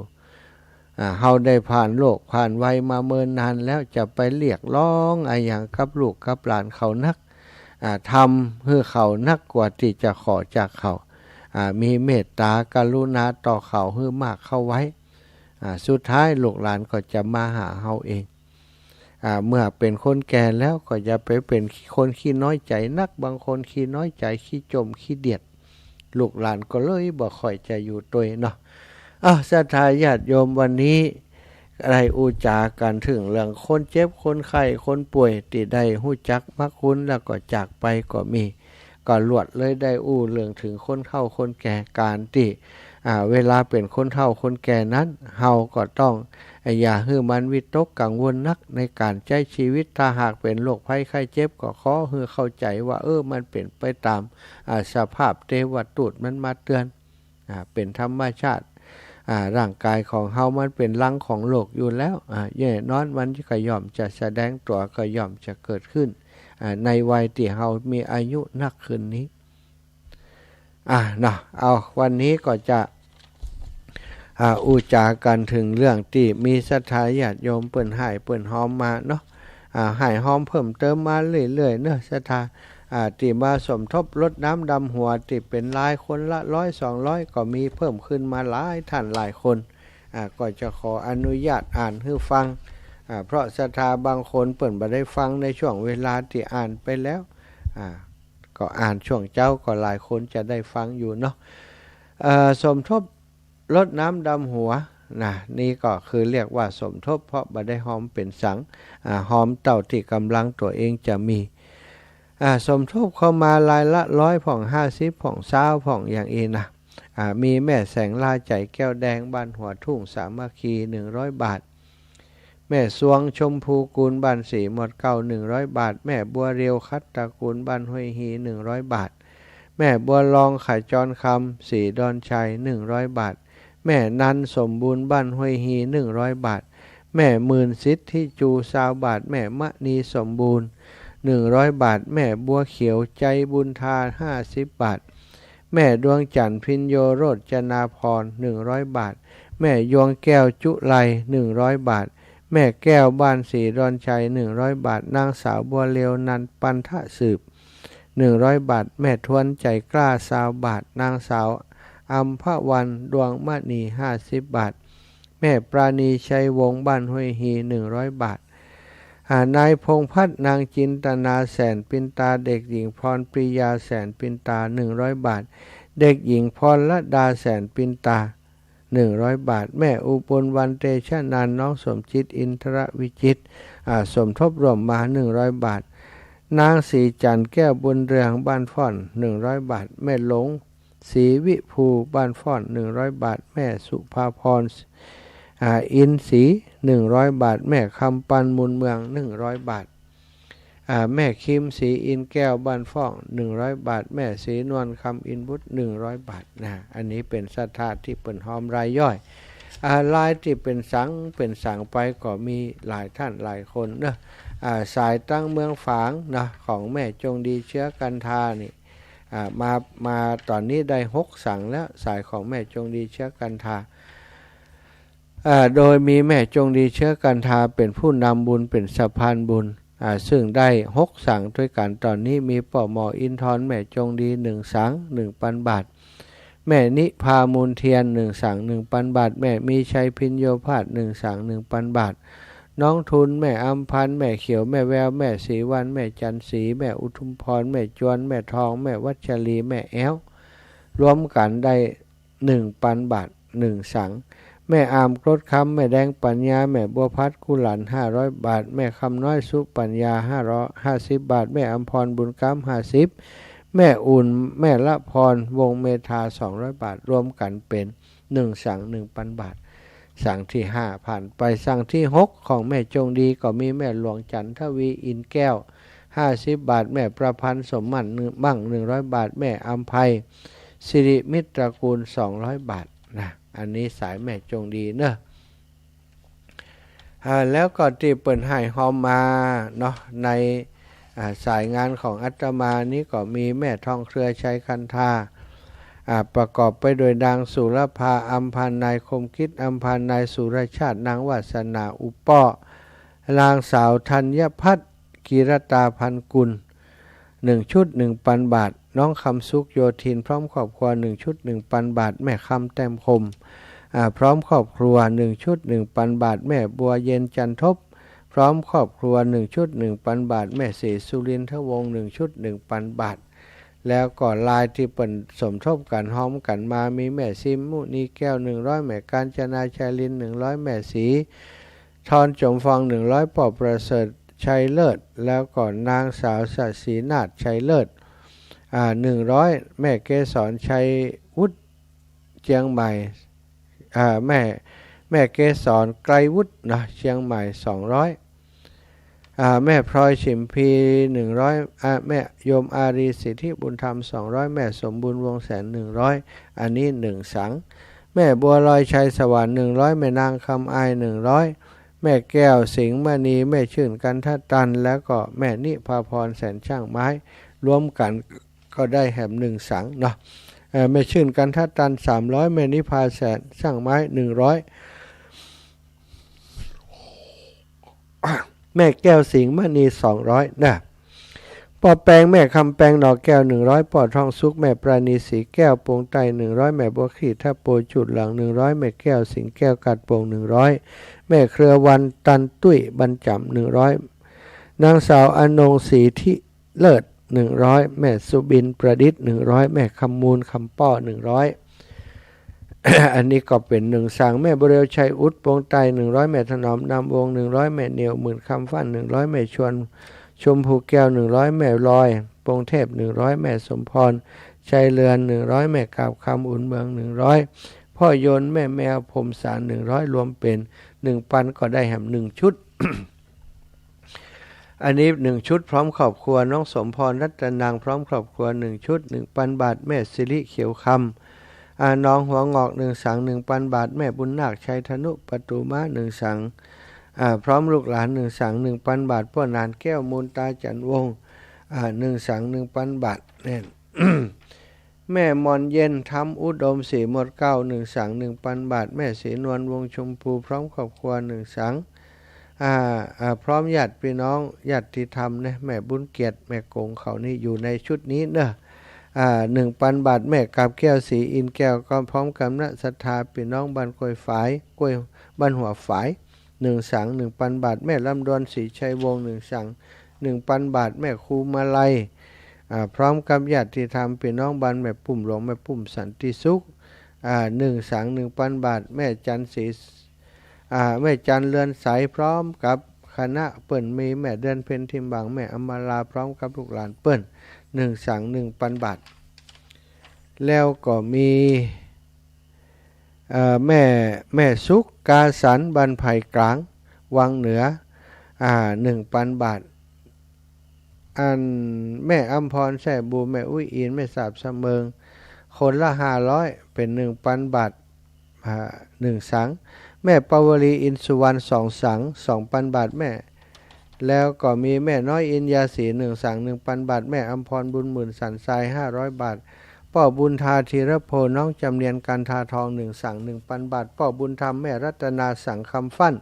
อ่า เฮาได้ผ่านโรคผ่านภัยมาเมินนานแล้ว จะไปเรียกร้องอะหยังกับลูกกับหลานเขานัก อ่า ทำหื้อเขานักกว่าตี้จะขอจากเขา อ่า มีเมตตากรุณาต่อเขาหื้อมากเข้าไว้ อ่า สุดท้ายลูกหลานก็จะมาหาเฮาเอง อ่า เมื่อเป๋นคนแก่แล้วก็อย่าไปเป๋นคนขี้น้อยใจ๋นัก บางคนขี้น้อยใจ๋ ขี้จ่ม ขี้เดียด ลูกหลานก็เลยบ่ค่อยจะอยู่ตวยเนาะ อ้าว ศรัทธาญาติโยม วันนี้ได้อู้จ๋ากั๋นเถิงเรื่องคนเจ็บ คนไข้ คนป่วย ตี้ได้ฮู้จักพระคุณแล้วก็จากไปก็มี ก็ลวดเลยได้อู้เรื่องเถิงคนเฒ่าคนแก่ ก๋านตี้ อ่า เวลาเป๋นคนเฒ่าคนแก่นั้น เฮาก็ต้อง อ่า อย่าหื้อมันวิตกกังวลนักในก๋านใจ๊ชีวิต ถ้าหากเป๋นโรคภัยไข้เจ็บ ก็ขอหื้อเข้าใจ๋ว่า เออ มันเป๋นไปต๋าม อ่า สภาพเตวทูตมันมาเตือน อ่า เป๋นธรรมชาติ อ่า ร่างก๋ายของเฮามันเป๋นรังของโรคอยู่แล้ว อ่า แน่นอนมันก็ย่อมจะแสดงตั๋ว ก็ย่อมจะเกิดขึ้น อ่า ในวัยตี้เฮามีอายุนักขึ้นนี้ อ่า เนาะ เอา วันนี้ก็จะ อ่า อู้จ๋ากั๋นเถิงเรื่องตี้มีศรัทธาญาติโยมเปิ้นฮ้ายเปิ้นฮอมมาเนาะ อ่า ฮ้ายฮอมเพิ่มเติมมาเรื่อยๆ เนาะ ศรัทธา อ่า ตี้มาสมทบรดน้ำดำหัว ตี้เป๋นรายคนละร้อยสองร้อย ก็มีเพิ่มขึ้นมาหลายท่านหลายคน อ่า ก็จะขออนุญาตอ่านหื้อฟัง อ่า เพราะศรัทธาบางคนเปิ้นบ่ได้ฟังในช่วงเวลาตี้อ่านไปแล้ว อ่า ก็อ่านช่วงเจ๊าก็หลายคนจะได้ฟังอยู่เนาะ เอ่อ สมทบรดน้ำดำหัวนะ นี่ก็คือเรียกว่าสมทบ เพราะบ่ได้ฮอมเป๋นสัง อ่า ฮอมเต้าตี้ก๋ำลังตั๋วเองจะมี อ่า สมทบเข้ามาลายละร้อยพ่อง ห้าสิบพ่อง ซาวพ่อง อย่างอี้นะ อ่า มีแม่แสงลา ใจ๋แก้วแดง บ้านหัวทุ่งสามัคคี หนึ่งร้อยบาท แม่สวงชมพูกูล บ้านสีหมดเกล้า หนึ่งร้อยบาท แม่บัวเรียว ขัตตระกูล บ้านห้วยฮี หนึ่งร้อยบาท แม่บัวลอง ขจรคำ สีดอนชัย หนึ่งร้อยบาท แม่นันสมบูรณ์บ้านห้วยฮี หนึ่งร้อยบาท แม่หมื่นสิทธิจู ซาวบาท แม่มณีสมบูรณ์ หนึ่งร้อยบาท แม่บัวเขียวใจบุญทา ห้าสิบบาท แม่ดวงจันทร์พิญโญโรจนาภรณ์ หนึ่งร้อยบาท แม่ยวงแก้วจุไล หนึ่งร้อยบาท แม่แก้วบ้านศรีดอนชัย หนึ่งร้อยบาท นางสาวบัวเรียวนันปันทะสืบ หนึ่งร้อยบาท แม่ทวนใจกล้า ซาวบาท นางสาวอัมพวันดวงมณี ห้าสิบบาท แม่ปราณีชัยวงศ์บ้านห้วยฮี หนึ่งร้อยบาท อ่า นายพงษ์พัฒน์ นางจินตนาแสนปินตา เด็กหญิงพรปริยาแสนปินตา หนึ่งร้อยบาท เด็กหญิงพรลดาแสนปินตา หนึ่งร้อยบาท แม่อุบลวรรณเตชะนันท์ น้องสมจิตอินทรวิจิตร อ่า สมทบร่วมมา หนึ่งร้อยบาท นางศรีจันทร์แก้วบุญเรืองบ้านฟ้อน หนึ่งร้อยบาท แม่หลงศรีวิภูบ้านฟ้อน หนึ่งร้อยบาท แม่สุภาพร อ่า อินทร์ศรี หนึ่งร้อยบาท แม่คำปันมูลเมือง หนึ่งร้อยบาท อ่า แม่คิมศรีอินทร์แก้วบ้านฟ้อน หนึ่งร้อยบาท แม่ศรีนวลคำอินทร์บุตร หนึ่งร้อยบาทนะ อันนี้เป๋นศรัทธาตี้เปิ้นฮอมรายย่อย อ่า รายตี้เป๋นสังเป๋นสังไปก็มีหลายต้านหลายคนเนาะ อ่า สายตังเมืองฝางเนาะ ของแม่จงดีเชื้อกันทานี่ อ่า มา มาต๋อนนี้ได้หกสังแล้ว สายของแม่จงดีเชื้อกันทา อ่า โดยมีแม่จงดีเชื้อกันทาเป๋นผู้นำบุญ เป๋นสะพานบุญ อ่า ซึ่งได้หกสังตวยกั๋น ต๋อนนี้มีป้อหมออินทร์ แม่จงดี หนึ่งสัง หนึ่งปันบาท แม่นิพามูลเทียน หนึ่งสัง หนึ่งปันบาท แม่มีชัยพิญโญภาส หนึ่งสัง หนึ่งปันบาท น้องทุน แม่อำพันธ์ แม่เขียว แม่แวว แม่ศรีวรรณ แม่จันทร์ศรี แม่อุทุมพร แม่จวน แม่ทอง แม่วัชรี แม่แอ้ว รวมกั๋นได้ หนึ่งปันบาท หนึ่งสัง แม่อามกรดคำ แม่แดงปัญญา แม่บัวพัดกุหลัน ห้าร้อยบาท แม่คำน้อยสุปัญญา ห้าร้อย ห้าสิบบาท แม่อำพรบุญกำ ห้าสิบ แม่อุ่น แม่ละพร วงศ์เมธา สองร้อยบาท รวมกั๋นเป๋น หนึ่งสัง หนึ่งปันบาท สังตี้ห้าผ่านไป สังตี้หกของแม่จงดีก็มีแม่หลวงจันทวีอินทร์แก้ว ห้าสิบบาท แม่ประพันธ์สมมั่น หนึ่ง บ้าง หนึ่งร้อยบาท แม่อำไพ สิริมิตรตระกูล สองร้อยบาทนะ อันนี้สายแม่จงดีเนาะ อ่า แล้วก็ตี้เปิ้นให้ฮอมมาเนาะ ใน อ่า สายงานของอาตมานี้ก็มีแม่ทองเครือชัยคันธา อ่า ประกอบไปด้วยนางสุรภาอำพันธ์ นายคมคิดอำพันธ์ นายสุรชาติ นางวาสนาอุปป้อ นางสาวธัญพัฒน์ กีรตาพันกุล หนึ่งชุด หนึ่งปันบาท น้องคำสุขโยธิน พร้อมครอบครัว หนึ่งชุด หนึ่งปันบาท แม่คำแต้มคม อ่า พร้อมครอบครัว หนึ่งชุด หนึ่งปันบาท แม่บัวเย็นจันทบ พร้อมครอบครัว หนึ่งชุด หนึ่งปันบาท แม่ศรีสุรินทวงศ์ หนึ่งชุด หนึ่งปันบาท แล้วก็รายตี้เปิ้นสมทบกั๋นฮอมกั๋นมา มีแม่ซิมมุนีแก้ว หนึ่งร้อย แม่กาญจนาชัยลิน หนึ่งร้อย แม่ศรีทรจมฟอง หนึ่งร้อย ป้อประเสริฐชัยเลิศ แล้วก็นางสาวสศินาถชัยเลิศ อ่า หนึ่งร้อย แม่เกสรชัยวุฒิ เจียงใหม่ อ่า แม่ แม่เกสรไกรวุฒินะ เชียงใหม่ สองร้อย อ่า แม่พลอยฉิมพี หนึ่งร้อย อ่า แม่โยมอารีสิทธิบุญธรรม สองร้อย แม่สมบูรณ์วงแสน หนึ่งร้อย อันนี้หนึ่งสัง แม่บัวลอยชัยสวรรค์ หนึ่งร้อย แม่นางคำอาย หนึ่งร้อย แม่แก้วสิงห์มณี แม่ชื่นกันทตัน แล้วก็แม่นิพาพรแสนช่างไม้ รวมกั๋นก็ได้แหมหนึ่งสังเนาะ เอ่อ แม่ชื่นกันทตัน สามร้อย แม่นิพาแสนช่างไม้ หนึ่งร้อย แม่แก้วสิงห์มณี สองร้อย นะ ป้อแปง แม่คำแปงหน่อแก้ว หนึ่งร้อย ป้อทองสุข แม่ปราณีสีแก้วปงใต้ หนึ่งร้อย แม่บัวขีดทับโปจุดหลัง หนึ่งร้อย แม่แก้วสิงห์แก้วกาดโป่ง หนึ่งร้อย แม่เครือวันตันตุ้ยบรรจำ หนึ่งร้อย นางสาวอนงศรีทิเลิศ หนึ่งร้อย แม่สุบินประดิษฐ์ หนึ่งร้อย แม่คำมูลคำป้อ หนึ่งร้อย อันนี้ก็เป๋นหนึ่งสัง แม่บัวเรียวชัยอุดปงใต้ หนึ่งร้อย แม่ถนอมนามวงศ์ หนึ่งร้อย แม่เหนี่ยวหมื่นคำฟั่น หนึ่งร้อย แม่ชวนชมพูแก้ว หนึ่งร้อย แม่ลอยปงเทพ หนึ่งร้อย แม่สมพรชัยเรือน หนึ่งร้อย แม่กาบคำอุ่นเมือง หนึ่งร้อย พ่อยนต์ แม่แมวพรหมสาร หนึ่งร้อย รวมเป๋นหนึ่งปัน ก็ได้แหมหนึ่งชุด อันนี้หนึ่งชุดพร้อมครอบครัว น้องสมพรรัตนัง พร้อมครอบครัว หนึ่งชุด หนึ่งปันบาท แม่สิริเขียวค อ่า หนองหัวงอก หนึ่งสัง หนึ่งปันบาท แม่บุญนาค ชัยธนุ ประตู๋ม้า หนึ่งสัง อ่า พร้อมลูกหลาน หนึ่งสัง หนึ่งปันบาท ป้อหนานแก้ว มูลต๋าจันทร์วงศ์ อ่า หนึ่งสัง หนึ่งปันบาท แม่น แม่มอนเย็น ธรรมอุดม สี่มดเกล้า หนึ่งสัง หนึ่งปันบาท แม่ศรีนวล วงศ์ชมพู พร้อมครอบครัว หนึ่งสัง อ่า อ่า พร้อมญาติพี่น้อง ญาติธรรมนะ แม่บุญเกียรติ แม่กง เขานี่อยู่ในชุดนี้เนอะ อ่า หนึ่งปันบาท แม่กาบแก้ว ศรีอินทร์แก้ว ก็พร้อมกำนันศรัทธา พี่น้องบ้านกล้วยฝาย กล้วย บ้านหัวฝาย หนึ่งสัง หนึ่งปันบาท แม่ลำดวน ศรีชัยวงศ์ หนึ่งสัง หนึ่งปันบาท แม่ครูมาลัย อ่า พร้อมกับญาติธรรม พี่น้องบ้านแม่ปุ้มหลวง แม่ปุ้มสันติสุข อ่า หนึ่งสัง หนึ่งปันบาท แม่จันทร์ศรี อ่า แม่จันทร์เรือนใส พร้อมกับคณะเปิ้น มีแม่เดือนเพ็ญ ทิมบาง แม่อำมาลา พร้อมกับลูกหลานเปิ้น หนึ่งสัง หนึ่งปันบาท แล้วก็มี เอ่อ แม่ แม่สุข กาสัน บ้านไผ่กลาง วังเหนือ อ่า หนึ่งปันบาท อันแม่อำพร แซ่บู แม่อุ๊ยอิน แม่สาบสะเมิง คนละห้าร้อย เป๋นหนึ่งปันบาท อ่า หนึ่งสัง แม่ปาวลี อินสุวรรณ สองสัง สองปันบาท แม่ แล้วก็มีแม่น้อย อินยาศรี หนึ่งสัง หนึ่งปันบาท แม่อำพร บุญหมื่น สันทราย ห้าร้อยบาท ป้อบุญธา ธีรโพ น้องจำเนียน กันทาทอง หนึ่งสัง หนึ่งปันบาท ป้อบุญธรรม แม่รัตนา สังคำฟั่น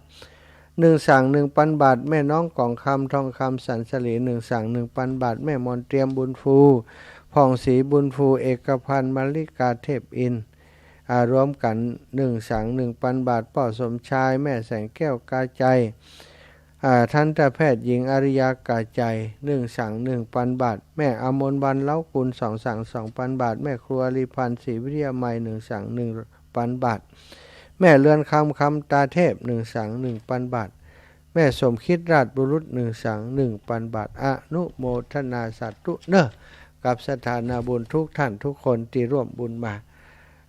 หนึ่งสัง หนึ่งปันบาท แม่น้องกองคำ ทองคำ สันสลี หนึ่งสัง หนึ่งปันบาท แม่มอนเตรียม บุญฟู ผ่องศรี บุญฟู เอกพันธ์ มลลิกา เทพอินทร์ อ่า รวมกั๋น หนึ่งสัง หนึ่งปันบาท ป้อสมชาย แม่แสงแก้ว กาไจ อ่า ทันตแพทย์หญิง อาริยา กาไจ หนึ่งสัง หนึ่งปันบาท แม่อมรวรรณ เล้ากุล สองสัง สองปันบาท แม่ครัว ลีพันธ์ ศรีวิทยามัย หนึ่งสัง หนึ่งปันบาท แม่เรือนคำ คำตาเทพ หนึ่งสัง หนึ่งปันบาท แม่สมคิด ราชบุรุษ หนึ่งสัง หนึ่งปันบาท อนุโมทนาสาธุเนอะ กับศรัทธานาบุญทุกท่านทุกคนตี้ร่วมบุญมา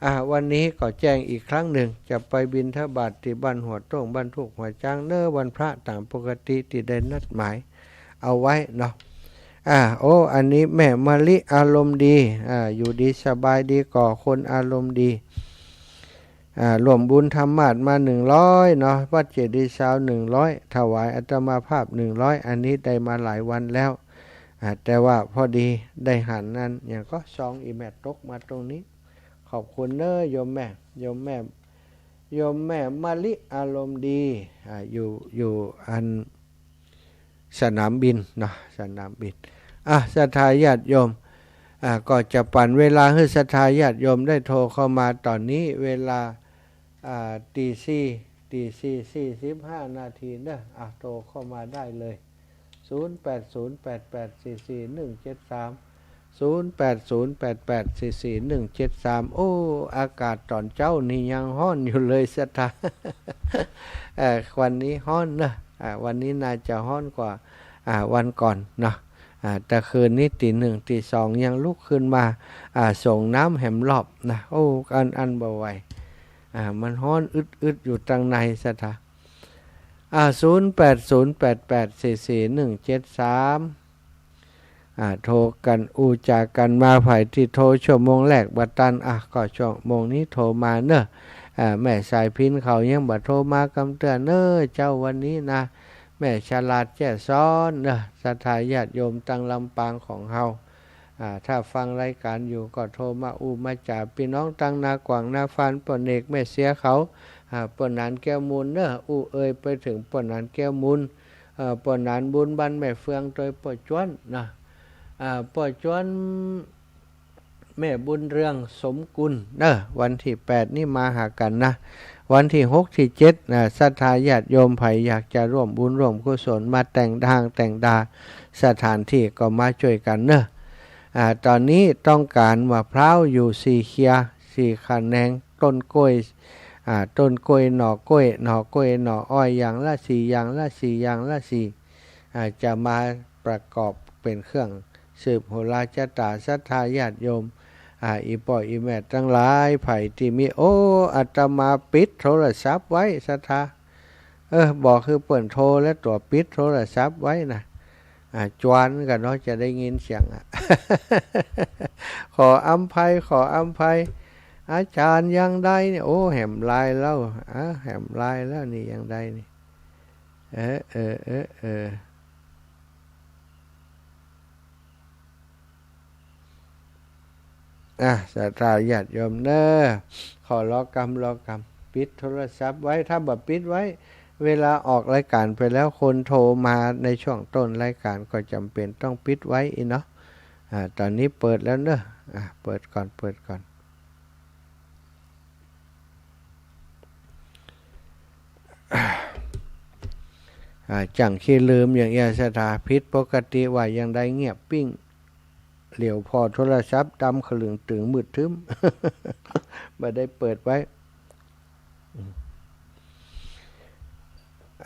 อ่า วันนี้ก็แจ้งอีกครั้งหนึ่ง จะไปบิณฑบาตตี้บ้านหัวโต้ง บ้านทุ่งหัวจ๊าง เนอะ วันพระต๋ามปกติตี้ได้นัดหมายเอาไว้เนาะ อ่า โอ้ อันนี้แม่มะลิอารมณ์ดี อ่า อยู่ดีสบายดีก่อ คนอารมณ์ดี อ่า ร่วมบุญธรรมาสน์มาหนึ่งร้อยเนาะ วัดเจดีย์ซาวน์หนึ่งร้อย ถวายอาตมาภาพหนึ่งร้อย อันนี้ได้มาหลายวันแล้ว อ่า แต่ว่าพอดีได้หันอันหยังก็ ซองอีแม่ตกมาตรงนี้ ขอบคุณเนอะ โยมแม่ โยมแม่ โยมแม่มะลิอารมณ์ดี อ่า อยู่ อยู่อันสนามบินเนาะ สนามบิน อ่ะ ศรัทธาญาติโยม อ่า ก็จะปั๋นเวลาหื้อศรัทธาญาติโยมได้โทรเข้ามาต๋อนนี้ เวลา อ่า ตีสี่ ตีสี่ สี่สิบห้านาทีเนอะ อ่ะ โทรเข้ามาได้เลย ศูนย์แปดศูนย์แปดแปดสี่สี่หนึ่งเจ็ดสาม ศูนย์แปดศูนย์แปดแปดสี่สี่หนึ่งเจ็ดสาม โอ้ อากาศต๋อนเจ๊านี่ยังฮ้อนอยู่เลยศรัทธา เอ่อ วันนี้ฮ้อนเนอะ อ่า วันนี้น่าจะฮ้อนกว่า อ่า วันก่อนเนาะ อ่า แต่คืนนี้ตีหนึ่งตีสองยังลุกขึ้นมา อ่า ส่งน้ำแหมรอบนะ โอ้ อั้น อั้นบ่ไหว อ่า มันฮ้อนอึดๆ อยู่ตังในศรัทธา อ่า ศูนย์แปดศูนย์แปดแปดสี่สี่หนึ่งเจ็ดสาม อ่า โทรกั๋นอู้จ๋ากั๋นมา ใผตี้โทรชั่วโมงแรกบ่ตัน อ่ะ ก็ชั่วโมงนี้โทรมาเนอะ อ่า แม่สายพิณเขายังบ่โทรมากำเตื้อเนอะ เจ๊าวันนี้นะ แม่ฉลาดแจ้ซ้อนเนอะ ศรัทธาญาติโยมตังลำปางของเฮา อ่า ถ้าฟังรายการอยู่ก็โทรมาอู้มาจ๋า ปี้น้องตังนาขวางนาฟาน ป้อเนก แม่เสียเขา อ่า ป้อหนานแก้วมูลเนอะ อู้เอ่ยไปเถิงป้อหนานแก้วมูล เอ่อ ป้อหนานบุญบ้านแม่เฟือง ตวยป้อจวนนะ อ่า ป้อจวน แม่บุญเรืองสมกุลเนอะ วันตี้แปดนี้มาหากั๋นนะ วันตี้หกตี้เจ็ดนะ ศรัทธาญาติโยมใผอยากจะร่วมบุญร่วมกุศลมาแต่งดางแต่งดาสถานตี้ก็มาจ้วยกั๋นเนอะ อ่า ต๋อนนี้ต้องก๋านมะพร้าวอยู่สี่เคีย สี่ขะแหนง ต้นกล้วย อ่า ต้นกล้วย หน่อกล้วย หน่อกล้วย หน่ออ้อย อย่างละสี่ อย่างละสี่ อย่างละสี่ อ่า จะมาประกอบเป๋นเครื่องสืบโหราชะต๋า ศรัทธาญาติโยม อ่า อี่ป้ออี่แม่ตังหลาย ใผตี้มี โอ้ อาตมาปิดโทรศัพท์ไว้ ศรัทธา เออ บอกหื้อเปิ้นโทรแล้วตั๋ว ปิดโทรศัพท์ไว้นะ อ่า จวนกั๋นเนาะ จะได้ยินเสียงอะ ขออำไพ ขออำไพ อาจ๋ารย์ยังใดเนี่ย โอ้ แหมลายแล้ว อ่ะ แหมลายแล้วนี่ ยังใดนี่ เออ เออ เออ เออ อ่ะ ศรัทธาญาติโยมเน้อ ขอรอกำ รอกำ ปิดโทรศัพท์ไว้ ถ้าบ่ปิดไว้ เวลาออกรายการไปแล้ว คนโทรมาในช่วงต้นรายการก็จำเป็นต้องปิดไว้อีกเนาะ อ่า ตอนนี้เปิดแล้วเน้อ อ่ะ เปิดก่อน เปิดก่อน อ่า จั่งขี้ลืมอย่างเอี้ย ศรัทธา ผิดปกติว่ายังใดเงียบปิ้ง เหลียวผ่อโทรศัพท์ดำขลึงตึงมืดทึ้ม บ่ได้เปิดไว้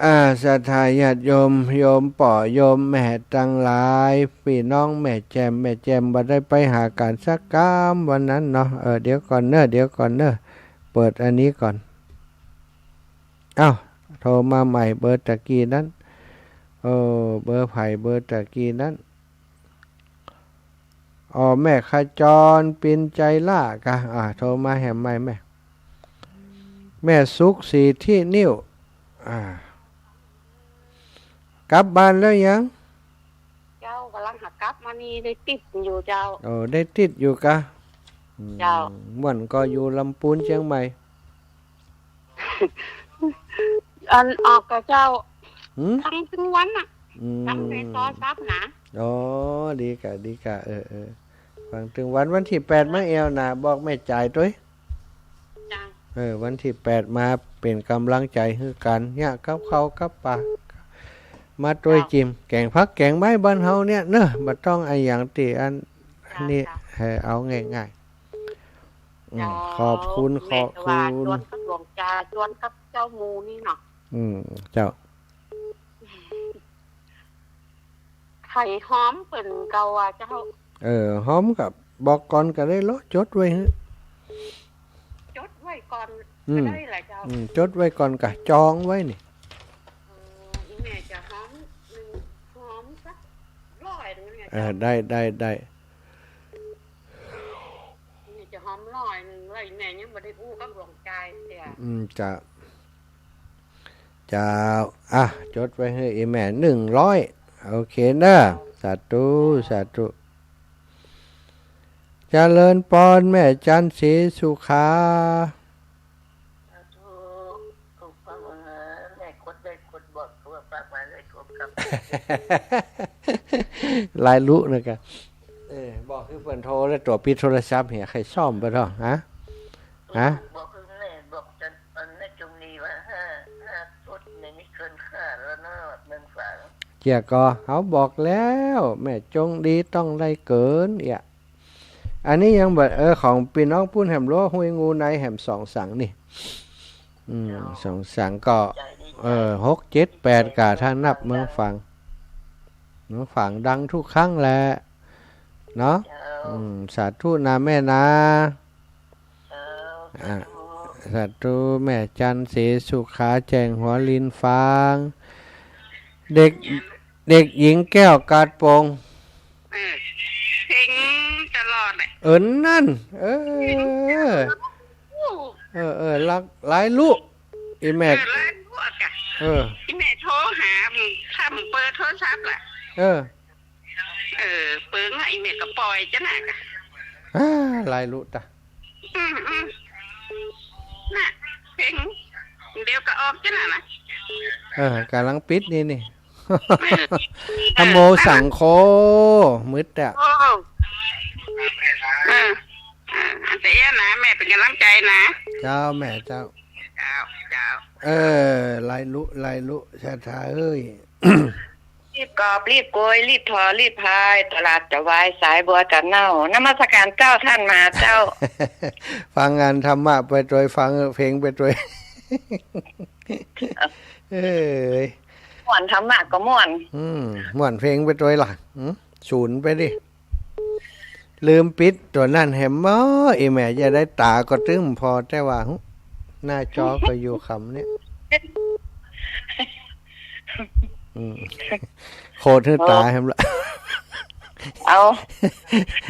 อ่า ศรัทธาญาติโยม โยมป้อ โยมแม่ตังหลาย ปี้น้องแม่แจ่ม แม่แจ่มบ่ได้ไปหาก๋านสักกำวันนั้นเนาะ เออ เดี๋ยวก่อนเน้อ เดี๋ยวก่อนเน้อ เปิดอันนี้ก่อน เอ้า โทรมาใหม่ เบอร์ตะกี้นั้น เออ เบอร์ใผ เบอร์ตะกี้นั้น อ๋อ แม่ขจร ปินใจล่า กะ อ่า โทรมาแหมใหม่ แม่ แม่สุข ศรีทินิ่ว อ่า กลับบ้านแล้วยัง เจ้า ก่ำลังหากลับมานี่ ได้ติดอยู่เจ้า โอ้ ได้ติดอยู่กะ อืม เจ้า ม่วนก่ออยู่ลำปูนเจียงใหม่ อันออกกะเจ้า หืม ฟังตึงวันน่ะ อืม ฟังในโทรศัพท์นะ อ๋อ ดีกะ ดีกะ เออ เออ ฟังตึงวัน วันตี้แปดมาแอ่วนา บอกแม่จ๋ายตวย เจ้า เออ วันตี้แปดมาเป๋นก๋ำลังใจ๋หื้อกั๋น เยียะกับข้าวกับป๋า มาตวย เจ้า จิ่ม แก๋งผักแก๋งไม้บ้านเฮาเนี่ยเน้อ บ่ต้องอะหยังตี้อัน เจ้า นี่ เจ้า เออ เอาง่ายๆ อืม เจ้า ขอบคุณ แม่ ขอบคุณ ว่าจวนกับหลวงจ๋า จวนกับเจ้าหมู่นี่เนาะ อืม เจ้า ไผฮ้อมเปิ้นก่อว่าเจ้า เออ ฮ้อมกะบอกก่อนกะได้ลอ จดไว้หื้อ จดไว้ก่อน อืม กะได้แหละเจ้า อืม จดไว้ก่อนกะ จองไว้นี่ เออ อีแม่จะฮ้อมหนึ่ง ฮ้อมสักร้อยหนึ่งเนี่ย เออ เจ้า ได้ ได้ ได้ นี่จะฮ้อมร้อยหนึ่ง แล้วอีแม่ยังบ่ได้อู้กับหลวงจ๋าเตื้อ อืม เจ้า เจ้า อ่ะ จดไว้หื้ออีแม่หนึ่งร้อย โอเคเน้อ สาธุ สาธุ เจริญปอน แม่จันทร์ศรีสุขา สาธุ ถูกต้อง เออ แม่กดได้กดบอก โทรศัพท์มาได้ครบครับ หลายลุเนาะกะ เออ บอกหื้อเปิ้นโทรแล้วตั๋วปิดโทรศัพท์เหีย ใค่ซ่อมไปเถาะ ฮะ ฮะ บอกหื้อแม่ บอกจัน อันแม่จงดีว่าห้า ห้าชุดเนี่ย นี่เกินคาดแล้วเนาะ หนึ่งสาม เจียก่อ เฮาบอกแล้ว แม่จงดีต้องได้เกินเอี้ย อันนี้ยังบ่ เออ ของปี้น้องปู๊นแหมลัว ห้วยงูในแหมสองสังนี่ อืม เจ้า สองสังก็ ดีใจ ดีใจ เออ หก เจ็ด แปด กะ ถ้านับเมืองฝาง เมืองฝางดังทุกครั้งแหละ เนาะ เจ้า อืม สาธุนะแม่นะ เจ้า อ่ะ สาธุ สาธุ แม่จันทร์ศรีสุขา แจ้งหัวลินฝาง เด็ก เด็กหญิงแก้วกาดโป่ง เออ เพ็งตลอดแหละ เออ นั่น เออ เออ เออ หลากหลายลุ อีแม่ เออ หลายลุอะกะ เออ อีแม่โทรหา ถ้าบ่เปิดโทรศัพท์ล่ะ เออ เออ เปิงอะ อีแม่ก็ป่อยจ้ะนะกะ อ่า หลายลุตะ อืม อืม น่ะ เพ็ง เดี๋ยวก็ออกจ้ะนะนะ เออ ก๋ำลังปิดนี่นี่ เออ ธัมโม เออ สังโฆ มืดอะ โอ้ เออ เออ อันเตี้ยนะ แม่เป๋นก๋ำลังใจ๋นะ เจ้า แม่เจ้า เจ้า เจ้า เออ หลายลุ หลายลุ ศรัทธาเอ้ย รีบกอบ รีบโกย รีบถอ รีบพาย ตลาดจะวาย สายบัวจะเน่า นมัสการเจ้า ต้านมหาเจ้า ฟังงานธรรมะไปตวย ฟังเพลงไปตวย เอ้ย ม่วนธรรมะก็ม่วน อืม ม่วนเพลงไปตวยล่ะ อืม สูนไปดิ ลืมปิดตั๋วนั้นแหม อ้อ อีแม่จะได้ต๋าก็ตึงพอ แต่ว่า หึ หน้าจอก็อยู่ขำเนี่ย อืม โคตรหื้อต๋าแหมละ เอา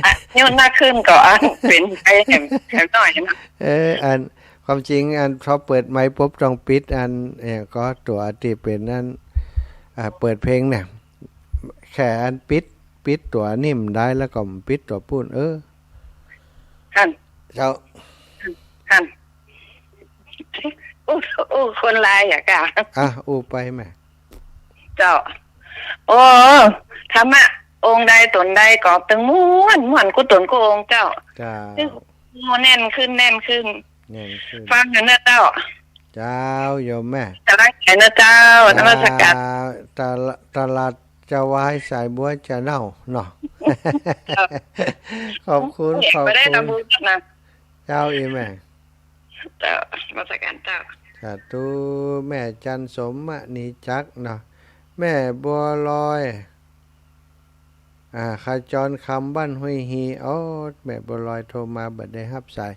อ่ะ ยกหน้าขึ้นก็อันเป๋นไปแหม แหมหน้อยนะ เออ อัน ความจริง อัน พอเปิดไมค์ปุ๊บต้องปิด อัน เอ่อ ก็ตั๋วตี้เป๋นอัน อ่า เปิดเพลงเนี่ย แค่อันปิด ปิดตั๋วนี่มันได้ แล้วก็ปิดตั๋วปู้น เออ หั้น เจ้า หั้น อู้ อู้ คนลายอะค่ะ อ่ะ อู้ไปแม่ เจ้า โอ้ ธรรมะองค์ใดต๋นใดก็ตึงม่วน ม่วนกู้ต๋นกู้องค์เจ้า เจ้า โอ้ แน่นขึ้น แน่นขึ้น แน่นขึ้น ฟังอยู่เน่อเจ้า เจ้า โยมแม่ กำลังใจ๋เน่อเจ้า เจ้า นมัสการ ตลาด ตลาดจะวายสายบัวจะเน่าเนาะ เจ้า ขอบคุณ เนี่ย ขอบคุณ บ่ได้ทำบุญนะ เจ้า อีแม่ เจ้า นมัสการเจ้า สาธุ แม่จันทร์สมมณีจักรเนาะ แม่บัวลอย อ่า ขจรคำบ้านห้วยฮี อ๋อ แม่บัวลอยโทรมาบ่ได้ฮับสาย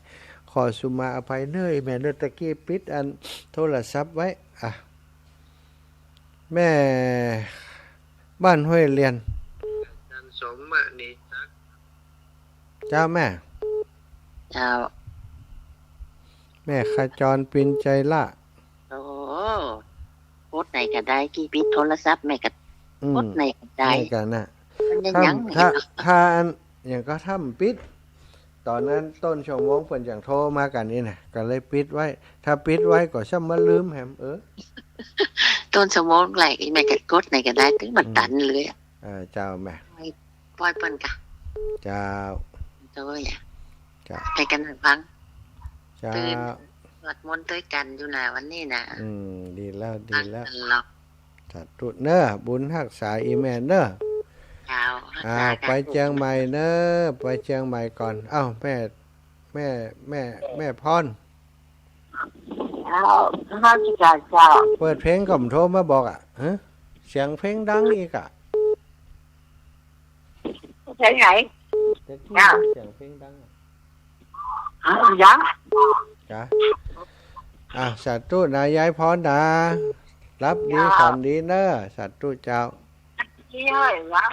ขอสุมาอภัยเน่อแม่เน่อ ตะกี้ปิดอันโทรศัพท์ไว้ อ่ะ แม่บ้านห้วยเลียน จันทร์สมมณีจักร เจ้าแม่ เจ้า แม่ขจรปินใจละ โอ้ กดไหนก็ได้ กี้ปิดโทรศัพท์แม่ก็ อืม กดไหนก็ได้ เหมือนกั๋นน่ะ มันยัง ถ้า ยัง ถ้า ถ้าอัน อย่างก็ถ้ามันปิด ต๋อนนั้นต้นชั่วโมงเปิ้นจั่งโทรมากั๋นนี่น่ะ ก็เลยปิดไว้ ถ้าปิดไว้ก็ซ้ำมาลืมแหม เออ ต้นชั่วโมงไหนแม่ก็กดไหนก็ได้ ตึงมัน อืม ตันเลยอะ เออ เจ้าแม่ ปล่อยเปิ้นก่ะ เจ้า โอ้ย เจ้า ไปกั๋นนะฟัง เจ้า ตื่น สวดมนต์ตวยกั๋นอยู่นะวันนี้นะ อืม ดีแล้ว ดีแล้ว ฟังกั๋นหรอก สาธุเน่อ บุญฮักษาอีแม่เน่อ เจ้า อ่า ฮักษา ไปเจียงใหม่เน่อ ไปเจียงใหม่ก่อน เอ้า แม่ แม่ แม่ แม่พร เจ้า ฮักษาเจ้า เปิดเพลงก่อน โทรมาบอกอะ ฮะ เสียงเพลงดังอีกอะ เสียงไหน ตะกี้ เจ้า เสียงเพลงดังอะ อ้าว ยัง จ้ะ อ่ะ สาธุนะ ยายพรนะ หลับดี เจ้า ฝันดีเน่อ สาธุเจ้า ดีเฮ้ย ยัง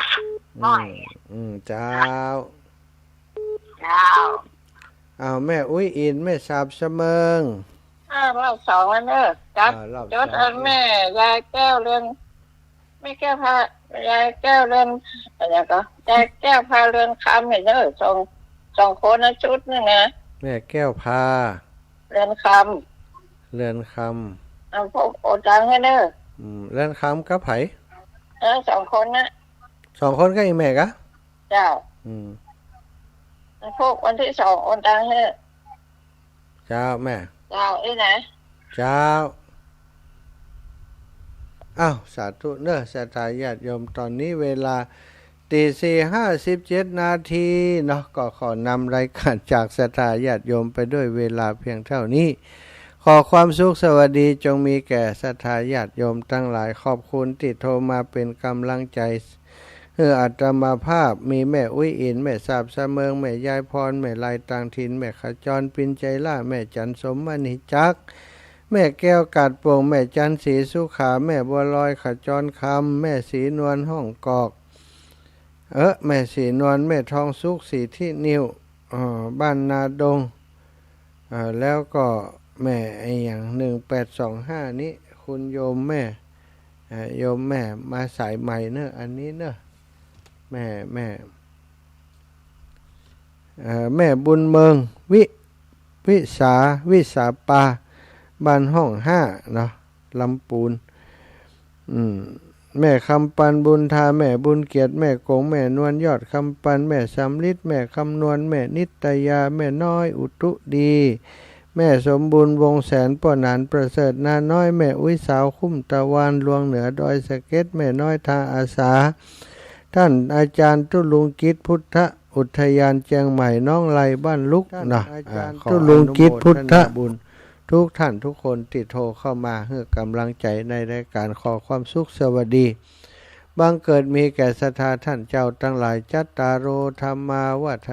อืม น้อย อืม เจ้า เจ้า อ้าว แม่อุ๊ยอิน แม่สาบเสมิง อ่ารอบสองแล้วเน่อ จัด อ่ารอบสอง จดเอาแม่ ยายแก้วเรือน แม่แก้วพา ยายแก้วเรือน อะไรก็ ยายแก้วพาเรือนคำเนี่ยเน่อ สอง สองคนนะ ชุดหนึ่งนะ แม่แก้วพา เรือนคำ เรือนคำ เอาพวกโอนตังค์หื้อเน่อ อืม เรือนคำกับใผ เออ สองคนนะ สองคนกับอีแม่กะ เจ้า อืม พวกวันที่สองโอนตังค์หื้อ เจ้าแม่ เจ้า อี้นะ เจ้า อ้าว สาธุเน่อ ศรัทธาญาติโยม ต๋อนนี้เวลา ตีสี่ห้าสิบเจ็ดนาทีเนาะ ก็ขอนำรายการจากศรัทธาญาติโยมไปด้วยเวลาเพียงเท่านี้ ขอความสุขสวัสดีจงมีแก่ศรัทธาญาติโยมตังหลาย ขอบคุณตี้โทรมาเป๋นก๋ำลังใจ๋ หื้ออาตมาภาพ มีแม่อุ๊ยอิน แม่สาบเสมิง แม่ยายพร แม่ลายต่างถิ่น แม่ขจรปินใจล่า แม่จันทร์สมมณีจักร แม่แก้วกาดโป่ง แม่จันทร์ศรีสุขา แม่บัวลอยขจรคำ แม่ศรีนวลห้องกอก เออ แม่ศรีนวล แม่ทองสุข ศรีทินิ่ว เอ่อ บ้านนาดง เอ่อ แล้วก็แม่ไอ้หยัง หนึ่งแปดสองห้า นี้ คุณโยมแม่ เอ่อ โยมแม่มาสายใหม่เนอะ อันนี้เนอะ แม่ แม่ เอ่อ แม่บุญเมือง วิ วิสา วิสาปา บ้านห้องห้าเนาะ ลำปูน อืม แม่คำปันบุญทา แม่บุญเกียรติ แม่กง แม่นวลยอดคำปัน แม่สำริด แม่คำนวณ แม่นิตยา แม่น้อยอุตุดี แม่สมบูรณ์วงแสน ป้อหนานประเสริฐนาน้อย แม่อุ๊ยสาวคุ้มตะวัน ลวงเหนือดอยสะเก็ด แม่น้อยทาอาสา ท่านอาจารย์ตุลุงกิจพุทธอุทยานเจียงใหม่ น้องไลบ้านลุก ท่าน นะ อาจารย์ อ่า ขอ ตุลุงกิจพุทธ อนุโมทนาบุญ ทุกท่านทุกคนตี้โทรเข้ามาหื้อก๋ำลังใจ๋ในรายการ ขอความสุขสวัสดี บังเกิดมีแก่ศรัทธาท่านเจ้าตังหลาย จัตตาโร ธัมมา วัฑ